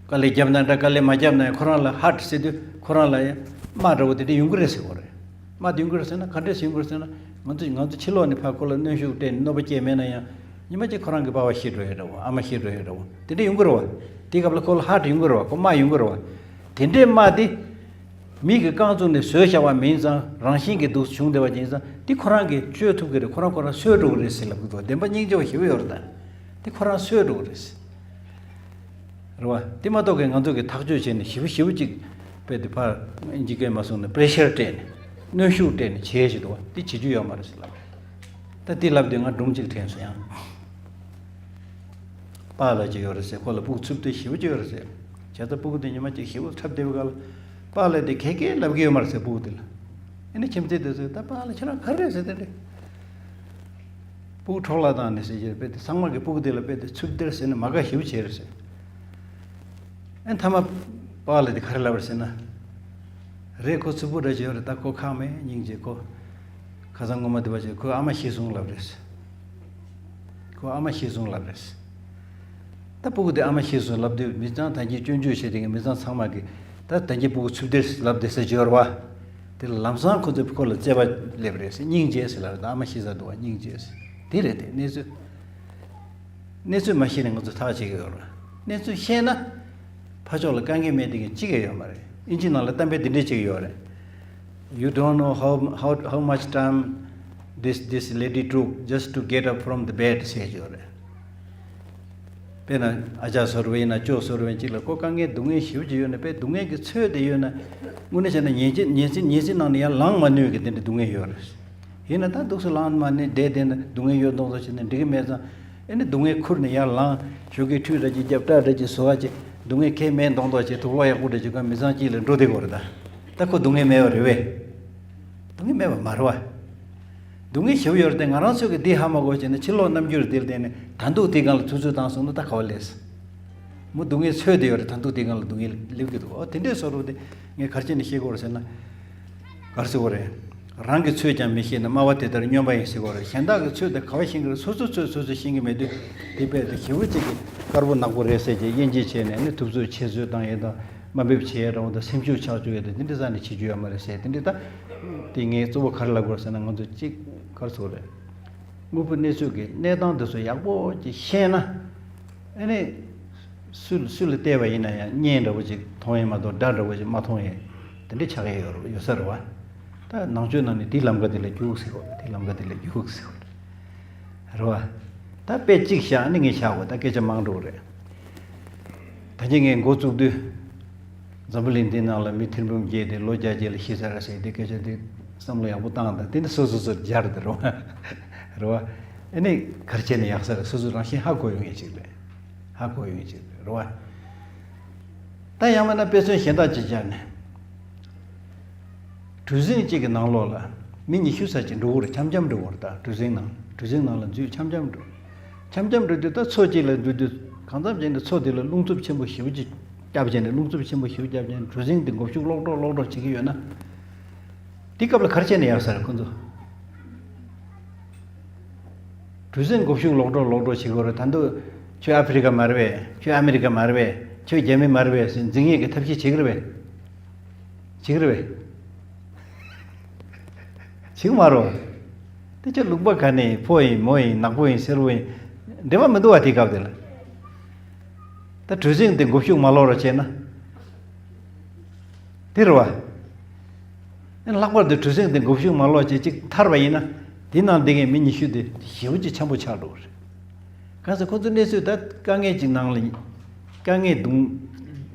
དཀའ་ལས་བརྒྱབ་ན་འདྲ་དཀའ་ལས་མ་བརྒྱབ་ན་ཡང་ཁོ་རང་ལ་ཧར་ཊི་ཟེར་དུས་ཁོ་རང་ལ་ཡང་རྨ་འདྲ་བོ་དེ་འདྲ་ཡོང་གི་རེད་ཟེར་གོ་རེད། རྨ་དེ་ཡོང་གི་རེད་ཟེར་ན་ག་འདྲས་ཡོང་གི་རེད་ཟེར་ན། ང་ཚོ་ང་ཚོ་ཕྱི་ལོགས་ནས་ཕར་ཁོ་ལ་གནོན་ཤུགས་སྤྲད་ནས་གནོད་པ་སྐྱེལ་མེད་ན་ཡང་ཉི་མ་གཅིག་ཁོ་རང་གི་པ་ཕ་ཤི་འགྲོ་ཡས་འདྲ་བོ་ཨ་མ་ཤི་འགྲོ་ཡས་འདྲ་བོ་དེ་འདྲ་ཡོང་གི་རེད་བ། དེའི་སྐབས་ལ་ཁོ་ལ་ཧར་ཊི་ཡོང་གི་རེད་བ། ཁོ་རྨ་ཡོང་གི་རེད་བ། དེ་འདྲའི་རྨ་དེ། མི་གི་རྐང་བཙུགས་ནས་བཟོས་བཞག་པ་མིན་ཙང་རང་བཞིན་གྱིས་འདུག་བྱུང་བསྡད་པ་ཡིན་ཙང་དེ་ཁོ་རང་གིས་བཅོས་ཐུབ་ཀྱི་རེད། ཁོ་རང་ཁོ་རང་གསོས་འགྲོ་གི་རེད་ཟེར་ལབ་ཀྱི་འདུག་བདེན་པ་སྙིང་རྗེ་བ་ཞེ་པོ་ཡོད་རེད་ད། དེ་ཁོ་རང་གསོས་འགྲོ་གི་རེད་ཟེར། རེད་བ། དེ་མ་གཏོགས་ཀྱི་ང་ཚོ་གིས་ཐག་གཅོད་བྱས་ནས་ཞེ་པོ་ཞེ་པོ་ཅིག་དཔེ་དེ་ཕར་ཨིན་ཇི་སྐད་མ་སོང་ན་པི་རེ་ཤར་སྤྲད་ནས་གནོན་ཤུགས་སྤྲད་ནས་བྱས་ཞེས་འདུག་བ། དེ་བྱེད་རྒྱུ་ཡོད་མ་རེད་ཟེར་ལབ་རེད། ད་དེ་ལབ་དུས་ང་སྒྲུང་གཅིག་དྲན་སོང་ཡང་། པཱ་ལགས་ཅིག་ཡོད་རེད་ཟེར། ཁོ་ལ་སྤུ་གུ་འཚུབ་བསྡད་ཞེ་པོ་ཅིག་ཡོད་རེད་ཟེར། བྱས་ཙང་སྤུ་གུ་དེ་ཉི་མ་གཅིག་ཞེ་པོ་འཁྲབ་བསྡད་པའི་སྐབས་ལ་པཱ་ལགས་དེ་ག་གེ་ལབ་ཀྱི་ཡོད་མ་རེད་ཟེར། སྤུ་གུ་དེ་ལ། ཨེ་ནི་ཁྱིམ་མཚེས་དེ་ཚོས་ད་པཱ་ལགས་ཁྱེད་རང་ག་རེ་རེད་ཟེར་དེ་འདྲ། སྤུ་གུ་འཕྲོག་བརླག་བཏང་ནས་ཟེར་གྱི་རེད། དཔེ་དེ་ཚང་མ་གི་སྤུ་གུ་དེ་ལ་དཔེ་དེ་འཚུབ་བསྡད་ཟེར་ནས་མ་དགའ་ཞེ་པོ་བྱས་རེད་ཟེར། ཨེ་མཐའ་མ་པཱ་ལགས་དེ་ག་རེ་ལབ་རེད་ཟེར་ན། རེད་ཁོ་འཚུབ་པོ་འདྲ་ཅིག་ཡོད་རེད། ད་ཁོ་ཁག་མེད་སྙིང་རྗེ་ཁོ། ཁ་སང་ངོ་མ་དེ་བ་ཅིག་ཁོའི་ཨ་མ་ཤི་སོང་ལབ་རེད། ཁོའི་ཨ་མ་ཤི་སོང་ལབ་རེད། ད་སྤུ་གུ་དེ་ཨ་མ་ཤི་སོང་ལབ་དུས་མི་ཚང་ད་གིན་སྐྱོན་བརྗོད་བྱས་དེ་གི་མི་ཚང་ཚང་མ་གི་ད་ད་གིན་སྤུ་གུ་འཚུབ་བསྡད་ལབ་བསྡད་ས་ཅིག་ཡོད་རེད་བ། དེ་ལ་ལམ་སང་ཁོ་ཚོས་ཁོ་ལ་བརྩེ་བ་སླེབས་རེད་ཟེར། སྙིང་རྗེ་ཟེར་ལབ་རེད། ད་ཨ་མ་ཤི་ས་འདུག་བ། སྙིང་རྗེ་ཟེར། དེ་རེད་དེ་གནས་ཚུལ། གནས་ཚུལ་མ་ཤེས་ནས་ང་ཚོ་ཐག་བཅད་ཀྱི་ཡོད་རེད། གནས་ཚུལ་ཤེས་ན། ཕར་ཕྱོགས་ལ་དཀའ་ངལ་མེད་དེ་གི་གཅིག་ཀྱང་ཡོད་མ་རེད། ཨིན་ཇི་ནང་ལ་གཏམ་དཔེ་འདི་འདྲས་གཅིག་ཡོད་རེད། You don't know how, how, how much time this, this lady took just to get up from the bed ཟེར་གྱི་ཡོད་རེད། དཔེར་ན་ཨ་ཅག་བཟོ་འདྲ་བ་ཡིན་ན་ཅོ་བཟོ་འདྲ་བ་ཡིན་གཅིག་ལ་ཁོ་དཀའ་ངལ་སྡུག་བསྔལ་ཞེ་པོ་ཅིག་ཡོད་ན་དཔེ་སྡུག་བསྔལ་གྱི་ཚོད་དེ་ཡོད་ན། དངོས་གནས་བྱས་ན་ཉལ་ཆས་ཉལ་ཆས་ཉལ་ཆས་ནང་ནས་ཡར་ལངས་མ་ནུས་ཀྱི་དེ་འདྲ་སྡུག་བསྔལ་ཡོད་རེད། ཡིན་ན་ད་འདུག་སེ་ལངས་མ་ནས་བསྡད་བསྡད་ན་སྡུག་བསྔལ་ཡོད་མདོག་མདོག་བྱས་ནས་འགྲིག་གི་མེད་ཙང་། ཨེ་ནི་སྡུག་བསྔལ་ཁུར་ནས་ཡར་ལངས། ཞོགས་ཀས་ཁྲུས་འདྲ་ཅིག་བརྒྱབ། སྐྲ་འདྲ་ཅིག་བཟོ་བ་ཅིག་སྡུག་བསྔལ་ཁྱད་མེད་མདོག་མདོག་བྱས། དུག་ལོག་ཡག་པོ་འདྲ་ཅིག་གོན། མི་ཚང་དཀྱིལ་ལ་འགྲོ་བསྡད་ཀྱི་ཡོད་རེད་ད། ད་ཁོ་སྡུག་བསྔལ་མེད་པ་རེད་པས། སྡུག་བསྔལ་མེད་པ་མ་རེད་པ། སྡུག་བསྔལ་ཞེ་པོ་ཡོད་རེད་དེ། ང་རང་ཚོ་གིས་འདི་ཧ་མ་གོ་བྱས་ནས་ཕྱི་ལོགས་རྣམ་འགྱུར་འདིར་བལྟས་ནས་ད་འདུག་དེའི་སྒང་ལ་ཐུབ་ཚོད་བཏང་སོང་ན་ད་ག་བ་ལས། མོ་སྡུག་བསྔལ་ཚོད་དེ་ཡོད་རེད། ད་འདུག་དེའི་སྒང་ལ་སྡུག་བསྔལ་སླེབས་ཀྱི་འདུག་ཨོ་དེ་འདྲའི་བཟོ་འདྲ་བོ་དེ་ངས་ག་རེ་བྱས་ནས་ཤེས་དགོས་རེད་ཟེར་ན། ག་རེ་ཟེར་དགོས་རེད། རང་གི་ཚོད་ཀྱང་མི་ཤེས་ན་སྨྲ་བ་དེ་ལྟར་སྨྱོན་པ་ཡིན་ཟེར་དགོས་རེད། གཞན་དག་གི་ཚོད་དེ་ག་བ་ཤེས་ཀྱི་རེད། སོ་སོའི་ཚོད་སོ་སོས་ཤེས་ཀྱི་མེད་དུས་དེ་དཔེ་དེ་ཞེ་པོ་ཅིག་གི་དཀར་པོ་ནག་པོ་རེད་ཟེར་གྱི་དབྱེ་འབྱེད་བྱས་ནས་ནི་ཐུབ་ཚོད་ཆེ་བཟོས་བཏང་ཡས་དང་། དམའ་འབེབས་བྱེད་ཡས་འདྲ་བོ་དང་། སེམས་ཤུགས་ཆག་བཅུག་ཡས་དང་། དེ་འདྲ་རྩ་ནས་བྱེད་རྒྱུ་ཡོད་མ་རེད་ཟེར། དེ་འདྲ་ད་དེ་ངས་གཙོ་བོ་ག་རེ་ལབ་དགོས་རེད་ཟེར་ན། ང་ཚོ་གཅིག་ག་རེ་ཟེར་དགོས་རེད། དངོས་པོ་གནས་ཚུལ་གྱི་གནས་སྟངས་དེ་ཚོ་ཡག་པོ་ཅིག་ཤེས་ན། ཨ་ནི། སུ་སུ་ལ་བལྟས་པ་ཡིན་ན་ཡང་གཉེན་འདྲ་བོ་ཅིག་མཐོང་ཡས་མ་གཏོགས་དགྲ་འདྲ་བོ་ཅིག་མ་མཐོང་ཡས་དེ་འདྲ་ཆགས་ཡས་ཡོད་རེད། ཡོད་ས་རེད་བ། ད་ནང་ཆོས་ནང་ནས་དེའི་ལམ་ཁ་དེ་ལ་རྒྱུགས་ཟེར་བ། དེའི་ལམ་ཁ་དེ་ལ་རྒྱུགས་ཟེར་བ་རེད་བ། ད་དཔེ་གཅིག་བཞག་ནི་ངས་བཞག་གོ། ད་སྐད་ཆ་མང་འགྲོ་གི་རེད། ད་གིན་ངས་འགོ་བཙུགས་དུས། འཛམ་བུ་གླིང་འདི་ནང་ལ་མི་ཐེར་འབུམ་བརྒྱད་དེ་ལོ་བརྒྱད་ཅིག་ལ་ཤི་ཚར་ཟེར་དེ་སྐད་ཆ་དེ་བསམ་བློ་ཡག་པོ་བཏང་དང་། དེ་ནི་སོ་སོ་སོར་སྦྱར་དེ་རོ། རོ། ཨ་ནི་ག་རེ་བྱས་ནས་ཡག་ས་རེད། སོ་སོ་རང་བཞིན་ཧ་གོ་ཡོང་ཡས་ཅིག་རེད། ཧ་གོ་ཡོང་ཡས་ཅིག་རེད་རོ། ད་ཡང་མིན་ན་དཔེ་མཚོན་གཞན་དག་ཅིག་སྦྱར་ནས། གྲུ་གཟིངས་གཅིག་གི་ནང་ལོགས་ལ་མི་ཉི་ཤུ་ཙམ་ཅིག་འགྲོ་གི་རེད། འཆམ་འཆམ་འགྲོ་གི་རེད། ད་གྲུ་གཟིངས་ནང་གྲུ་གཟིངས་ནང་ལ་འཛུལ་འཆམ་འཆམ་འགྲོ། འཆམ་འཆམ་འགྲོ་དུས་ད་མཚོ་གཅིག་ལ་འཛུལ་དུས་གང་འཚམ་བྱས་ནས་མཚོ་དེ་ལ་རླུང་འཚུབ་ཆེན་པོ་ཞེ་པོ་ཅིག་བརྒྱབ་བྱས་ནས། རླུང་འཚུབ་ཆེན་པོ་ཞེ་པོ་བརྒྱབ་བྱས་ནས་གྲུ་གཟིངས་དེ་འགོག་ཤུགས་ལོག་འགྲོ་ལོག་འགྲོ་བྱེད་ཀྱི་ཡོད་ན། དེ་སྐབས་ལ་ག་རེ་བྱས་ནས་ཡག་ས་རེད་ཁོ་ཚོ། གྲུ་གཟིངས་འགོག་ཤུགས་ལོག་འགྲོ་ལོག་འགྲོ་བྱེད་ཀྱི་ཡོད་རེད། ད་དུང་ཁྱོད་ཨ་ཕི་རི་ཀ་མ་རེད་པས། ཁྱོད་ཨ་མི་རི་ཀ་མ་རེད་པས། ཁྱོད་རྒྱ་མི་མ་རེད་པས་ཟེར་འཛིང་ཡས་ཀྱི་ཐབས་ཤེས་བྱེད་ཀྱི་རེད་པས། བྱེད་ཀྱི་རེད་པས། བྱེད་ཀྱི་མ་རེད། དེ་ཁྱོད་ལུང་པ་ག་ནས་ཕོ་ཡིན་མོ་ཡིན་ནག་པོ་ཡིན་སེར་པོ་ཡིན་འབྲེལ་བ་མི་འདུག་བ། དེ་སྐབས་དེ་ལ་ད་གྲུ་གཟིངས་དེ་འགོག་ཤུགས་མ་ལོག་རོགས་བྱས་ན། དེ་རེད་བ། ཨ་ནི་ལྷག་པར་དུ་གྲུ་གཟིངས་དེ་འགོག་ཤུགས་མ་ལོག་བྱས་ཅིག་ཐར་བ་ཡིན་ན། དེ་ནང་བསྡད་མཁན་མི་ཉི་ཤུ་དེ་ཞེ་པོ་ཅིག་འཆམ་པོ་ཆགས་འགྲོ་གི་རེད། གང་ཟེར་ཁོ་ཚོ་གནས་ཚུལ་ད་དཀའ་ངལ་ཅིག་ནང་ལ། དཀའ་ངལ་གདོང་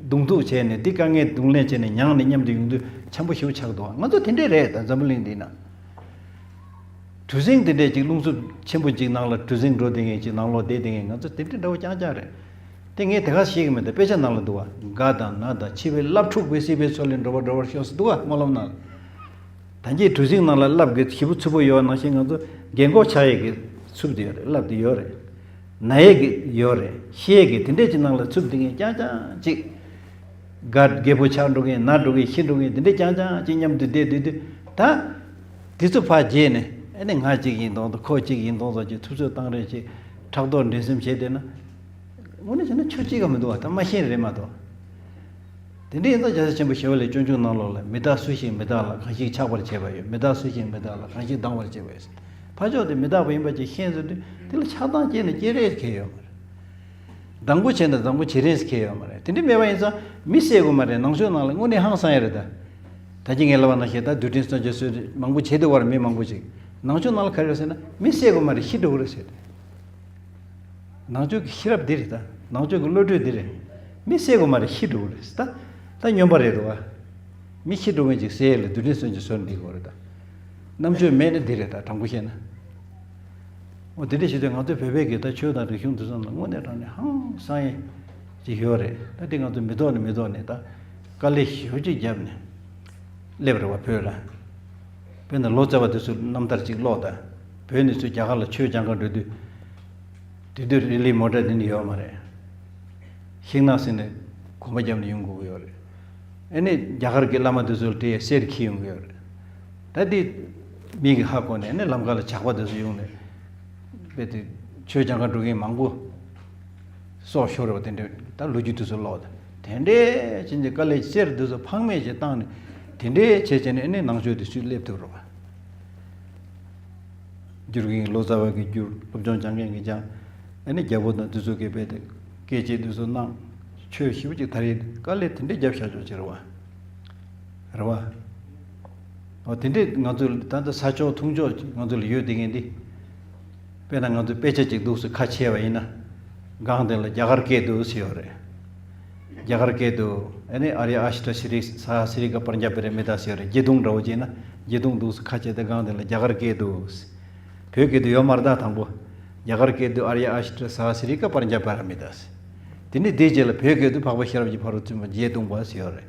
གདོང་ཐུག་བྱས་ནས་དེ་དཀའ་ངལ་གདོང་ལེན་བྱས་ནས་མྱངས་ནས་མཉམ་དུ་ཡོང་དུས་འཆམ་པོ་ཞེ་པོ་ཆགས་འདུག་ང་ཚོ་དེ་འདྲས་རེད། ད་འཛམ་བུ་གླིང་འདི་ན། གྲུ་གཟིངས་དེ་འདྲས་ཅིག་རླུང་འཚུབ་ཆེན་པོ་ཅིག་ནང་ལ་གྲུ་གཟིངས་འགྲོ་བསྡད་མཁན་ཅིག་ནང་ལོགས་བསྡད་བསྡད་མཁན་ང་ཚོ་དེ་འདྲས་འདྲ་བོ་རྐྱང་རྐྱང་རེད། དེ་ངས་དེ་ག་ཤེས་ཀྱི་མེད། དེ་དཔེ་ཆ་ནང་ལ་འདུག་བ། རྒ་དང་ན་དང་འཆི་བའི་རླབས་འཁྲུགས་པས་སྲིད་པའི་མཚོ་ལས་འགྲོ་བ་སྒྲོལ་བར་ཤོག་ཟེར་འདུག་བ་སྨོན་ལམ་ནང་ལ། ད་གིན་གྲུ་གཟིངས་ནང་ལ་རླབས་ཀྱི་ཞེ་པོ་འཚུབ་པོ་ཡོད་ནང་བཞིན་ང་ཚོ་རྒན་གོག་ཆགས་ཡས་ཀྱི་འཚུབ་དེ་ཡོད་རེད། རླབས་དེ་ཡོད་རེད། ན་ཡས་ཀྱི་ཡོད་རེད། ཤི་ཡས་ཀྱི་དེ་འདྲས་ཀྱི་ནང་ལ་འཚུབ་དེ་ངས་རྐྱང་རྐྱང་ཅིག་དགའ་རྒད་པོ་ཆགས་འགྲོ་གིན་ན་འགྲོ་གིན་ཤི་འགྲོ་གིན་དེ་འདྲས་རྐྱང་རྐྱང་ཅིག་མཉམ་དུ་བསྡད་བསྡད་དུས་ད། དེ་ཚོ་ཕར་བརྗེད་ནས་ཨ་ནི་ང་གཅིག་ཡིན་མདོག་མདོག་ཁོ་གཅིག་ཡིན་མདོག་མདོག་ཅིག་འཚུབ་འཚུབ་བཏང་རེས་ཅིག་ཕྲག་དོག་འགྲན་སེམས་བྱས་བསྡད་ན། དངོས་གནས་བྱས་ན་ཆོས་གཅིག་ག་མི་འདུག་བ། ད་མ་ཤེས་རེད་མ་གཏོགས། དེ་འདྲ་ཡིན་ཙང་རྒྱལ་སྲས་ཆེན་པོ་ཞི་བ་ལྷས་སྤྱོད་འཇུག་ནང་ལོགས་ལ་མི་རྟག་སུ་ཞིག་མི་རྟག་ལ་གང་ཞིག་ཆགས་པར་བྱེད་པ་ཡོད། མི་རྟག་སུ་ཞིག་མི་རྟག་ལ་གང་ཞིག་སྡང་བར་བྱེད་པ་ཡོད། ཕར་ཕྱོགས་དེ་མི་རྟག་པ་ཡིན་པ་ཅིག་ཤེས་ཚུལ་དུས་དེ་ལ་ཆགས་སྡང་སྐྱེས་ན་སྐྱེ་རེས་ཁེལ་ཡོད་མ་རེད། སྡང་པོ་བྱས་ན་སྡང་པོ་བྱེད་རེས་ཁེལ་ཡོད་མ་རེད། དེ་འདྲ་མེད་པ་ཡིན་ཙང་མི་བསད་དགོས་མ་རེད། ནང་ཆོས་ནང་ལ་དངོས་གནས་ཧང་སང་ཡ་རེད་ད། ད་ཅི་ངས་ལབ་པ་ནང་བཞིན་ད་རྡུལ་ཕྲན་སྲོག་ཆགས་སུ་མང་པོ་བྱེད་དུ་བར་མི་མང་པོ་ཅིག་ནང་ཆོས་ནང་ལ་ག་རེ་རེད་ཟེར་ན་མི་བསད་དགོས་མ་རེད། ཤི་འགྲོ་གི་རེད་ཟེར་ཏེ། ནང་ཆོས་ཀྱི་ཤེས་རབ་འདི་རེད་ད། ནང་ཆོས་ཀྱི་བློ་གྲོས་འདི་རེད། མི་བསད་དགོས་མ་རེད། ཤི་འགྲོ་གི་རེད་ད། ད་སྨྱོན་པ་རེད་འདུག་བ། མི་ཤི་འགྲོ་མཁན་ཅིག་བསད་ཡས་ལ་རྡུལ་ཕྲན་སྲོག་ཆགས་སུ་འདི་དགོས་རེད་ད། རྣམ་དཔྱོད་མེད་ན་འདི་རེད་ད། དྲང་པོ་བཤད་ན། འོ་དེ་འདྲ་བྱེད་དུས་ང་ཚོའི་བོད་པའི་གི་ད་ཆོས་དང་རིག་གཞུང་འདི་ཚོ་ནང་དངོས་གནས་དྲང་གནས་ཧང་སང་ཡས་ཅིག་ཡོད་རེད། ད་དེ་ང་ཚོ་མི་ཐོག་ནས་མི་ཐོག་ནས་ད་དཀའ་ལས་ཞེ་པོ་ཅིག་བརྒྱབ་ནས་སླེབས་རེད་བ་བོད་ལ། དཔེར་ན་ལོ་ཙཱ་བ་དེ་ཚོའི་རྣམ་ཐར་ཅིག་ཀློག་དང་། བོད་ནས་ཚུར་རྒྱ་གར་ལ་ཆོས་སྦྱང་གར་འགྲོ་དུས། དེ་དུས་རི་ལི་མོ་ཊ་དེ་འདྲ་ཡོད་མ་རེད། ཤིང་ནགས་ཟིན་ནས་གོམ་པ་བརྒྱབ་ནས་ཡོང་དགོས་ཀྱི་ཡོད་རེད། ཨ་ནི་རྒྱ་གར་གྱི་བླ་མ་དེ་ཚོ་ལ་དྲིས་གསེར་འཁྱེར་ཡོང་གི་ཡོད་རེད། ད་དེ་མིག་གིས་ཧ་གོ་ནས་ཨ་ནི་ལམ་ཁ་ལ་ཇག་པ་དེ་ཚོ་ཡོང་ནས་དཔེ་དེ་ཆོས་སྦྱང་གར་འགྲོ་མཁན་མང་པོ་སྲོག་ཤོར་བ་དེ་འདྲ། ད་ལོ་རྒྱུས་དེ་ཚོ་ཀློག་དང་། དེ་འདྲའི་ཕྱིན་ཆད་དཀའ་ལས་གསེར་དེ་ཚོ་ཕངས་མེད་ཅིག་བཏང་ནས་དེ་འདྲའི་བྱས་བྱས་ནས་ཨ་ནི་ནང་ཆོས་དེ་ཚུར་སླེབས་ཐུབ་རེད་བ། བསྒྱུར་མཁན་ལོ་ཙཱ་བ་གིས་བསྒྱུར། སློབ་སྦྱོང་སྦྱང་མཁན་གྱིས་སྦྱངས། ཨ་ནི་རྒྱལ་པོ་དང་དེ་ཚོ་གིས་རྦད་དེ་སྐད་ཆ་དེ་ཚོ་གནང་། ཆོས་ཞེ་པོ་ཅིག་དར་ཡས་དཀའ་ལས་དེ་འདྲའི་བརྒྱབ་བཞག་ཆོག་ཅིག་རེད་བ། རེད་བ། འོ་དེ་འདྲས་ང་ཚོ་ད་ལྟ་ས་ཕྱོགས་ཐུང་ཕྱོགས་ང་ཚོ་ལ་ཡོད་བསྡད་མཁན་འདི། དཔེར་ན་ང་ཚོ་དཔེ་ཆ་ཅིག་འདུག་སེ་ཁ་ཕྱེ་བ་ཡིན་ན། སྒང་དེ་ལ་རྒྱ་གར་སྐད་འདུག་སེ་ཡོད་རེད། རྒྱ་གར་སྐད་དུ་ཨ་ནི་ཨཱརྱ་ཨཥྚ་སཱ་སི་རི་ས་ཧ་སི་རི་ཀ་པྲ་ཛྙཱ་པཱ་ར་མི་ཏཱ་ཟེར་རེད། བརྒྱད་སྟོང་འདྲ་བོ་བྱས་ན་བརྒྱད་སྟོང་འདུག་ཟེར་ཁ་བྱས་ཏེ་སྒང་དེ་ལ་རྒྱ་གར་སྐད་འདུག་ཟེར། བོད་སྐད་དུ་ཡོད་མ་རེད་ད་དང་པོ། རྒྱ་གར་སྐད་དུ་ཨཱརྱ་ཨཥྚ་སཱ་ཧ་སི་རི་ཀ་པྲ་ཛྙཱ་པཱ་ར་མི་ཏཱ་ཟེར། དེ་ནས་དེའི་རྗེས་ལ་བོད་སྐད་དུ་འཕགས་པ་ཤེས་རབ་ཀྱི་ཕ་རོལ་ཏུ་ཕྱིན་པ་བརྒྱད་སྟོང་པ་ཟེར་ཡོད་རེད།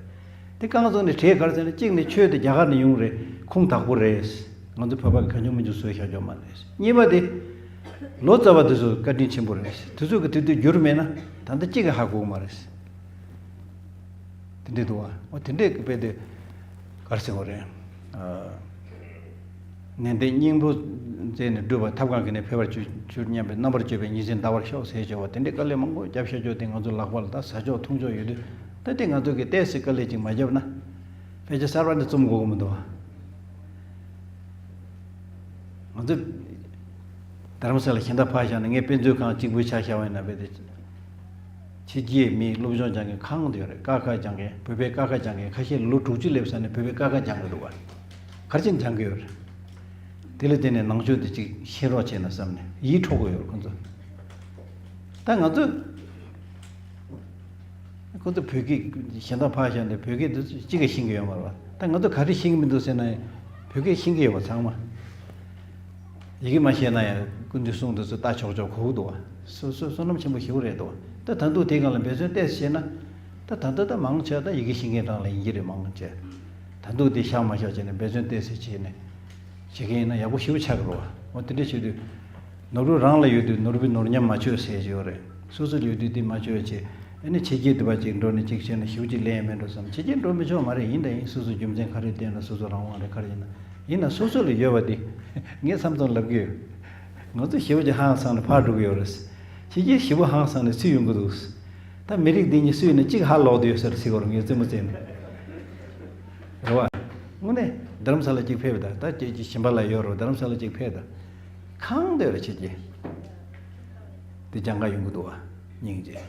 དེ་རྐང་བཙུགས་ནས་བྲིས་ག་རེ་ཟེར་ན་གཅིག་ནས་ཆོས་དེ་རྒྱ་གར་ནས་ཡོང་རེད། ཁུངས་དག་པོ་རེད། ང་ཚོ་བོད་པ་གིས་གང་བྱུང་མང་བྱུང་བཟོས་བཞག་རྒྱུ་མ་རེད། གཉིས་པ་དེ། ལོ་ཙཱ་བ་དེ་ཚོ་བཀའ་དྲིན་ཆེན་པོ་རེད། དེ་ཚོ་གིས་དེ་དུས་བསྒྱུར་མེད་ན་ད་ལྟ་གཅིག་གིས་ཧ་གོ་གི་མ་རེད། དེ་འདྲས་འདུག་བ། འོ་དེ་འདྲས་ཀྱི་དཔེ་དེ་ག་རེ་ཟེར་དགོས་རེད། ཨ། ནན་ཏན་སྙིང་པོ་མཛད་ནས་སྒྲུབ་པ་ཐབས་གང་གིས་ནི་འཕེལ་བར་གྱུར་གྱུར་སྙམ་པའི་རྣམ་པར་དཔྱོད་པས་ཉིན་མཚན་འདའ་བར་ཤོག་ཟེར་བྱས་པ་དེ་འདྲའི་དཀའ་ལས་མང་པོ་བརྒྱབ་བཞག་རྒྱུ་དེ་ང་ཚོ་ལག་པ་ལ་ད་ས་ཕྱོགས་ཐུང་ཕྱོགས་ཡོད་དུས་ད་དེ་ང་ཚོ་གིས་ཏོག་ཙམ་དཀའ་ལས་ཅིག་མ་བརྒྱབ་ན་དཔེ་ཆ་གསར་པ་འདི་རྩོམ་དགོས་ཀྱི་མི་འདུག་བ། ང་ཚོ་རྡ་རམ་ས་ལ་གཞན་དག་ཕར་བཞག་ན་ངས་དཔེ་མཛོད་ཁང་གཅིག་པུའི་ཆ་བཞག་པ་ཡིན་ན་དཔེ་དེ། ཕྱི་རྒྱལ་མིའི་སློབ་སྦྱོང་སྦྱང་མཁན་གང་དུ་ཡོད་རེད། ཀ་ཁ་སྦྱང་མཁན། བོད་པའི་ཀ་ཁ་སྦྱང་མཁན་ཁ་ཤས་ལོ་དྲུག་ཅུ་སླེབས་ས་ནས་བོད་པའི་ཀ་ཁ་སྦྱང་གི་འདུག་བ། ག་རེ་བྱས་ནས་སྦྱང་གི་ཡོད་རེད། དེ་ལ་བརྟེན་ནས་ནང་ཆོས་དེ་ཅིག་ཤེས་རོགས་བྱས་ན་བསམ་ནས་ཡིད་འཕྲོག་གི་ཡོད་རེད་ཁོང་ཚོ། ད་ང་ཚོ། ཁོ་ཚོ་བོད་སྐད་གཞན་དག་ཕར་བཞག་ནས་བོད་སྐད་དེ་གཅིག་ཀྱང་ཤེས་ཀྱི་ཡོད་མ་རེད་བ། ད་ང་ཚོ་ག་རེ་ཤེས་ཀྱི་མི་འདུག་ཟེར་ན་ཡང་བོད་སྐད་ཤེས་ཀྱི་ཡོད་པ་ཚང་མ། ཡི་གེ་མ་ཤེས་ན་ཡང་སྐུ་མདུན་གསུང་དེ་ཚོ་ལྟ་ཆོག་ཆོག་གོ་གི་འདུག་བ། སོ་སོ་བསོད་ནམས་ཆེན་པོ་ཞེ་པོ་རེད་འདུག་བ། ད་ད་དུང་དེའི་སྒང་ལ་འབད་བརྩོན་ཏོག་ཙམ་བྱས་ན། ད་ད་ལྟ་ད་མང་ཆེ་ད་ཡི་གེ་ཤེས་མཁན་རང་ལ་ཡིན་གྱི་རེད་མང་ཆེ། ད་དུང་དེ་བཞག་མ་བཞག་བྱས་ནས་འབད་བརྩོན་ཏོག་ཙམ་བྱས་ནས། བྱེད་མཁན་ཡིན་ན་ཡག་པོ་ཞེ་པོ་ཆགས་ཀྱི་རེད་བ། འོ་དེ་འདྲ་བྱེད་དུས། ནོར་བུ་རང་ལ་ཡོད་དུས་ནོར་བུའི་ནོར་ཉམས་མ་བཅོས་ཟེར་གྱི་ཡོད་རེད། སོ་སོ་ལ་ཡོད་དུས་དེ་མ་བཅོས་བྱས། ཨ་ནི་ཕྱི་རྒྱལ་དུ་བ་ཅིག་འགྲོ་ནས་ཅིག་བྱས་ན་ཞེ་པོ་ཅིག་ལེན་ཡ་མེད་འགྲོ་བསམ། ཕྱི་རྒྱལ་འགྲོ་མི་ཆོག་མ་རེད། ཡིན་དང་ཡིན། སོ་སོ་རྒྱུ་མཚན་ག་རེ་བསྟན་ན་སོ་སོ་རང་དབང་རེད། ག་རེ་ཡིན་ན། ཡིན་ན་སོ་སོ་ལ་ཡོད་པ་དེ། ངས་མཚམས་མཚམས་ལབ་ཀྱི་ཡོད། ང་ཚོ་ཞེ་པོ་ཅིག་ཧང་སངས་ནས་ཕར་འགྲོ་གི་ཡོད་རེད། ཕྱི་རྒྱལ་ཞེ་པོ་ཧང་སངས་ནས་སུས་ཡོང་གི་འདུག་ད་མི་རིགས་འདི་གཉིས་སུ་ཡིན་ན་གཅིག་ཧ་ལོག་བསྡད་ཡོད་ས་རེད་ཟེར་གི་ཡོད་རེད། ངས་རྩེད་མོ་རྩེ་ནས། རེད་བ། དངོས་གནས་རྡ་རམ་ས་ལ་གཅིག་ཕེབས་དང་། ད་ཁྱེད་ཀྱི་གཞན་པ་ལ་ཡོད་རེད། རྡ་རམ་ས་ལ་གཅིག་ཕེབས་དང་། གང་འདོད་རེ་བྱེད་ཀྱི། དེ་སྦྱང་ག་ཡོང་གི་འདུག་བ། སྙིང་རྗེ།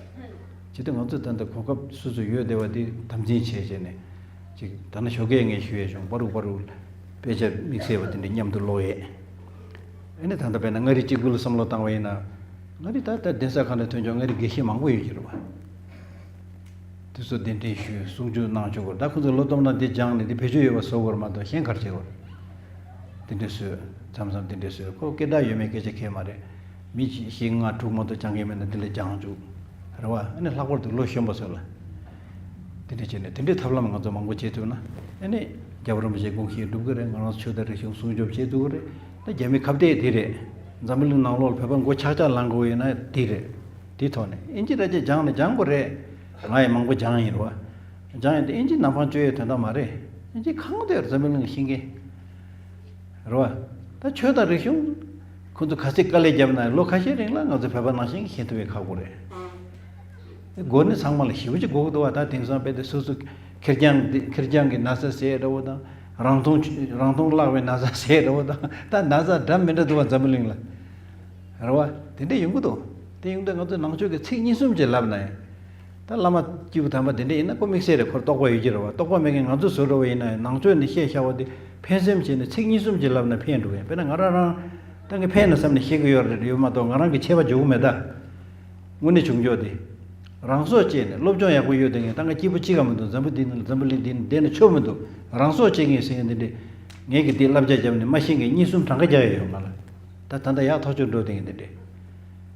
བྱེད་དུས་ང་ཚོ་ད་ལྟ་གོ་སྐབས་སོ་སོ་ཡོད་བསྡད་པ་དེ་དམ་འཛིན་བྱས་བྱས་ནས། ཅིག་ད་ནི་ཞོགས་ཀས་ངས་ཞུ་ཡས་བྱུང་། པ་རུག་པ་རུག་དཔེ་ཆ་དམིགས་བསལ་བ་དེ་འདྲ་མཉམ་དུ་ཀློག་ཡས། ཨ་ནི་ད་ལྟ་དཔེར་ན་མངའ་རིས་གཅིག་པུ་ལ་བསམ་བློ་བཏང་བ་ཡིན་ན། མངའ་རིས་ད་ལྟ་གདན་ས་ཁག་ནས་ཐོན་ཆོག་མངའ་རིས་དགེ་བཤེས་མང་པོ་ཡོད་ཀྱི་རེད་བ། དེ་ཚོ་གདན་འདྲེན་ཞུས། གསུང་ཆོས་གནང་ཆོག་གི་རེད། ད་ཁོ་ཚོས་བློ་སྟོབས་ན་འདི་སྦྱངས་ནས་འདི་བེད་སྤྱོད་ཡོད་པ་བཟོ་དགོས་རེད་མ་གཏོགས་གཞན་ག་རེ་བྱེད་དགོས་རེད། དེ་འདྲ་བཟོས། མཚམས་མཚམས་དེ་འདྲ་བཟོས། ཁོ་སྐད་གྲགས་ཡོད་མེད་སྐད་ཆ་གལ་མ་རེད། མི་གཅིག་བཞི་ལྔ་དྲུག་མ་གཏོགས་སྦྱང་མཁན་མེད་ན་འདི་ལ་སྦྱང་བཅུག་རེད་བ། ཨ་ནི་ལྷག་པར་དུ་ལོ་གཞོན་པ་ཚོ་ལ། དེ་འདྲ་བྱས་ནས་དེ་འདྲའི་ཐབས་ལམ་ང་ཚོ་མང་པོ་བྱེད་ཐུབ་ན། ཨ་ནི་ རྒྱལ་བ་རིན་པོ་ཆེ་དགོངས་བཞེས་སྒྲུབ་ཀྱི་རེད། ང་རང་ཚོ་ཆོས་དང་རིག་གཞུང་སྲུང་སྐྱོབ་བྱེད་ཐུབ་ཀྱི་རེད། ད་རྒྱ་མི་ཁ་གཏད་དེ་རེད། འཛམ་བུ་གླིང་ནང་ལོགས་ལ་བོད་པ་མགོ་ཆག་ཆག་ལངས་དགོས་ཡོད་ན་དེ་རེད། དེ་ཐོག་ནས་ཨིན་ཇི་ར་ཅེ་སྦྱངས་ནས་སྦྱང་དགོས་རེད། ང་ཡང་མང་པོ་སྦྱངས་ཡིན་རེད་བ། སྦྱངས་ཡོད་དེ་ཨིན་ཇི་ནམ་འཕང་གཅོད་ཡོད་དོན་དག་མ་རེད། ཨིན་ཇི་གང་དུ་ཡོད་རེད། འཛམ་བུ་གླིང་ལ་ཤེས་མཁན་རེད་བ། ད་ཆོས་དང་རིག་གཞུང་ཁོ་ཚོ་ག་ཚོད་དཀའ་ལས་བརྒྱབ་ན་ལོ་ཁ་ཤས་རིང་ལ་ང་ཚོ་བོད་པ་ནང་བཞིན་ཤེས་ཐུབ་པའི་ཁག་པོ་རེད། སྒོ་ནས་ཚང་མ་ལ་ཞེ་པོ་ཅིག་དགོས་ཀྱི་འདུག་བ། ད་དེང་སང་དཔེ་དེ་སོ་སོ་ཁེར་རྐྱང་འདི་ཁེར་རྐྱང་གི་ན་ཚ་ཟས་འདྲ་བོ་དང་། རང་མཐོང་རང་མཐོང་བརླག་པའི་ན་ཚ་ཟས་འདྲ་བོ་དང་། ད་ན་ཚ་འདྲ་མི་འདྲ་འདུག་བ་འཛམ་བུ་གླིང་ལ། རེད་བ། དེ་འདྲ་ཡོང་གི་འདུག་དེ་ཡོང་དུས་ང་ཚོས་ནང་ཆོས་ཀྱི་ཚིག་གཉིས་གསུམ་ཅིག་ལབ་ན་ཡང་། ད་བླ་མ་སྐྱེས་བུ་དམ་པ་དེ་འདྲ་ཡིན་ན་ཁོ་དམིགས་བསལ་རེད། ཁོར་རྟོགས་པ་ཡོད་ཀྱི་རེད་བ། རྟོགས་པ་མེད་མཁན་ང་ཚོ་བཟོ་འདྲ་བོ་ཡིན་ན་ཡང་ནང་ཆོས་འདི་བཤད་བཞག་པ་དེ་ཕན་སེམས་བྱས་ནས་ཚིག་གཉིས་གསུམ་ཅིག་ལབ་ན་ཕན་འགྲོ་གི་ཡིན། དཔེར་ན་ང་རང་རང་ད་ངས་ཕན་ན་བསམ་ནས་བཤད་ཀྱི་ཡོད་རེད་ཡོད་མ་གཏོགས་ང་རང་གི་ཆད་པ་འཇོག་གི་མེད་ད། དངོས་གནས་བྱུང་ཆོག་དེ། རང་སྲོག་བཅད་ནས་སློབ་སྦྱོང་ཡག་པོ་ཡོད་དེ་ངས་ད་ང་སྐྱིད་པོ་གཅིག་ག་མི་འདུག་འཛམ་བུ་འདི་ནང་འཛམ་བུ་གླིང་འདི་ནང་བསྡད་ན་ཆོག་མི་འདུག་རང་སྲོག་བཅད་མཁན་ཟེར་མཁན་འདི་འདྲས། ངས་ཀྱི་འདི་བསླབ་བྱ་བརྒྱབ་ནས་མ་ཤེས་མཁན་གཉིས་གསུམ་གྲངས་ཀ་རྒྱག་ཡ་ཡོད་ང་ལ། ད་ད་ལྟ་ཡག་ཐག་ཆོད་འགྲོ་དེ་ངས་འདི་འདྲས།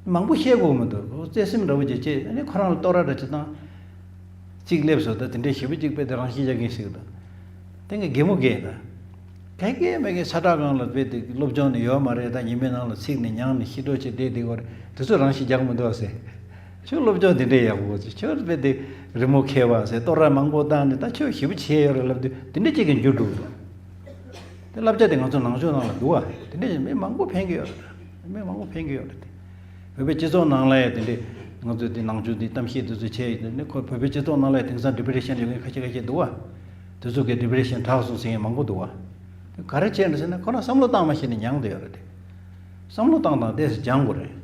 མང་པོ་བཤད་དགོས་མི་འདུག་བརྩེ་སེམས་འདྲ་བོ་ཅིག་བྱས་ཨ་ནི་ཁོ་རང་ལ་བསྟོད་ར་འདྲ་ཅིག་བཏང་། གཅིག་སླེབས་སོང་། ད་དེ་འདྲའི་ཞེ་པོ་གཅིག་དཔེ་དེ་རང་ཤི་རྒྱག་གིན་ཞིག་དང་། དེ་ངས་གད་མོ་བགད་ད། ག་གེ་མེད་གེ་ས་ཁྲ་སྒང་ལ་དཔེ་དེ་སློབ་སྦྱོང་ནི་ཡོད་མ་རེད། ད་ཉི་མའི་ནང་ལ་ཚིག་ནི་ཉང་ནི་ཤི་འགྲོ་བྱེད་བསྡད་དེ་གོ་རེད། དེ་ཚོ་རང་ཤི་རྒྱག་མི་འདུག་ཟེར། ཁྱོད་སློབ་སྦྱོང་དེ་འདྲའི་ཡག་པོ་ཚོ་ཁྱོད་དཔེ་དེ་རི་མོ་མཁས་པ་ཟེར་བསྟོད་ར་མང་པོ་བཏང་ནི་ད་ཁྱོད་ཞེ་པོ་བྱས་ཡོད་རེད་ལབ་དུས་དེ་འདྲ་གཅིག་གི་འགྱུར་འགྲོ་གི་རེད། དེ་བསླབ་བྱ་དེ་ང་ཚོ་ནང་ཆོས་ནང་ལ་འདུག་བ། དེ་འདྲ་ཡིན་མི་མང་པོ་ཕན་གྱི་ཡོད་རེད། མི་མང་པོ་ཕན་གྱི་ཡོད་རེད་དེ། བོད་པའི་སྤྱི་ཚོགས་ནང་ལ་ཡང་དེ་འདྲས་ང་ཚོས་དེ་ནང་ཆོས་དེ་གཏམ་བཤད་དེ་ཚོ་བྱས་ཡོད་དེ་ནི་ཁོ་བོད་པའི་སྤྱི་ཚོགས་ནང་ལ་ཡང་དེང་སང་ཌི་པི་རེ་ཤན་ཡོད་མཁན་ཁ་ཤས་ཁ་ཤས་འདུག་བ། དེ་ཚོ་གི་ཌི་པི་རེ་ཤན་དྲག་སོང་ཟེར་མཁན་མང་པོ་འདུག་བ། དེ་ག་རེ་བྱས་ནས་ཟེར་ན་ཁོ་རང་བསམ་བློ་བཏང་མ་ཤེས་ནས་མྱངས་བསྡད་ཡོད་རེད་དེ། བསམ་བློ་བཏང་སྟངས་ཏོག་ཙམ་སྦྱང་དགོས་རེད།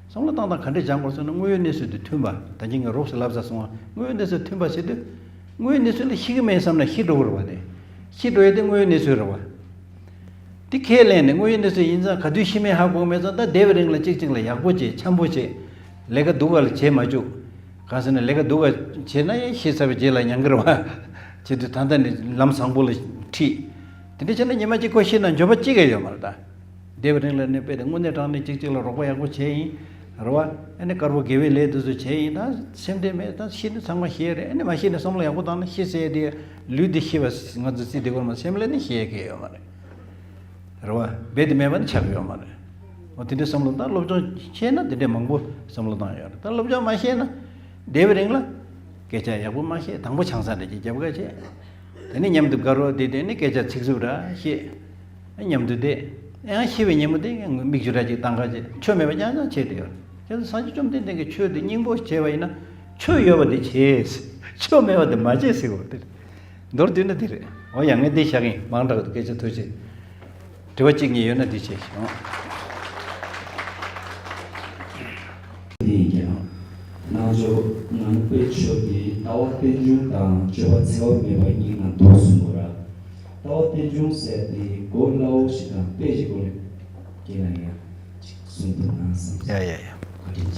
བསམ་བློ་བཏང་སྟངས་ག་འདྲས་སྦྱང་དགོས་ཟེར་ན་དངོས་ཡོད་གནས་ཚུལ་དེ་མཐུན་པ། ད་གིན་ངས་རོབ་ཙམ་ལབ་ཚར་སོང་བ། དངོས་ཡོད་གནས་ཚུལ་མཐུན་པ་ཟེར་དུས། དངོས་ཡོད་གནས་ཚུལ་ལ་ཤི་གི་མེད་བསམ་ན་ཤི་འགྲོ་གི་རེད་བ་དེ། ཤི་འགྲོ་ཡ་དེ་དངོས་ཡོད་གནས་ཚུལ་རེད་བ། དེ་ཁས་ལེན་ནས་དངོས་ཡོད་གནས་ཚུལ་ཡིན་ཙང་ག་དུས་ཤི་མིན་ཧ་གོ་མེད་ཙང་ད་བསྡད་པའི་རིང་ལ་གཅིག་གཅིག་ལ་ཡག་པོ་བྱེད་འཆམ་པོ་བྱེད། ལས་ཀ་སྡུག་ག་ལ་བྱེད་མ་བཅུག་གང་ཟེར་ན་ལས་ཀ་སྡུག་ག་བྱེད་ན་ཡང་ཤི་ཚར་བའི་རྗེས་ལ་མྱང་གི་རེད་བ། བྱེད་དུས་ད་ལྟ་ནས་ལམ་བཟང་པོ་ལ་ཁྲིད། དེ་འདྲ་བྱས་ན་ཉི་མ་གཅིག་ཁོ་ཤི་ན་འགྱོད་པ་གཅིག་ཀྱང་ཡོད་མ་རེད་ད། བསྡད་པའི་རིང་ལ་ནི་དཔེ་དེ་དངོས་གནས་དྲང་གནས་གཅིག་གཅིག་ལ་རོགས་པ་ཡག་པོ་བྱས་ཡིན། རེད་བ། ཨ་ནི་དཀར་པོ་དགེ་བའི་ལས་དེ་ཚོ་བྱས་ཡིན་ད་སེམས་ཁྲལ་མེད་ད་ཤི་དུས་ཚང་མ་ཤེས་རེད། ཨ་ནི་མ་ཤི་ནས་བསམ་བློ་ཡག་པོ་བཏང་ན་ཤི་ཟེར་དེ་ལུས་འདི་ཤི་བ་ང་ཚོ་རྩིས་དེ་གོར་མ་སེམས་ལ་ནི་ཤེས་ཀྱི་ཡོད་མ་རེད། རེད་བ། རྦད་དེ་མེད་པ་ནི་ཆགས་ཀྱི་ཡོད་མ་རེད། འོ་དེ་འདྲའི་བསམ་བློ་བཏང་སློབ་སྦྱོང་ཤེས་ན་དེ་འདྲའི་མང་པོ་བསམ་བློ་བཏང་ཡོད་རེད། ད་སློབ་སྦྱོང་མ་ཤེས་ན་བསྡད་པའི་རིང་ལ་སྐད་ཆ་ཡག་པོ་མ་བཤད་དང་པོ་ཆང་ས་འདྲ་ཅིག་རྒྱབ་ག་བྱས། དེ་ནས་མཉམ་དུ་དགའ་རོགས་བསྡད་དེ་ནི་སྐད་ཆ་ཚིག་རྩུབ་འདྲ་བཤད། མཉམ་དུ་བསྡད། ཡང་ཤི་བའི་ཉིན་མོ་དེ་མིག་ཆུ་འདྲ་ཅིག་བཏང་ག་བྱས་ཆོ་མེད་པ་རྐྱང་རྐྱང་བྱས་བསྡད་ཡོད་རེད། བྱས་ཙང་སངས་རྒྱས་བཅོམ་ལྡན་འདས་ཀྱིས་ཆོས་དེ་སྙིང་པོ་བྱས་པ་ཡིན་ན་ཆོ་ཡོད་པ་དེ་བྱས། ཆོ་མེད་པ་དེ་མ་བྱས་ཟེར་བ་དེ་རེད། མདོར་བསྡུས་ན་དེ་རེད། འོ་ཡ་ངས་འདི་བཞག་གིན་མང་དྲགས་འདུག་སྐད་ཆ་ཐུགས་རྗེ་ཆེ། དྲི་བ་གཅིག་གཉིས་ཡོད་ན་འདི་བྱས་ཤོག་དེ་ཡིན་ཀྱང་། ནང་ཆོས་ནང་པའི་ཆོས་ཀྱི་ལྟ་བ་རྟེན་འབྱུང་དང་སྤྱོད་པ་འཚེ་བ་མེད་པ་གཉིས་ནང་འདུ་གསུངས་པ་ར། ལྟ་བ་རྟེན་འབྱུང་ཟེར་དེ་གོ་སླ་བོ་ཞིག་དང་དཔེ་ཞིག་གོ་ལེ། ཁྱེད་རང་ཡང་ཅིག་གསུང་ཐུབ་ན་བསམ། ཡ་ཡ་ཡ། བཀའ་དྲིན་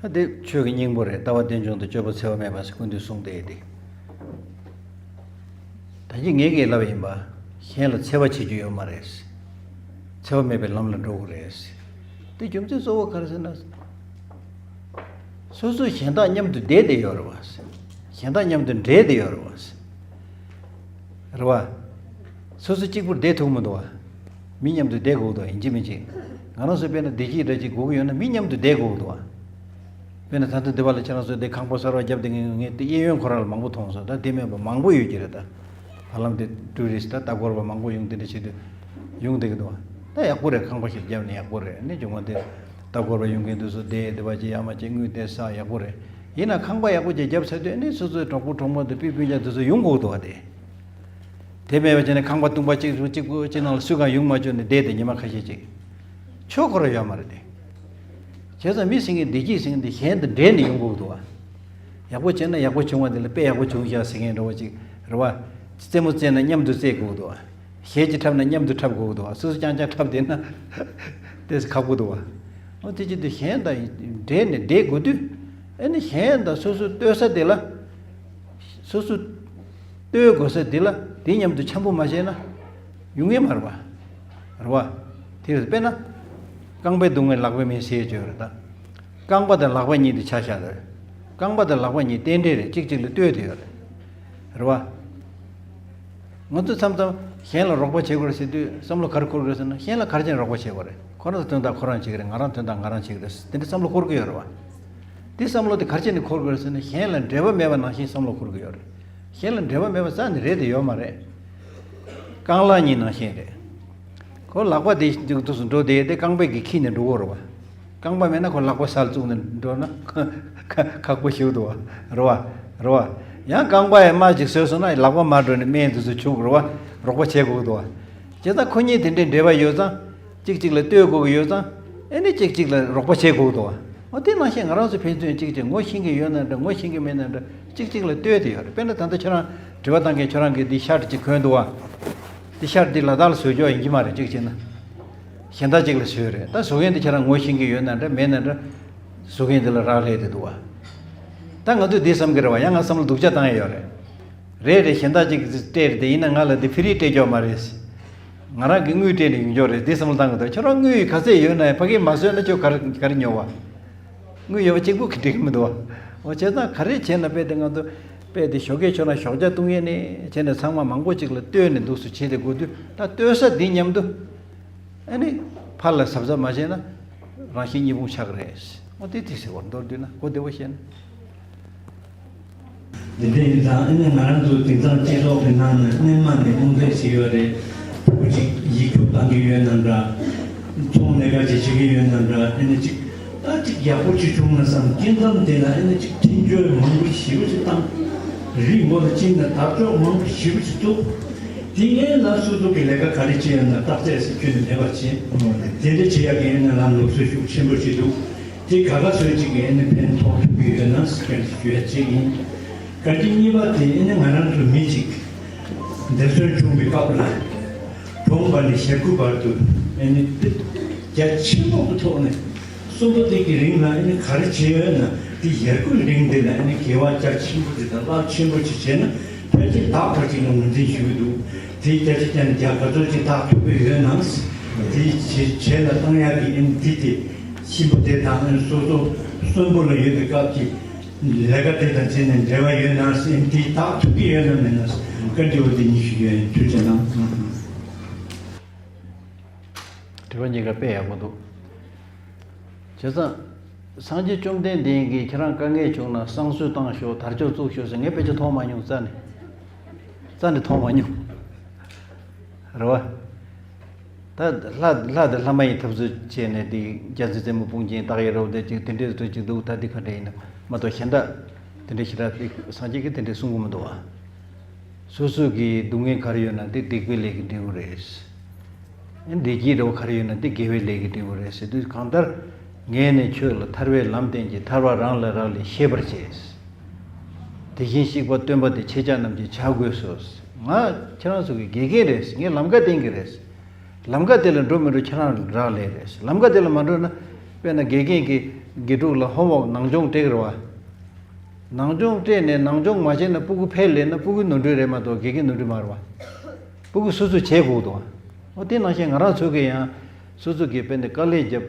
ཆེ། ད་འདི་ཆོས་ཀྱི་སྙིང་པོ་རེད། ལྟ་བ་རྟེན་འབྱུང་དང་སྤྱོད་པ་འཚེ་བ་མེད་པ་ཟེར་ཀུན་འདུས་གསུངས་ཏེ་ཡོད་དེ། ད་གིན་ངས་ཀྱིས་ལབ་ཡིན་པ། གཞན་ལ་འཚེ་བ་བྱེད་རྒྱུ་ཡོད་མ་རེད། འཚེ་བ་མེད་པའི་ལམ་ལ་འགྲོ་དགོས་རེད། དེ་རྒྱུ་མཚན་གཙོ་བོ་ག་རེ་ཟེར་ན། སོ་སོ་གཞན་དག་མཉམ་དུ་བསྡད་བསྡད་ཡོད་རེད་བ། གཞན་དག་མཉམ་དུ་འདྲེས་བསྡད་ཡོད་རེད་བ། རེད་བ། སོ་སོ་གཅིག་པུར་བསྡད་ཐུབ་མི་འདུག་བ། མི་མཉམ་དུ་བསྡད་དགོས་འདུག་བ་ཡིན་གཅིག་མིན་གཅིག་ང་རང་ཚོ་དཔེར་ན་བདེ་སྐྱིད་འདྲ་ཅིག་དགོས་ཀྱི་ཡོད་ན་མི་མཉམ་དུ་བསྡད་དགོས་འདུག་བ། དཔེར་ན་ད་ལྟ་འདི་བ་ལ་ཁྱེད་རང་ཚོ་བསྡད་ཁང་པ་གསར་པ་བརྒྱབ་བསྡད་མཁན་ཡོད་ངས་དེ་གཡས་གཡོན་ཁོ་རང་ལ་མང་པོ་མཐོང་སོང་། ད་དེ་མེད་པ་མང་པོ་ཡོད་ཀྱི་རེད་ད། བར་ལམ་དེ་ཊུ་རི་སི་ད་ལྟ་སྐོར་བ་མང་པོ་ཡོང་དེ་འདྲ་བྱེད་དུས་ཡོང་བསྡད་ཀྱི་འདུག་བ། ད་ཡག་པོ་རེད། ཁང་པ་ཞིག་བརྒྱབ་ནས་ཡག་པོ་རེད། ནི་བྱུང་བ་དེ་ལྟ་སྐོར་བ་ཡོང་མཁན་དེ་ཚོ་བསྡད་བསྡད་པ་ཅིག་ཡག་མ་ཅིག་དངུལ་དེ་བསགས་ཡག་པོ་རེད། ཡིན་ན་ཁང་པ་ཡག་པོ་ཅིག་བརྒྱབ་ཚར་དུས་ནི་སོ་སོའི་གྲོགས་པོ་གྲོགས་མོ་དེ་སྤུན་སྤུན་ཀྱག་དེ་ཚོ་ཡོང་དགོས་འདུག་བ་དེ། དེ་མེད་པ་བྱས་ནས་ཁང་པ་སྟོང་པ་གཅིག་གཅིག་པུ་གཅིག་ནང་ལ་སུ་གང་ཡོང་མ་བཅུག་ནས་བསྡད་དེ་ཉི་མ་ཁ་ཤས་ཅིག་ཆོས་ཁོ་རང་ཡོད་མ་རེད་དེ། བྱས་ཙང་མི་ཟེར་མཁན་བདེ་སྐྱིད་ཟེར་མཁན་དེ་གཞན་དང་འདྲེས་ནས་ཡོང་དགོས་འདུག་བ། ཡག་པོ་བྱས་ན་ཡག་པོ་བྱུང་བ་དེ་ལ་དཔེ་ཡག་པོ་བྱུང་ཤག་ཟེར་མཁན་འདྲ་བོ་ཅིག་རེད་བ། རྩེད་མོ་རྩེས་ན་མཉམ་དུ་རྩེ་དགོས་འདུག་བ། གཞས་ཅིག་འཁྲབ་ན་མཉམ་དུ་འཁྲབ་དགོས་འདུག་བ། སོ་སོ་རྐྱང་རྐྱང་འཁྲབ་བསྡད་ན་དེ་ཁག་པོ་འདུག་བ། འོ་དེ་ཅི་འདུག་གཞན་དང་འདྲེས་ནས་བསྡད་དགོས་དུས། ཨ་ནི་གཞན་དང་སོ་སོ་ལྟོས་ས་དེ་ལ། སོ་སོ་ལྟོས་དགོས་ས་དེ་ལ་དེ་མཉམ་དུ་འཆམ་པོ་མ་བྱས་ན་ཡོང་ངེས་མ་རེད་པ། རེད་པ། དེ་རེད། དཔེར་ན། རྐང་པའི་སྡུག་བསྔལ་ལག་པས་མི་སེལ་ཅེས་ཡོད་རེད་ད། རྐང་པ་དང་ལག་པ་གཉིས་དེ་ཆ་བཞག་རེད། རྐང་པ་དང་ལག་པ་གཉིས་རྟེན་འབྲེལ་རེད། གཅིག་གཅིག་ལ་ལྟོས་དེ་ཡོད་རེད། རེད་པ། ང་ཚོས་མཚམས་མཚམས་གཞན་ལ་རོགས་པ་བྱེད་དགོས་རེད་ཟེར་དུས་བསམ་བློ་ག་རེ་འཁོར་དགོས་ཟེར་ན། གཞན་ལ་ག་རེ་བྱས་ནས་རོགས་པ་བྱེད་དགོས་རེད། ཁོ་རང་ཚོ་དོན་དག་ཁོ་རང་བྱེད་ཀྱི་རེད། ང་རང་དོན་དག་ང་རང་བྱེད་ཀྱི་རེད། དེ་འདྲ་བསམ་བློ་འཁོར་གྱི་ཡོད་རེད་བ། དེ་བསམ་བློ་དེ་ག་རེ་བྱས་ནས་འཁོར་དགོས་རེད་ཟེར་ན། གཞན་ལ་འབྲེལ་བ་མེད་པ་ནང་བཞིན་བསམ་བློ་འཁོར་གྱི་ཡོད་རེད། གཞན་ལ་འབྲེལ་བ་མེད་པ་རྩ་ནས་རེད་དེ་ཡོད་མ་རེད། རྐང་ལག་གཉིས་ནང་བཞིན་རེད། ཁོ་ལག་པ་དེ་འདུག་འདུག་སུ་འགྲོ་དེ་དེ་རྐང་པས་ཀྱིས་འཁྱེར་ནས་འགྲོ་གི་རེད་བ། རྐང་པ་མེད་ན་ཁོ་ལག་པ་སར་བཙུགས་ནས་འགྲོ་ན་ཁག་པོ་ཞིག་འདུག་བ། རེད་བ། རེད་བ། ཡང་རྐང་པ་ཡང་རྨ་ཅིག་བཟོས་སོང་ན་ལག་པ་མར་འགྲོ་ནས་སྨན་དེ་ཚོ་བྱུག་རེད་བ། རོགས་པ་བྱེད་དགོས་འདུག་བ། བྱས་ཙང་ཁོ་གཉིས་དེ་འདྲའི་འབྲེལ་བ་ཡོད་ཙང་། གཅིག་གཅིག་ལ་ལྟོས་དགོས་ཀྱི་ཡོད་ཙང་། ཨེ་ནི་གཅིག་གཅིག་ལ་རོགས་པ་བྱེད་དགོས་འདུག་བ། འོ་དེ་ནང་བཞིན་ང་རང་ཚོ་ཕན་ཚུན་གཅིག་གཅིག་ངོ་ཤེས་ཀྱི་ཡོད་ན་འདྲ། ངོ་ཤེས་ཀྱི་མེད་ན་འདྲ། གཅིག་གཅིག་ལ་ལྟོས་དེ་ཡོད་རེད། དཔེར་ན་ད་ལྟ་ཁྱོད་རང་དྲི་བ་བཏང་མཁན་ཁྱོད་རང་གིས་འདི་ཤར་གཅིག་གོན་འདུག་བ། འདི་ཤར་འདི་ལ་དྭགས་ལ་བཟོས་ཀྱོག་ཡིན་གྱི་མ་རེད། གཅིག་བྱས་ན། གཞན་དག་ཅིག་ལ་བཟོས་རེད། ད་བཟོ་མཁན་དེ་ཁྱེད་རང་ངོ་ཤེས་ཀྱི་ཡོད་ན་འདྲ་མེད་ན་འདྲ། བཟོ་མཁན་དེ་ལ་རག་ལས་དེ་འདུག་བ། ད་ང་ཚོས་འདི་བསམ་གྱི་རེད་བ། ཡང་ང་བསམ་བློ་སྡུག་ཅག་བཏང་ཡ་ཡོད་རེད། རེད་རེད། གཞན་དག་ཅིག་སྤྲད་རེད་དེ། ཡིན་ན་ང་ལ་འདི་ཕི་རི་སྤྲད་ཀྱོག་མ་རེད། ང་རང་གིས་དངུལ་སྤྲད་ནས་ཡོང་ཀྱོག་རེད། འདི་བསམ་བློ་བཏང་གི་འདུག་ཁྱོད་རང་དངུལ་ག་ཚད་ཡོད་ན་ཡང་ཕ་གིར་མ་བཟོས་ན་ཁྱོད་ག་རེ་ག་རེ་ཉོ་བ། དངུལ་ཡོད་པ་གཅིག་པུ་གི་འགྲིག་གི་མི་འདུག་བ། འོ་བྱས་ཙང་ག་རེ་བྱས་ན་དཔེ་དེ་ང་ཚོ་དཔེ་དེ་ཞོགས་ཀས་ཁྱོད་རང་ཞོགས་ཇ་བཏུང་ཡས་ནས་བྱས་ནས་ཚང་མ་མང་པོ་ཅིག་ལ་ལྟོས་ནས་འདུག་སུ་བྱས་ཏེ་དགོས་དུས། ད་ལྟོས་ས་འདི་མཉམ་དུ། ཨ་ནི་ཕར་ལ་གཟབ་གཟབ་མ་བྱས་ན་རང་བཞིན་གཉིས་ཕུང་ཆགས་ཀྱི་རེད། འོ་དེ་དེ་ཟེར་བ་མདོར་བསྡུས་ན་གོ་བདེ་བོ་བཤད་ན། འདི་འདྲ་ཡིན་ཙང་ཨ་ནི་ང་རང་ཚོ་དེང་སང་སྤྱི་ཚོགས་ཀྱི་ནང་ནས་སྔོན་མ་ནས་རླུང་འཕྲིན་ཞིག་ཡོད་རེད། ཕྲུ་གུ་ཅིག་ཡིག་རྒྱུགས་བཏང་གི་ཡོད་ན་འདྲ། ཚོང་ལས་ཀ་ཅིག་བྱེད་ཀྱི་ཡོད་ན་འདྲ། ཨ་ནི་ཅིག་ད་ཅིག་ཡག་པོ་ཅིག་བྱུང་ན་བསམ། སྐྱེ་མཚམས་དེ་ལ་ཨ་ནི་ཅིག་འཕྲིན་བཅོལ་མང་པོ་ཞེ་པོ་ཅིག་བཏང་། རི་མགོ་ལ་ཅིག་ན་དར་ལྕོག་མང་པོ་ཞེ་པོ་ཅིག་བཙུགས། དེ་ངས་ལ་སོ་སོ་གི་ལས་ཀ་ག་རེ་བྱེད་ཡོད་ན་བརྟག་དཔྱད་ཟེར་ཁྱོན་ནས་མེད་པ་བྱེད། དེ་འདྲ་བྱེད་ཡག་གི་ཨ་ནི་ལམ་ལུགས་སྲོལ་ཤུགས་ཆེན་པོ་ཞིག་འདུག་དེ་ག་ག་ཚོད་ཅིག་གིས་ཨ་ནི་ཕན་ཐོགས་ཐུབ་ཀྱི་ཡོད་ན་ཟེར་ཞུ་ཡ་གཅིག་ཡིན། བཀའ་དྲིན་གཉིས་པ་དེ་ཨ་ནི་ང་རང་ཚོ་མི་ཅིག་འདས་གསོན་བྱུང་བའི་སྐབས་ལ་གྲོང་པ་ནས་ཞབས་སྐུ་བར་དུ་ཨ་ནི་རྒྱ་ཆེན་པོ་གི་ཐོག་ནས། གསུམ་པ་དེ་གི་རིང་ལ་ཨ་ནི་ག་རེ་བྱས་ཡོད་ན། དེ་ཡར་སྐུལ་རིང་དེ་ལ་ཨ་ནི་དགེ་བ་རྒྱ་ཆེན་པོ་ཅིག་དང་རླབས་ཆེན་པོ་ཅིག་བྱས་ན། ཕལ་ཆེར་ད་བར་ཅིག་ལ་ངོས་འཛིན་ཞུ་གི་འདུག་དེ་བརྒྱ་ཆ་བརྒྱ་ནས་བརྒྱ་ག་ཚོད་ཅིག་བདག་ཐུབ་ཀྱི་ཡོད་ན། དེ་བྱེད་བྱེད་ལ་བཏང་ཡག་གི་ཨ་ནི་དེ་དེ་གཤིན་པོ་དེ་དང་ཨ་ནི་སོ་སོ་གསོན་པོ་ལ་ཡོད་པའི་སྐབས་ཀྱི་ལས་ཀ་དེ་དང་བྱས་ནས་འབྲེལ་བ་ཡོད་ན་ཟེར། ཨ་ནི་དེ་བདག་ཐུབ་ཀྱི་ཡོད་ན་མེད་ན་བཀའ་འདྲི་བ་དེ་གཉིས་ཞུ་རྒྱུ་ཡིན། ཐུགས་རྗེ་གནང་། དྲི་བ་གཉིས་ཀ་དཔེ་ཡག་པོ་འདུག་བྱས་ཙང་། སངས་རྒྱས་བཅོམ་ལྡན་འདས་ཀྱིས་ཁྱེད་རང་དཀའ་ངལ་བྱུང་ན་བསང་གསོལ་བཏང་ཤོག་དར་ལྕོག་བཙུགས་ཤོག་ཟེར་ངས་དཔེ་ཆ་མཐོང་མ་མྱོང་། རྩ་ནས། རྩ་ནས་མཐོང་མ་མྱོང་། རེད་བ། ད་ལྷ་ལྷ་དང་ལྷ་མ་ཡིན་འཐབ་རྩོད་བྱས་ནས་དེ་རྒྱལ་སྲིད་རྩེ་མོ་དཔུང་ཆེན་བཏགས་ཡས་རེད་བ། དེ་ཅིག་དེ་འདྲས་རེད་ཅིག་འདུག་ད་དེ་ག་འདྲས་ཡིན་ན་མ་གཏོགས་གཞན་དག་དེ་འདྲས་ཞེ་དྲག་དེ་སངས་རྒྱས་ཀྱིས་དེ་འདྲས་གསུང་གི་མི་འདུག་བ། སོ་སོ་གི་སྡུག་བསྔལ་ག་རེ་ཡོད་ན་དེ་སྡིག་པའི་ལས་ཀྱིས་འགྲིག་གི་རེད། བདེ་སྐྱིད་འདྲ་བོ་ག་རེ་ཡོད་ན་དེ་དགེ་བའི་ལས་ཀྱིས་འགྲིག་གི་རེད་ཟེར་དུས། གང་ལྟར་ངས་ནི་ཁྱོད་ལ་ཐར་པའི་ལམ་བསྟན་གྱི། ཐར་པ་རང་ལ་རག་ལས་ཤེས་པར་བྱས། དེ་བཞིན་གཤེགས་པ་སྟོན་པ་དེ་ཁྱེད་ཅག་རྣམས་ཀྱི་བྱ་དགོས་སོ། ང་ཁྱེད་རང་ཚོ་གི་དགེ་རྒན་རེད། ངས་ལམ་ཁ་བསྟན་གྱི་རེད། ལམ་ཁ་དེ་ལ་འགྲོ་མི་འགྲོ་ཁྱེད་རང་རག་ལས་རེད། ལམ་ཁ་དེ་ལ་མ་འགྲོ་ན། དཔེར་ན་དགེ་རྒན་གྱིས་དགེ་ཕྲུག་ལ་ཧོམ་ཝོག་ནང་སྦྱོང་སྤྲད་ཀྱི་རེད་བ། ནང་སྦྱོང་སྤྲད་ནས་ནང་སྦྱོང་མ་བྱས་ན་སྤུ་གུ་ཕར་སླེབས་ན་སྤུ་གུའི་ནོར་འཁྲུལ་རེད་མ་གཏོགས་དགེ་རྒན་ནོར་འཁྲུལ་མ་རེད་བ། སྤུ་གུ་སོ་སོས་བྱེད་དགོས་འདུག་བ། འོ་དེ་ནང་བཞིན་ང་རང་ཚོ་གིས་ཡང་སོ་སོ་གིས་དཔེར་ན་དཀའ་ལས་བརྒྱབ།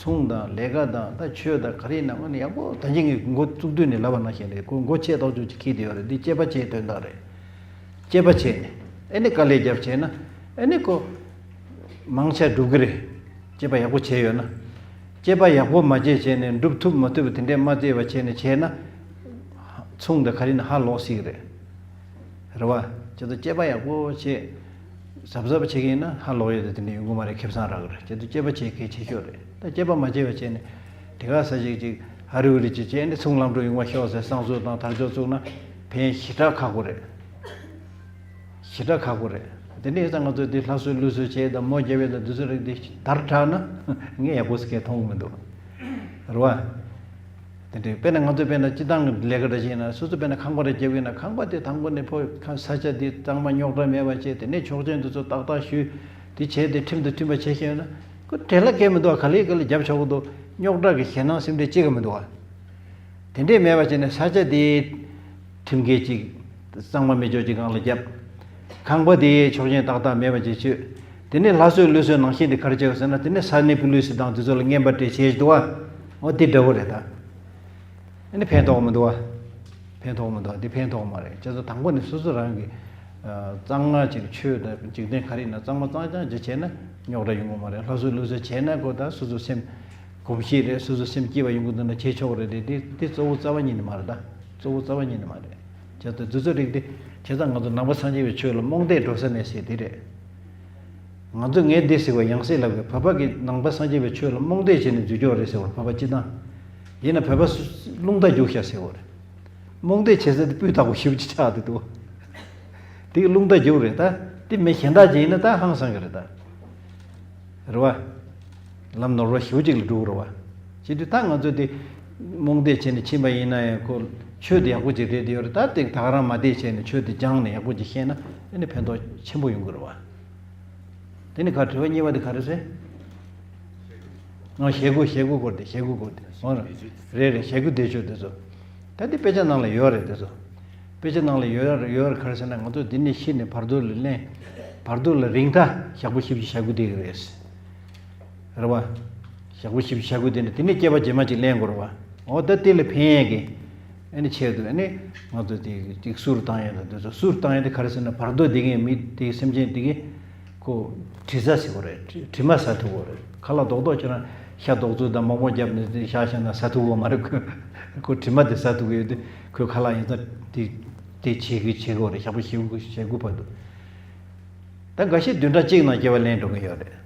ཚོང་དང་ལས་ཀ་དང་ད་ཆོས་དང་ག་རེ་ཡིན་ན་ཨ་ནི་ཡག་པོ་ད་གིན་གྱི་འགོ་བཙུགས་དུས་ནས་ལབ་པ་ནང་བཞིན་རེད། ཁོ་མགོ་ཆེ་ཏོག་ཙམ་ཅིག་འཁྱེར་བསྡད་ཡོད་རེད། འདི་དཔྱད་པ་བྱེད་དོན་དག་རེད། དཔྱད་པ་བྱས་ནས་ཨ་ནི་དཀའ་ལས་བརྒྱབ་བྱས་ན་ཨ་ནི་ཁོ་མང་ཆེ་འགྲུབ་ཀྱི་རེད། དཔྱད་པ་ཡག་པོ་བྱས་ཡོད་ན། དཔྱད་པ་ཡག་པོ་མ་བྱས་བྱས་ནས་འགྲུབ་ཐུབ་མ་ཐུབ་དེ་འདྲས་མ་བརྩིས་པ་བྱས་ནས་བྱས་ན། ཚོང་དང་ག་རེ་ཡིན་ན་ཧ་ལོག་སྲིད་ཀྱི་རེད། རེད་བ། བྱས་ཙང་དཔྱད་པ་ཡག་པོ་བྱས། གཟབ་གཟབ་བྱེད་ཀྱི་ཡིན་ན་ཧ་ལོག་ཡས་དེ་དེ་འདྲས་ཡོང་གི་མ་རེད། ཁེ་བཟང་རག་གི་རེད། བྱས་ཙང་དཔྱད་པ་བྱེད་གལ་ཆེ་ཤོས་རེད། ད་དཔྱད་པ་མ་བྱས་པ་བྱས་ནས་དེ་ག་ས་ཞིག་ཅིག་ཧ་རི་ཧུ་རི་ཅིག་བྱས་ནས་ཚོང་ལམ་འགྲོ་ཡོང་བ་ཤོག་ཟེར་བསང་གསོལ་དང་དར་ལྕོག་བཙུགས་ན་ཕན་ཞེ་དྲག་ཁག་པོ་རེད། ཞེ་དྲག་ཁག་པོ་རེད། དེ་འདྲ་ཡིན་ཙང་ང་ཚོས་འདི་ལྷ་གསོལ་ཀླུ་གསོལ་བྱས་དང་མོ་རྒྱབ་ཡས་དང་འདི་ཚོ་རིགས་འདི་དར་དྲགས་ན་ངས་ཡག་པོ་ཟེར་མཁན་མཐོང་གི་མི་འདུག་རེད་བ། དེ་འདྲའི་དཔེར་ན་ང་ཚོ་དཔེར་ན་སྤྱི་བཏང་གི་ལས་ཀ་འདྲ་ཞིག་ཡིན་ན་སོ་སོ་དཔེར་ན་ཁང་པ་རེ་རྒྱབ་ཡིན་ན་ཁང་པ་དེ་དང་པོ་ནས་ཕོ་ཁ་ས་ཆ་འདི་གཙང་མ་རྙོག་དྲ་མེད་པ་བྱས། དེ་ནས་ཆོག་མཆན་འདི་ཚོ་ཏག་ཏག་ཞུས། དེ་བྱས་ཏེ་ཁྲིམས་དང་མཐུན་པ་བྱས་ཤེས་ཡོད་ན་ཁོ་བྲེལ་བ་གང་ཡང་མི་འདུག་བ། ག་ལེ་ག་ལེ་རྒྱབ་ཆོག་གི་འདུག་རྙོག་དྲ་གི་ཞེད་སྣང་སེམས་ཁྲལ་གཅིག་ཀྱང་མི་འདུག་བ། དེ་འདྲས་མེད་པ་བྱས་ནས་ས་ཆ་དེའི་ཁྲིམས་འགལ་ཅིག་གཙང་མ་མེད་ཅོག་ཅིག་སྒང་ལ་བརྒྱབ། ཁང་པ་དེའི་ཆོག་མཆན་ཏག་ཏག་མེད་པ་ཅིག་བྱོས། དེ་ནས་ལྷ་གསོལ་ཀླུ་གསོལ་ནང་བཞིན་དེ་ག་རེ་བྱས་ཟེར་ན། དེ་ནས་ས་གནས་པུ་ལི་སི་དང་དེ་ཚོ་ལ་རྔན་པ་སྤྲད་བྱས་འདུག་བ། འོ་དེ་འདྲ་བོ་རེད་ད། ཨ་ནི་ཕན་ཐོགས་མི་འདུག་བ། ཕན་ཐོགས་མི་འདུག་བ། དེ་ཕན་ཐོགས་མ་རེད། བྱས་ཙང་དང་པོ་ནས་སོ་སོ་རང་གི་ གཙང་མ་ཅིག་ཆོས་དང་འཇིག་རྟེན་ག་རེ་ཡིན་ན་གཙང་མ་གཙང་རྐྱང་ཅིག་བྱས་ན་རྙོག་དྲ་ཡོང་གི་མ་རེད། སླར་གསོ་སླར་གསོ་བྱས་ན་ཁོ་ད་སོ་སོ་སེམས་གོམས་གཤིས་རེད། སོ་སོ་སེམས་སྐྱིད་པ་ཡོང་གི་འདུག་ན་བྱེད་ཆོག་རེད་དེ། དེ་དེ་གཙོ་བོ་རྩ་བ་ཉིད་ནས་མ་རེད། ད་གཙོ་བོ་རྩ་བ་ཉིད་ནས་མ་རེད། བྱས་ཙང་དེ་ཚོ་རིགས་དེ་བྱས་ཙང་ང་ཚོ་ནང་པ་སངས་རྒྱས་པའི་ཆོས་ལ་རྨོངས་དད་འགྲོ་ས་མེད་ཟེར་དེ་རེད། ང་ཚོ་ངས་འདི་ཟེར་བ་ཡང་སྲིད་ལབ་དགོས། བོད་པ་གི་ནང་པ་སངས་རྒྱས་པའི་ཆོས་ལ་རྨོངས་དད་བྱས་ནས་འཛུལ་ཀྱོག་རེད་ཟེར་བ་བོད་པ་སྤྱི་བཏང་། ཡིན་ན་བོད་པ་སུ་རླུང་རྟ་རྒྱུག་ཤག་ཟེར་བ་རེད། རྨོངས་དད་བྱེད་ས་དེ་སྤུས་དག་པོ་ཞེ་པོ་ཅིག་ཆགས་བསྡད་འདུག་དེ་གི་རླུང་རྟ་རྒྱུག་རེད་ད། དེ་མི་གཞན་དག་ཅིག་ཡིན་ན་ད་ཧང་སང་གི་རེད་ད། རེད་བ། ལམ་ནོར་བ་ཞེ་པོ་ཅིག་ལ་འགྲོ་གི་རེད་བ། བྱེད་དུས་ད་ང་ཚོ་དེ་རྨོངས་དད་བྱས་ནས་ཕྱིན་པ་ཡིན་ན་ཡང་ཁོ་ཆོས་དེ་ཡག་པོ་ཅིག་རེད་དེ་ཡོད་རེད། ད་དེ་ད་ག་རང་མ་བསྡད་བྱས་ནས་ཆོས་དེ་སྦྱངས་ནས་ཡག་པོ་ཅིག་ཤེས་ན་ཨ་ནི་ཕན་ཐོགས་ཆེན་པོ་ཡོང་གི་རེད་བ། དེ་ནི་ག་དྲི་བ་གཉིས་པ་དེ་ག་རེ་ཟེར། ང་ཞེ་དགུ་ཞེ་དགུ་སྐོར་དེ་ཞེ་དགུ་སྐོར་དེ་འོ་རེད་རེད། ཞེ་དགུ་བདེ་མཆོག་དེ་ཚོ། ད་འདི་དཔེ་ཆ་ནང་ལ་ཡོད་རེད་དེ་ཚོ། དཔེ་ཆ་ནང་ལ་ཡོད་ཡོད་རེད། ག་རེ་ཟེར་ན་ང་ཚོ་འདི་ནས་ཤི་ནས་བར་དོ་ལ་གླེང་། བར་དོ་ལ་རིང་ཐག་ཞག་པོ་བཞི་བཅུ་ཞེ་དགུ་དེ་གི་རེད། རེད་བ། ཞག་པོ་བཞི་བཅུ་ཞེ་དགུ་དེ་ནས་དེ་ནས་སྐྱེ་བ་རྗེས་མ་ཅིག་ལེན་དགོས་རེད་བ། འོ་ད་དེ་ལ་ཕན་ཡས་ཀྱི་ཨ་ནི་ཆེད་དུ་ཨ་ནི་ང་ཚོ་དེ་ཅིག་གསུར་བཏང་ཡས་དང་དེ་ཚོ་གསུར་བཏང་ཡས་དེ་ག་རེ་ཟེར་ན་བར་དོ་དེ་གའི་མི་དེ་སེམས་ཅན་དེ་གའི་ཁོ་དྲི་ཟ་ཟེར་བ་རེད། དྲི་དྲི་མ་ཟ་ཐུབ་བོ་རེད། ཁ་ལག་རྡོག་རྡོག་ཁྱེད་རང་ཤ་རྡོག་བཙུགས་དང་མོག་མོག་བརྒྱབ་ནས་དེ་ཤ་བཞག་ན་ཟ་ཐུབ་བོ་མ་རེད། ཁོ་ཁོ་དྲི་མ་དེ་ཟ་ཐུབ་གི་ཡོད་དུས་ཁོས་ཁ་ལག་ཡིན་ཙང་དེ་དེ་བྱེད་གི་བྱེད་དགོས་རེད། ཞག་པོ་བཞི་དགུ་ཞེ་དགུ་བར་དུ། ད་འགའ་ཤས་བདུན་ཕྲག་གཅིག་ནང་སྐྱེ་བ་ལེན་འགྲོ་གི་ཡོད་རེད།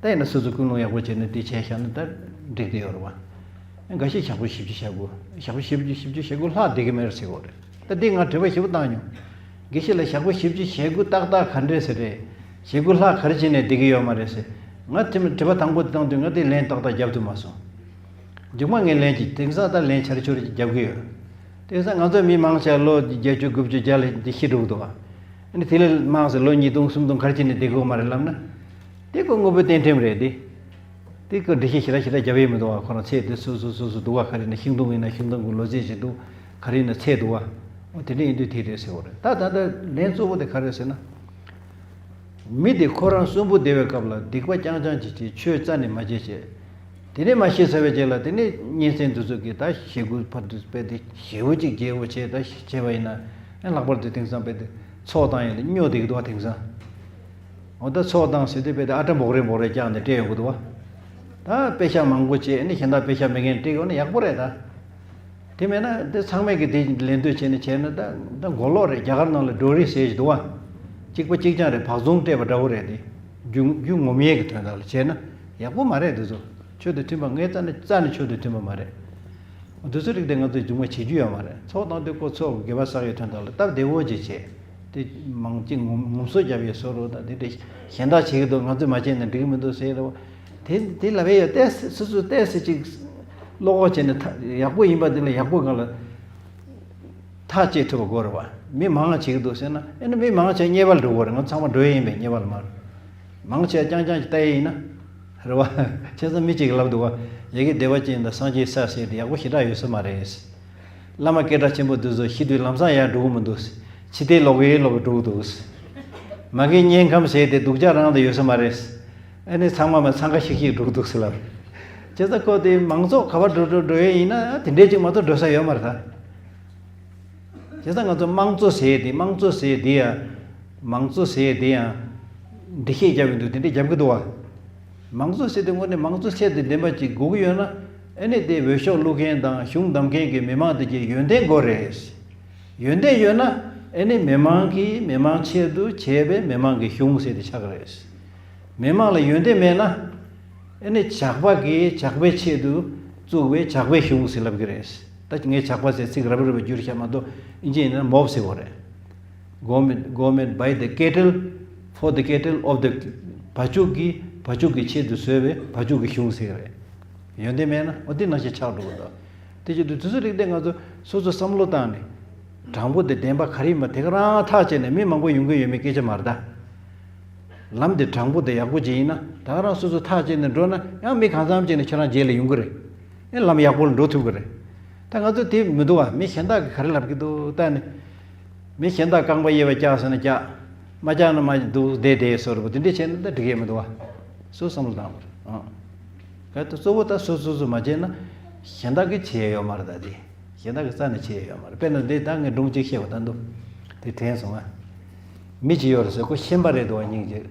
ད་ཡིན་ན་སོ་སོ་ཀུན་སློང་ཡག་པོ་བྱས་ནས་དེ་བྱས་བཞག་ན་ད་འགྲིག་གི་ཡོད་རེད་བ། འགའ་ཤས་ཞག་པོ་བཞི་བཅུ་ཞེ་དགུ། ཞག་པོ་བཞི་བཅུ་བཞི་བཅུ་ཞེ་དགུ་ལྷག་བསྡད་ཀྱི་མེད་རེད་ཟེར་གི་ཡོད་རེད། ད་འདི་ང་དྲི་བ་ཞེ་པོ་བཏང་མྱོང་། དགེ་བཤེས་ལགས་ཞག་པོ་བཞི་བཅུ་ཞེ་དགུ་ཏག་ཏག་ག་འདྲས་ཟེར་རེད། ཞེ་དགུ་ལྷག་ག་རེ་བྱས་ནས་བསྡད་ཀྱི་ཡོད་མ་རེད་ཟེར། ང་དེ་མ་དྲི་བ་དང་པོ་དེ་བཏང་དུས་ང་དེ་ལན་ཏག་ཏག་རྒྱབ་ཐུབ་མ་སོང་། མཇུག་མ་ངས་ལན་གྱིས་དེང་སང་ད་ལན་ཆར་ཆུར་གྱིས་རྒྱབ་ཀྱི་ཡོད། དེང་སང་ང་ཚོ་མི་མང་ཆེ་ལོ་བརྒྱད་ཅུ་དགུ་བཅུ་བརྒྱ་ལ་འདི་ཤི་འགྲོ་གི་འདུག་བ། ཨ་ནི་དེ་ལས་མང་ཟེར་ལོ་ཉིས་སྟོང་སུམ་སྟོང་ག་རེ་བྱས་ནས་བསྡད་དགོས་མ་རེད་ལབ་ན། དེ་ཁོ་དངོས་པོའི་རྟེན་ཁྲིམས་རེད་དེ། དེ་ཁོ་འགྲེལ་བཤད་ཞེ་དྲག་ཞེ་དྲག་རྒྱབ་ཡས་མི་འདུག་བ། ཁོ་རང་ཚེ་དེ་སོ་སོ་སོ་སོ་འདུག་བ། ག་རེ་ན་ཤིང་སྡོང་ཡིན་ན་ཤིང་སྡོང་གི་ལོ་ཚད་ཅིག་འདུག་ག་རེ་ཡིན་ན་ཚད་འདུག་བ། འོ་དེ་འདྲ་ཡིན་དུས་དེ་རེད་ཟེར་བ་རེད། ད་ད་ལྟ་ལན་གཙོ་བོ་དེ་ག་རེ་ཟེར་ན། མི་དེ་ཁོ་རང་གསོན་པོ་བསྡད་པའི་སྐབས་ལ་སྡིག་པ་རྐྱང་རྐྱང་ཅིག་བྱས་ཆོས་རྩ་ནས་མ་བྱས་བྱས། དེ་ནས་མ་ཤི་ཚར་བའི་རྗེས་ལ་དེ་ནས་གཉེན་ཚན་དེ་ཚོ་གིས་ད་ཞེ་དགུ་བར་དུ་སྤེལ་ཏེ་ཞེ་པོ་ཅིག་རྒྱས་པོ་བྱས་ད་བྱས་པ་ཡིན་ན་ཨ་ལྷག་པར་དུ་དེང་སང་སྤེལ་ཏེ་ཚོགས་བཏང་ཡིན་ལ་སྨྱོ་བསྡད་ཀྱི་འདུག་བ། དེང་སང་འོ་ད་ཚོགས་བཏང་ཟེར་དུས་སྤེལ་ཏེ་ཨ་ཊ་འབོག་རེ་འབོག་རེ་བཀྱགས་ནས་སྤྲད་ཡོང་གི་འདུག་བ། ད་དཔེ་ཤག་མང་པོ་བྱས་ཨ་ནི་གཞན་དག་དཔེ་ཤག་མེད་མཁན་སྤྲད་ཡོང་ན་ཡག་པོ་རེད་ད། དེ་མེད་ན་དེ་ཚང་མས་ཀྱི་དེ་ལེན་འདོད་བྱས་ནས་བྱས་ན་ད་ད་མགོ་ལོག་རེད། རྒྱ་གར་ནང་ལ་ཌོ་རི་ཟེར་ཞིག་འདུག་བ། གཅིག་པ་གཅིག་རྐྱང་རེད། བག་ཟུང་སྤྲད་པ་འདྲ་བོ་རེད་དེ། རྒྱུ་རྒྱུ་ངོམ་ཡས་ཀྱི་དོན་དག་ལ་བྱས་ན་ཡག་པོ་མ་རེད་དེ་ཚོ། ཆོས་དང་མཐུན་པ་ངའི་རྩ་ནས་རྩ་ནས་ཆོས་དང་མཐུན་པ་མ་རེད། དེ་ཚོ་རིགས་དེ་ང་ཚོས་རྒྱུན་མ་བྱེད་རྒྱུ་ཡོད་མ་རེད། ཚོགས་དང་དུས་ཁོ་ཚོགས་དགེ་བ་བསགས་ཡོད་དོན་དག་ལ་སྟབས་བདེ་བོ་ཅིག་བྱས། དེ་མང་གཅིག་ངོམ་ངོམ་སོ་རྒྱབ་ཡས་བཟོ་རོགས་དང་དེ་འདྲ་གཞན་དག་བྱེད་ཀྱི་འདུག་ང་ཚོས་མ་བྱས་ན་འགྲིག་གི་མི་འདུག་ཟེར་རོགས། དེ་དེ་ལབ་ཡས་ཡོད། ཏོག་ཙམ་སོ་སོས་ཏོག་ཙམ་ཅིག་བློ་ཁོག་བྱས་ནས་ཐ་ཡག་པོ་ཡིན་པ་དེ་ལ་ཡག་པོ་སྒང་ལ་ཐག་བཅད་ཐུབ་པ་དགོས་རེད་བ། མི་མང་བ་བྱེད་ཀྱི་འདུག་ཟེར་ན་ཨེ་ན་མི་མང་བ་བྱས་ཉེས་པ་ལ་འགྲོ་གི་རེད། ང་ཚང་མ་འགྲོ་ཡས་ཡིན་པས་ཉེས་པ་ལ་མ་རེད། མང་ཆེ་རྐྱང་རྐྱང་གིས་ལྟ་ཡས་ཡིན་ན། རེད་བ། བྱས་ཙང་མི་གཅིག་གིས་ལབ་འདུག་བ། ཡ་གི་བདེ་བ་ཅན་དང་སངས་རྒྱས་ས་ཟེར་དེ་ཡག་པོ་ཞེ་དྲག་ཡོད་ས་མ་རེད། བླ་མ་སྐད་གྲགས་ཆེན་པོ་འདི་ཚོ་ཤི་དུས་ལམ་སང་ཡར་འགྲོ་གི་མི་འདུག་ཕྱི་བལྟས་ལོག་གི་ལོག་གི་འགྲོ་གི་འདུག་མ་གི་དམྱལ་ཁམས་ཟེར་དེ་སྡུག་ཅག་རང་དུ་ཡོད་ས་མ་རེད། ཨ་ནི་ཚང་མ་མ་འཚང་ཁ་ཤིག་ཤིག་འགྲོ་གི་འདུག་ཟེར་ལབ། བྱས་ཙང་ཁོ་དེ་མང་ཚོགས་ག་པར་འགྲོ་འགྲོ་འགྲོ་ཡས་ཡིན་ན་དེ་འདྲས་ཅིག་མ་གཏོགས་འགྲོ་ས་ཡོད་མ་རེད་ད། བྱས་ཙང་ང་ཚོ་དམངས་གཙོ་ཟེར་དེ་དམངས་གཙོ་ཟེར་དེ་ཡང་། མང་གཙོ་ཟེར་དེ་ཡང་། འགྲེལ་བཤད་རྒྱབ་ཡོང་དུས་དེ་འདྲས་རྒྱབ་ཀྱི་འདུག་བ། མང་གཙོ་ཟེར་དེ་དངོས་གནས་མང་གཙོ་ཚད་དེ་ལྡན་པ་ཅིག་དགོས་ཀྱི་ཡོད་ན། ཨེ་ནི་དེ་འོས་ཤོག་བླུག་མཁན་དང་གཞུང་བདམས་མཁན་གྱི་མི་མང་དེ་གྱི་ཡོན་ཏན་དགོས་རེད། ཡོན་ཏན་ཡོད་ན། ཨེ་ནི་མི་མང་གིས་མི་མང་ཆེད་དུ་བྱས་པའི་མི་མང་གི་གཞུང་ཟེར་དེ་ཆགས་ཀྱི་རེད། མི་མང་ལ་ཡོན་ཏན་མེད་ན། ཨེ་ནི་ཇག་པ་གིས་ཇག་པའི་ཆེད་དུ་བཙུགས་པའི་ཇག་པའི་གཞུང་ཟེར་ལབ་ཀྱི་རེད། ད་ངས་ཇག་པ་ཟེར་ཚིག་རབ་རིབ་བསྒྱུར་བཞག་མ་གཏོགས་ཨིན་ཇི་ཡིན་ན་མོབ་ཟེར་བ་རེད། Government, government by the cattle, for the cattle of the བ་ཕྱུགས་ཀྱི་བ་ཕྱུགས་ཀྱི་ཆེད་དུ་བཟོས་པའི་བ་ཕྱུགས་ཀྱི་གཞུང་ཟེར་གྱི་རེད། ཡོན་ཏན་མེད་ན་འོ་དེ་ནང་བཞིན་ཆགས་འགྲོ་གི་འདུག་དེ་བྱེད་དུས་དུས་ཚོད་རིགས་དེ་ང་ཚོ་སོ་སོ་བསམ་བློ་བཏང་ནས། དྲང་པོ་དེ་བདེན་པ་ག་རེ་ཡིན་པ་དེ་ག་རང་ཐག་བཅད་ནས་མི་མང་པོ་ཡོང་གི་ཡོད་མེད་སྐད་ཆ་མ་རེད་ད། ལམ་དེ་དྲང་པོ་དེ་ཡག་པོ་ཅིག་ཡིན་ན་ད་ག་རང་སོ་སོ་ཐག་བཅད་ནས་འགྲོ་ན་ཡང་མི་གང་འཚམ་ཅིག་ནས་ཁྱེད་རང་རྗེས་ལ་ཡོང་གི་རེད། ཨེ་ལམ་ཡག་པོ་ལ་འགྲོ་ཐུབ་ཀྱི་རེད། ད་ང་ཚོ་དེ་མི་འདུག་བ། མི་གཞན་དག་གིས་ག་རེ་ལབ་ཀྱི་འདུག་ལྟ་ནས། མི་གཞན་དག་རྐང་པ་གཡས་པ་བཀྱག་ཟེར་ན་བཀྱག་མ་བཀྱག་ན་མ་འདུག་བསྡད་བསྡད་བཟོ་འདྲ་པོ་དེ་འདྲས་བྱས་ན་ད་འགྲིག་གི་མི་འདུག་བ། སུ་བསམ་བློ་བཏང་བ་རེད་ཨང་། གལ་ཏེ་གཙོ་བོ་ད་སོ་སོ་སོ་མ་བྱས་ན་གཞན་དག་གིས་བྱེད་ཡ་ཡོད་མ་རེད་ད་དེ། གཞན་དག་གིས་རྩ་ནས་བྱེད་ཡ་ཡོད་མ་རེད། དཔེར་ན་འདི་ད་ངས་སྒྲུང་གཅིག་བཤད་པ་ད་འདུག་དེ་དྲན་སོང་ང་། མི་གཅིག་ཡོད་རེད་ཟེར། ཁོ་ཤན་པ་རེད་འདུག་བ། སྙིང་རྗེ།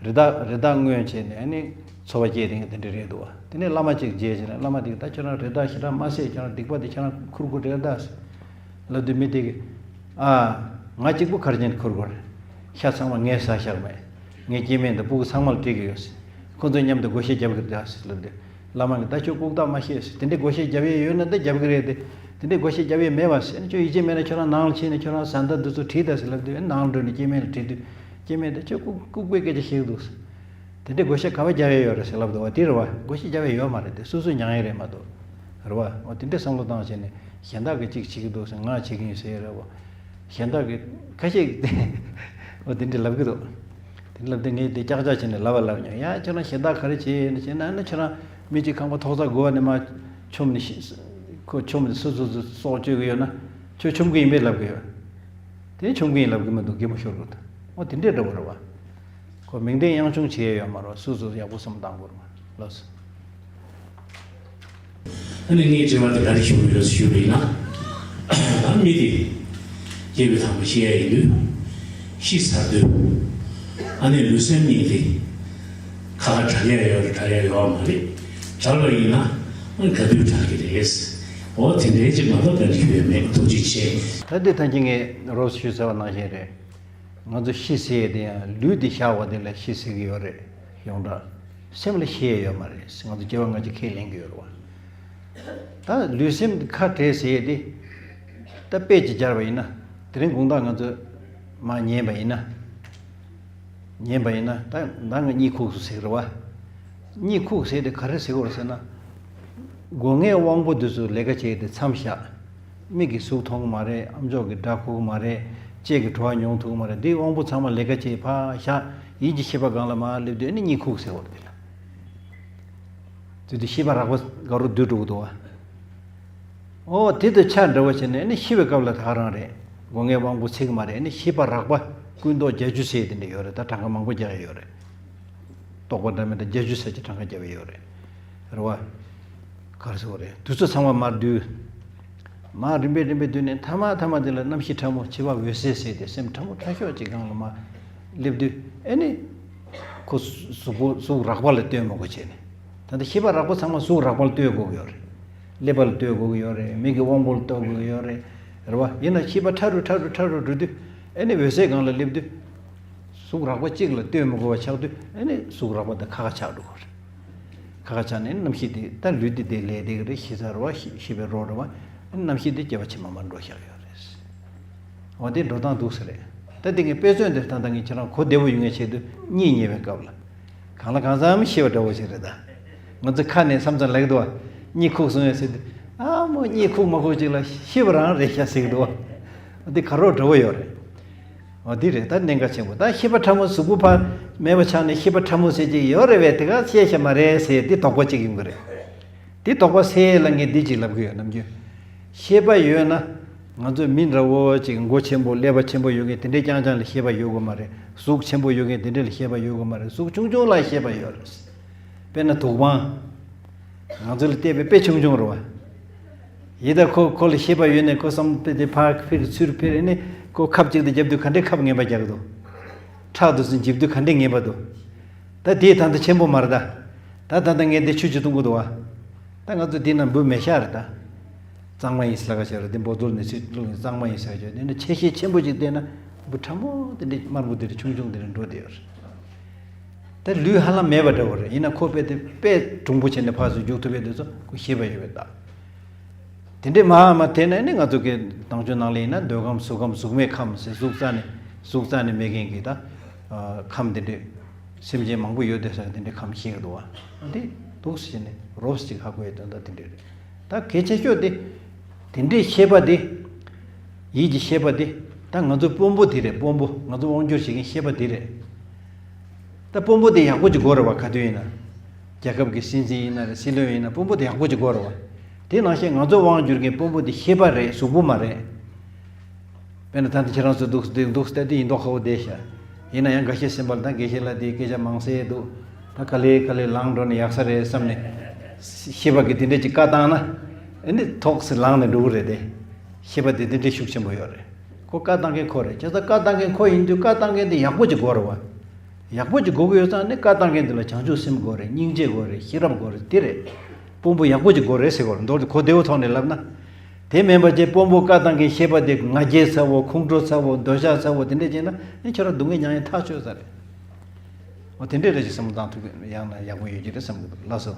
རི་དྭགས་རི་དྭགས་རྔོན་བྱས་ནས་ཨ་ནི་འཚོ་བ་སྐྱེལ་དེ་དེ་འདྲ་རེད་འདུག་བ། དེ་ནས་བླ་མ་གཅིག་མཇལ་བྱས་ནས་བླ་མ་དེ་གིས་ད་ཁྱོད་རང་རི་དྭགས་ཞེ་དྲག་མ་བསད། ཁྱོད་རང་སྡིག་པ་དེ་ཁྱོད་རང་ཁུར་དགོས་རེད་ད་ཟེར་ལབ་དུས་མི་དེ་གིས། ཨ། ང་གཅིག་པུ་ག་རེ་བྱས་ནས་ཁུར་དགོས་རེད། ཤ་ཚང་མ་ངས་ཟ་བཞག་མེད། ངའི་སྐྱེ་དམན་དང་སྤུ་གུ་ཚང་མ་ལ་སྤྲད་ཀྱི་ཡོད་ཟེར། ཁོ་ཚོ་མཉམ་དུ་བགོ་བཤའ་རྒྱབ་ཀྱི་རེད་ཟེར་ལབ་དུས། བླ་མ་གིས་ད་ཁྱོད་ལྐུགས་རྟགས་མ་བཤད་ཟེར། དེ་འདྲའི་བགོ་བཤའ་རྒྱབ་ཡས་ཡོད་ན་ད་རྒྱབ་ཀྱི་རེད་དེ། དེ་འདྲའི་བགོ་བཤའ་རྒྱབ་ཡས་མེད་པ་ཟེར། ཁྱོད་ཡིད་ཆེས་མེད་ན་ཁྱོད་རང་ནང་ལ་ཕྱིན་ནས་ཁྱོད་རང་བཟའ་ཟླ་འདི་ཚོ་དྲིས་དང་ཟེར་ལབ་དུས། ནང་ལ་འགྲོ་ནས་སྐྱེ་དམན་ལ་དྲིས་དུས། སྐྱེ་དམན་དེ་ཁྱོད་ལྐུགས་ལྐུགས་པའི་སྐད་ཆ་བཤད་ཀྱི་འདུག་ཟེར། དེ་འདྲའི་བགོ་བཤའ་ག་པར་རྒྱབ་ཡས་ཡོད་རེད་ཟེར་ལབ་འདུག་བ། དེ་རེད་བ། བགོ་བཤའ་རྒྱབ་ཡས་ཡོད་མ་རེད་དེ། སོ་སོས་མྱངས་ཡས་རེད་མ་གཏོགས། རེད་བ། འོ་དེ་འདྲའི་བསམ་བློ་བཏང་བྱས་ནས་གཞན་དག་གིས་གཅིག་བྱེད་ཀྱི་འདུག་ཟེར། ང་བྱེད་ཀྱི་ཡིན་ཟེར་ཡས་རེད་བ། གཞན་དག་གིས་ཁ་ཤས་ཀྱིས་འོ་དེ་འདྲ་ལབ་ཀྱི་འདུག་དེ་ལབ་དུས་ངས་དེ་ཅག་ཅག་བྱས་ནས་ལབ་པ་ལབ་མྱོང་། ཡ་ཁྱོད་རང་གཞན་དག་ག་རེ་བྱས་ཡིན་ཟེར་ན། ཨ་ནི་ཁྱོད་རང་མི་གཅིག་ཁང་པ་ཐོག་རྩེག་དགུ་པ་ནས་མར་མཆོངས་ནས་ཤི། ཁོ་མཆོངས་ནས་སུ་སུ་སུ་སྲོག་གཅོད་ཀྱི་ཡོད་ན་ཁྱོད་མཆོང་གི་ཡིན་པས་ལབ་ཀྱི་ཡོད། དེ་མཆོང་གི་ཡིན་ལབ་ཀྱི་མི་འདུག་གད་མོ་ཤོར་གི་འདུག་འོ་དེ་འདྲས་འདྲ་བོ་རེད་བ། ཁོ་མིང་དོན་དབྱངས་ཆུང་བྱེད་ཡས་ཡོད་མ་རེད། སོ་སོས་ཡག་པོ་བསམ་བློ་བཏང་དགོས་རེད་མ། ལགས་སོ། ཨ་ནི་ངའི་དྲི་བ་དེ་ག་རེ་ཞུ་གི་ཡོད་ཞུས་པ་ཡིན་ན། ད་མི་དེ་སྐྱེས་བུ་དམ་པ་ཤི་ཡ་ཡིན་དུས། ཤི་ཚར་དུས། ཨ་ནི་ལུས་སེམས་གཉིས་དེ་ཁ་ཁ་བྲལ་ཡ་ཡོད་རེད། བྲལ་ཡ་ཡོད་མ་རེད། བྲལ་བ་ཡིན་ན་ཨ་ནི་ག་དུས་བྲལ་གི་རེད། འོ་དེ་འདྲའི་ཅིག་མ་གཏོགས་ག་རེ་ཞུ་ཡ་མེད། ཐུགས་རྗེ་ཆེ། ད་འདི་ཐང་ཅིག་ངས་རོབ་ཞུས་ཚར་བ་ནང་བཞིན་རེད། ང་ཚོ་ཤི་ཟེར་ཡས་དེ་ཡང་ལུས་འདི་བཞག་པ་དེ་ལ་ཤི་ཟེར་གི་ཡོད་རེད། ཡོངས་གྲགས། སེམས་ལ་ཤི་ཡས་ཡོད་མ་རེད། ང་ཚོ་སྐྱེ་བ་སྔ་ཕྱི་ཁས་ལེན་གི་ཡོད་རེད་བ། ད་ལུས་སེམས་འདི་ཁ་བྲལ་ཟེར་ཡས་དེ། ད་དཔེ་ཅིག་སྦྱར་བ་ཡིན་ན། དེ་རིང་དགོང་དག་ང་ཚོ་མར་ཉལ་བ་ཡིན་ན། ཉལ་བ་ཡིན་ན་ད་ད་ང་གཉིད་ཁུག་སོང་ཟེར་གི་རེད་བ། གཉིད་ཁུག་ཟེར་དེ་ག་རེ་ཟེར་གི་རེད་ཟེར་ན། སྒོ་ངའི་དབང་པོ་འདི་ཚོ་ལས་ཀ་བྱེད་དེ་མཚམས་བཞག་མིག་གིས་གཟུགས་མཐོང་གི་མ་རེད། ཨ་མཆོག་གིས་སྒྲ་གོ་གི་མ་རེད། ལྕེ་གིས་བྲོ་བ་མྱོང་ཐུབ་ཀྱི་མ་རེད། འདིའི་དབང་པོ་ཚང་མ་ལས་ཀ་བྱེད་ཕར་བཞག་ཡིད་ཀྱི་ཤེས་པ་སྒང་ལ་མར་སླེབས་དུས་ཨ་ནི་གཉིད་ཁུག་ཟེར་བ་རེད། དེ་ལ་དེ་དུས་ཤེས་པ་རགས་པ་དགའ་རབ་སྡུད་འགྲོ་གི་འདུག་བ། ཨོ་དེ་དུས་ཆ་འདྲ་བོ་བྱས་ནས་ཨ་ནི་ཤི་བའི་སྐབས་ལ་ད་ག་རང་རེད། སྒོ་ངའི་དབང་པོ་ཚིག་མ་རེད། ཨ་ནི་ཤེས་པ་རགས་པ་ཀུན་རྟོག་བརྒྱད་ཅུ་ཟེར་དེ་འདྲ་ཡོད་རེད། ད་གྲངས་ཀ་མང་པོ་རྒྱག་ཡ་ཡོད་རེད། རྟོག་པ་འདྲ་མི་འདྲ་བརྒྱད་ཅུ་ཟེར་གྱི་གྲངས་ཀ་བརྒྱབ་ཡོད་རེད། རེད་བ། ག་རེ་ཟེར་དགོས་རེད། དུས་ཚོད་ཚང་མ་མར་བསྡུས། མར་རིམ་པས་རིམ་པས་བསྡུས་ནས་མཐའ་མ་མཐའ་མ་དེ་ལ་རྣམ་ཤེས་ཕྲ་མོ་འཆི་བ་འོད་གསལ་ཟེར་ཏེ་སེམས་ཕྲ་མོ་ཕྲ་ཤོས་ཅིག་སྒང་ལ་མར་སླེབས་དུས་ཨེ་ནི། ཁོ་གཟུགས་པོ་གཟུགས་རགས་པ་ལ་ལྟོས་མི་དགོས་བྱས་ནས། ད་ལྟ་ཤེས་པ་རགས་པ་ཚང་མ་གཟུགས་རགས་པ་ལ་ལྟོས་དགོས་ཀྱི་ཡོད་རེད། ཀླད་པ་ལ་ལྟོས་དགོས་ཀྱི་ཡོད་རེད། མིག་གི་དབང་པོ་ལ་ལྟོས་དགོས་ཀྱི་ཡོད་རེད། རེད་བ། ཡིན་ན་ཤེས་པ་ཕྲ་རུ་ཕྲ་རུ་ཕྲ་རུ་འགྲོ་དུས་ཨེ་ནི་འོད་གསལ་སྒང་ལ་སླེབས་དུས། གཟུགས་རགས་པ་གཅིག་ལ་ལྟོས་མི་དགོས་པ་ཆགས་དུས་ཨེ་ནི་གཟུགས་རགས་པ་དེ་ཁ་ཁ་ཆགས་འགྲོ་གི་རེད། ཁ་ཁ་ཆགས་ནས་རྣམ་ཤེས་དེ་ད་ལུས་འདི་དེ་ལས་དེ་གི་རེད། ཤི་ཚར་བ་ཤི་ཤི་བའི་རོ་རེད་བ། རྣམ་ཤེས་དེ་སྐྱེ་བ་ཕྱི་མ་མར་འགྲོ་བཞག་ཡོད་རེད། འོ་དེ་འགྲོ་སྟངས་འདུག་ས་རེད། ད་དེ་ངས་དཔེ་མཚོན་དེ་ད་ལྟ་ངས་ཁྱེད་རང་གོ་བདེ་བོ་ཡོང་ངེས་ཆེད་དུ་གཉིད་ཉལ་བའི་སྐབས་ལ། གང་ལ་གང་འཚམ་ཤེས་པ་འདྲ་བོ་ཞིག་རེད་ད། ང་ཚོ་ཁ་ནས་མཚམས་མཚམས་ལབ་ཀྱི་འདུག་བ། གཉིད་ཁུག་སོང་ངས་ཟེར་དུས། ཨ་མོ་གཉིད་ཁུག་མ་ཁུག་ཅིག་ལ་ཤེས་པ་རང་རེད་ཤག་ཟེར་གྱི་འདུག་བ། འདི་ག་རོ་འདྲ་བོ་ཡོད་རེད། འོ་འདི་རེད་ད་གནད་འགག་ཆེན་པོ། ད་ཤེས་པ་ཕྲ་མོ་གཟུགས་པོ་ཕར་མེད་པ་ཆགས་ནས་ཤེས་པ་ཕྲ་མོ་ཟེར་གྱི་ཡོད་རེད་བས། དེ་ག་ཤེས་ཤེས་མ་རེད་ཟེར་འདི་དོགས་པ་གཅིག་ཡོང་གི་རེད། དེ་དོགས་པ་སེལ་ཡས་ལ་ངས་འདི་གཅིག་ལབ་གི་ཡོད། ནམ་རྒྱུན་ཤེས་པ་ཡོད་ན། ང་ཚོ་མི་འདྲ་བོ་ཅིག་མགོ་ཆེན་པོ་ཀླད་པ་ཆེན་པོ་ཡོད་མཁན་དེ་འདྲའི་རྐྱང་རྐྱང་ལ་ཤེས་པ་ཡོད་དགོས་མ་རེད། གཟུགས་ཆེན་པོ་ཡོད་མཁན་དེ་འདྲ་ལ་ཤེས་པ་ཡོད་དགོས་མ་རེད། གཟུགས་ཆུང་ཆུང་ལ་ཤེས་པ་ཡོད་རེད། དཔེར་ན་དུག་པང་། ང་ཚོ་ལ་བལྟས་པའི་དཔེ་ཆུང་ཆུང་རེད་བ། ཡིན་ད་ཁོ་ཁོ་ལ་ཤེས་པ་ཡོད་ནས་ཁོ་བསམ་པའི་དེ་ཕར་འཕིར་ཚུར་འཕིར་ནས་ཁོ་ཁབ་ཅིག་ཏུ་རྒྱབ་དུས་ག་འདྲའི་ཁབ་ངན་པ་རྒྱག་གི་འདུག་ཁྲག་དུ་སུ་འཇིབ་དུས་ག་འདྲའི་ངན་པ་འདུག་ད་དེའི་ད་ལྟ་ཆེན་པོ་མ་རེད་ད། ད་ད་ལྟ་ངས་འདི་ཆུ་ཅིག་འཐུང་གི་འདུག་བ། ད་ང་ཚོ་འདི་ན་འབུ་མེ་ཤ་རེད་ད། གཙང་མ་ཡིན་ཟེར་ལ་ཁ་ཤས་རེད། འདི་འབོ་ཚོར་ནས་ཚུར་བླུགས་ནས་གཙང་མ་ཡིན་ཟེར་ཁ་ཤས། འདི་ནི་ཆེ་ཤེལ་ཆེན་པོ་ཅིག་བལྟས་ན་འབུ་ཕྲ་མོ་དེ་འདྲའི་དམར་པོ་དེ་འདྲ་ཆུང་ཆུང་དེ་འདྲ་འགྲོ་བསྡད་ཡོད་རེད། ད་ལུས་ཧ་ལམ་མེད་པ་འདྲ་བོ་རེད། ཡིན་ན་ཁོ་དཔེ་དེ་དཔེ་གྲུང་པོ་བྱས་ནས་ཕར་ཚུར་རྒྱུག་ཐུབ་པའི་དུས་ཚོད་ཁོ་ཤེས་པ་ཡོད་པའི་རྟགས། དེ་འདྲའི་མ་མ་དེ་ནས་ནི་ང་ཚོ་གི་ནང་ཆོས་ནང་ལ་ཡིན་ན་འདོད་ཁམས་གཟུགས་ཁམས་གཟུགས་མེད་ཁམས་ཟེར། གཟུགས་རྩ་ནས་གཟུགས་རྩ་ནས་མེད་མཁན་གྱི་ད་ཁམས་དེ་འདྲའི་སེམས་ཅན་མང་པོ་ཡོད་དེ་ཟེར་དེ་འདྲའི་ཁམས་ཤེས་ཀྱི་འདུག་བ། འདི་འདུག་ཟེར་ནས་རོབ་ཅིག་ཧ་གོ་ཡའི་དོན་དག་དེ་འདྲ་རེད། ད་གལ་ཆེ་ཤོས་དེ། དེ་འདྲའི་ཤེས་པ་དེ། ཡིད་ཀྱི་ཤེས་པ་དེ། ད་ང་ཚོ་དཔོན་པོ་དེ་རེད། དཔོན་པོ་ང་ཚོ་དབང་སྒྱུར་བྱེད་མཁན་ཤེས་པ་དེ་རེད། ད་དཔོན་པོ་དེ་ཡག་པོ་ཅིག་དགོས་རེད་བ། ག་དུས་ཡིན་ན། རྒྱལ་ཁབ་ཀྱི་སྲིད་འཛིན་ཡིན་ན་རེད། སྲིད་བློན་ཡིན་ན་དཔོན་པོ་དེ་ཡག་པོ་ཅིག་དགོས་རེད་བ། དེ་ནང་བཞིན་ང་ཚོ་དབང་སྒྱུར་མཁན་དཔོན་པོ་དེ་ཤེས་པ་རེད། གཟུགས་པོ་མ་རེད། དཔེར་ན་ད་ལྟ་ཁྱེད་རང་ཚོ་འདུག་འདུག་འདུག་ལྟ་དུས་ཡིན་མདོག་ཁ་པོ་བསྡད་ཤག་ཡིན་ན་ཡང་འགའ་ཤས་སེམས་པ་ལ་ད་དགེ་བཤེས་ལགས་དེ་སྐད་ཆ་མང་ཟེར་འདུག་ད་ག་ལེ་ག་ལེ་ལངས་འགྲོ་ན་ཡག་ས་རེད་བསམ་ནས། ཤེས་པ་གིས་དེ་འདྲ་ཅིག་བཀའ་བཏང་ན། ཨ་ནི་ཐོག་སེ་ལངས་ནས་འགྲོ་གི་རེད་དེ། ཤེས་པ་དེ་དེ་འདྲའི་ཤུགས་ཆེན་པོ་ཡོད་རེད། ཁོ་བཀའ་བཏང་མཁན་ཁོ་རེད། བྱས་ཙང་བཀའ་བཏང་མཁན་ཁོ་ཡིན་དུས་བཀའ་བཏང་མཁན་དེ་ཡག་པོ་ཅིག་དགོས་རེད་བ། ཡག་པོ་ཅིག་དགོས་ཀྱི་ཡོད་ཙང་ནི་བཀའ་བཏང་མཁན་དེ་ལ་བྱང་ཆུབ་སེམས་དགོས་རེད། སྙིང་རྗེ་དགོས་རེད། ཤེས་རབ་དགོས་རེད། དེ་རེད། དཔོན་པོ་ཡག་པོ་ཅིག་དགོས་རེད་ཟེར་གོ། མདོར་དུ་གོ་བདེ་བོ་ཐོག་ནས་ལབ་ན། དེ་མིན་པ་ཅིག་དཔོན་པོ་བཀའ་བཏང་མཁན་ཤེས་པ་དེ་ང་རྒྱལ་ཚ་བོ། ཁོང་ཁྲོ་ཚ་བོ། འདོད་ཆགས་ཚ་བོ། དེ་འདྲས་བྱས་ན་ནི་ཁྱོད་རང་སྡུག་བསྔལ་མྱངས་ཡ་ཐག་ཆོད་ས་རེད། འོ་དེ་འདྲས་རེད་ཅེས་བསམ་བློ་བཏང་ཐུབ་ཀྱི་ཡང་ན་ཡག་པོ་ཡོད་ཀྱི་རེད་བསམ་གྱི་འདུག་ལགས་སོ།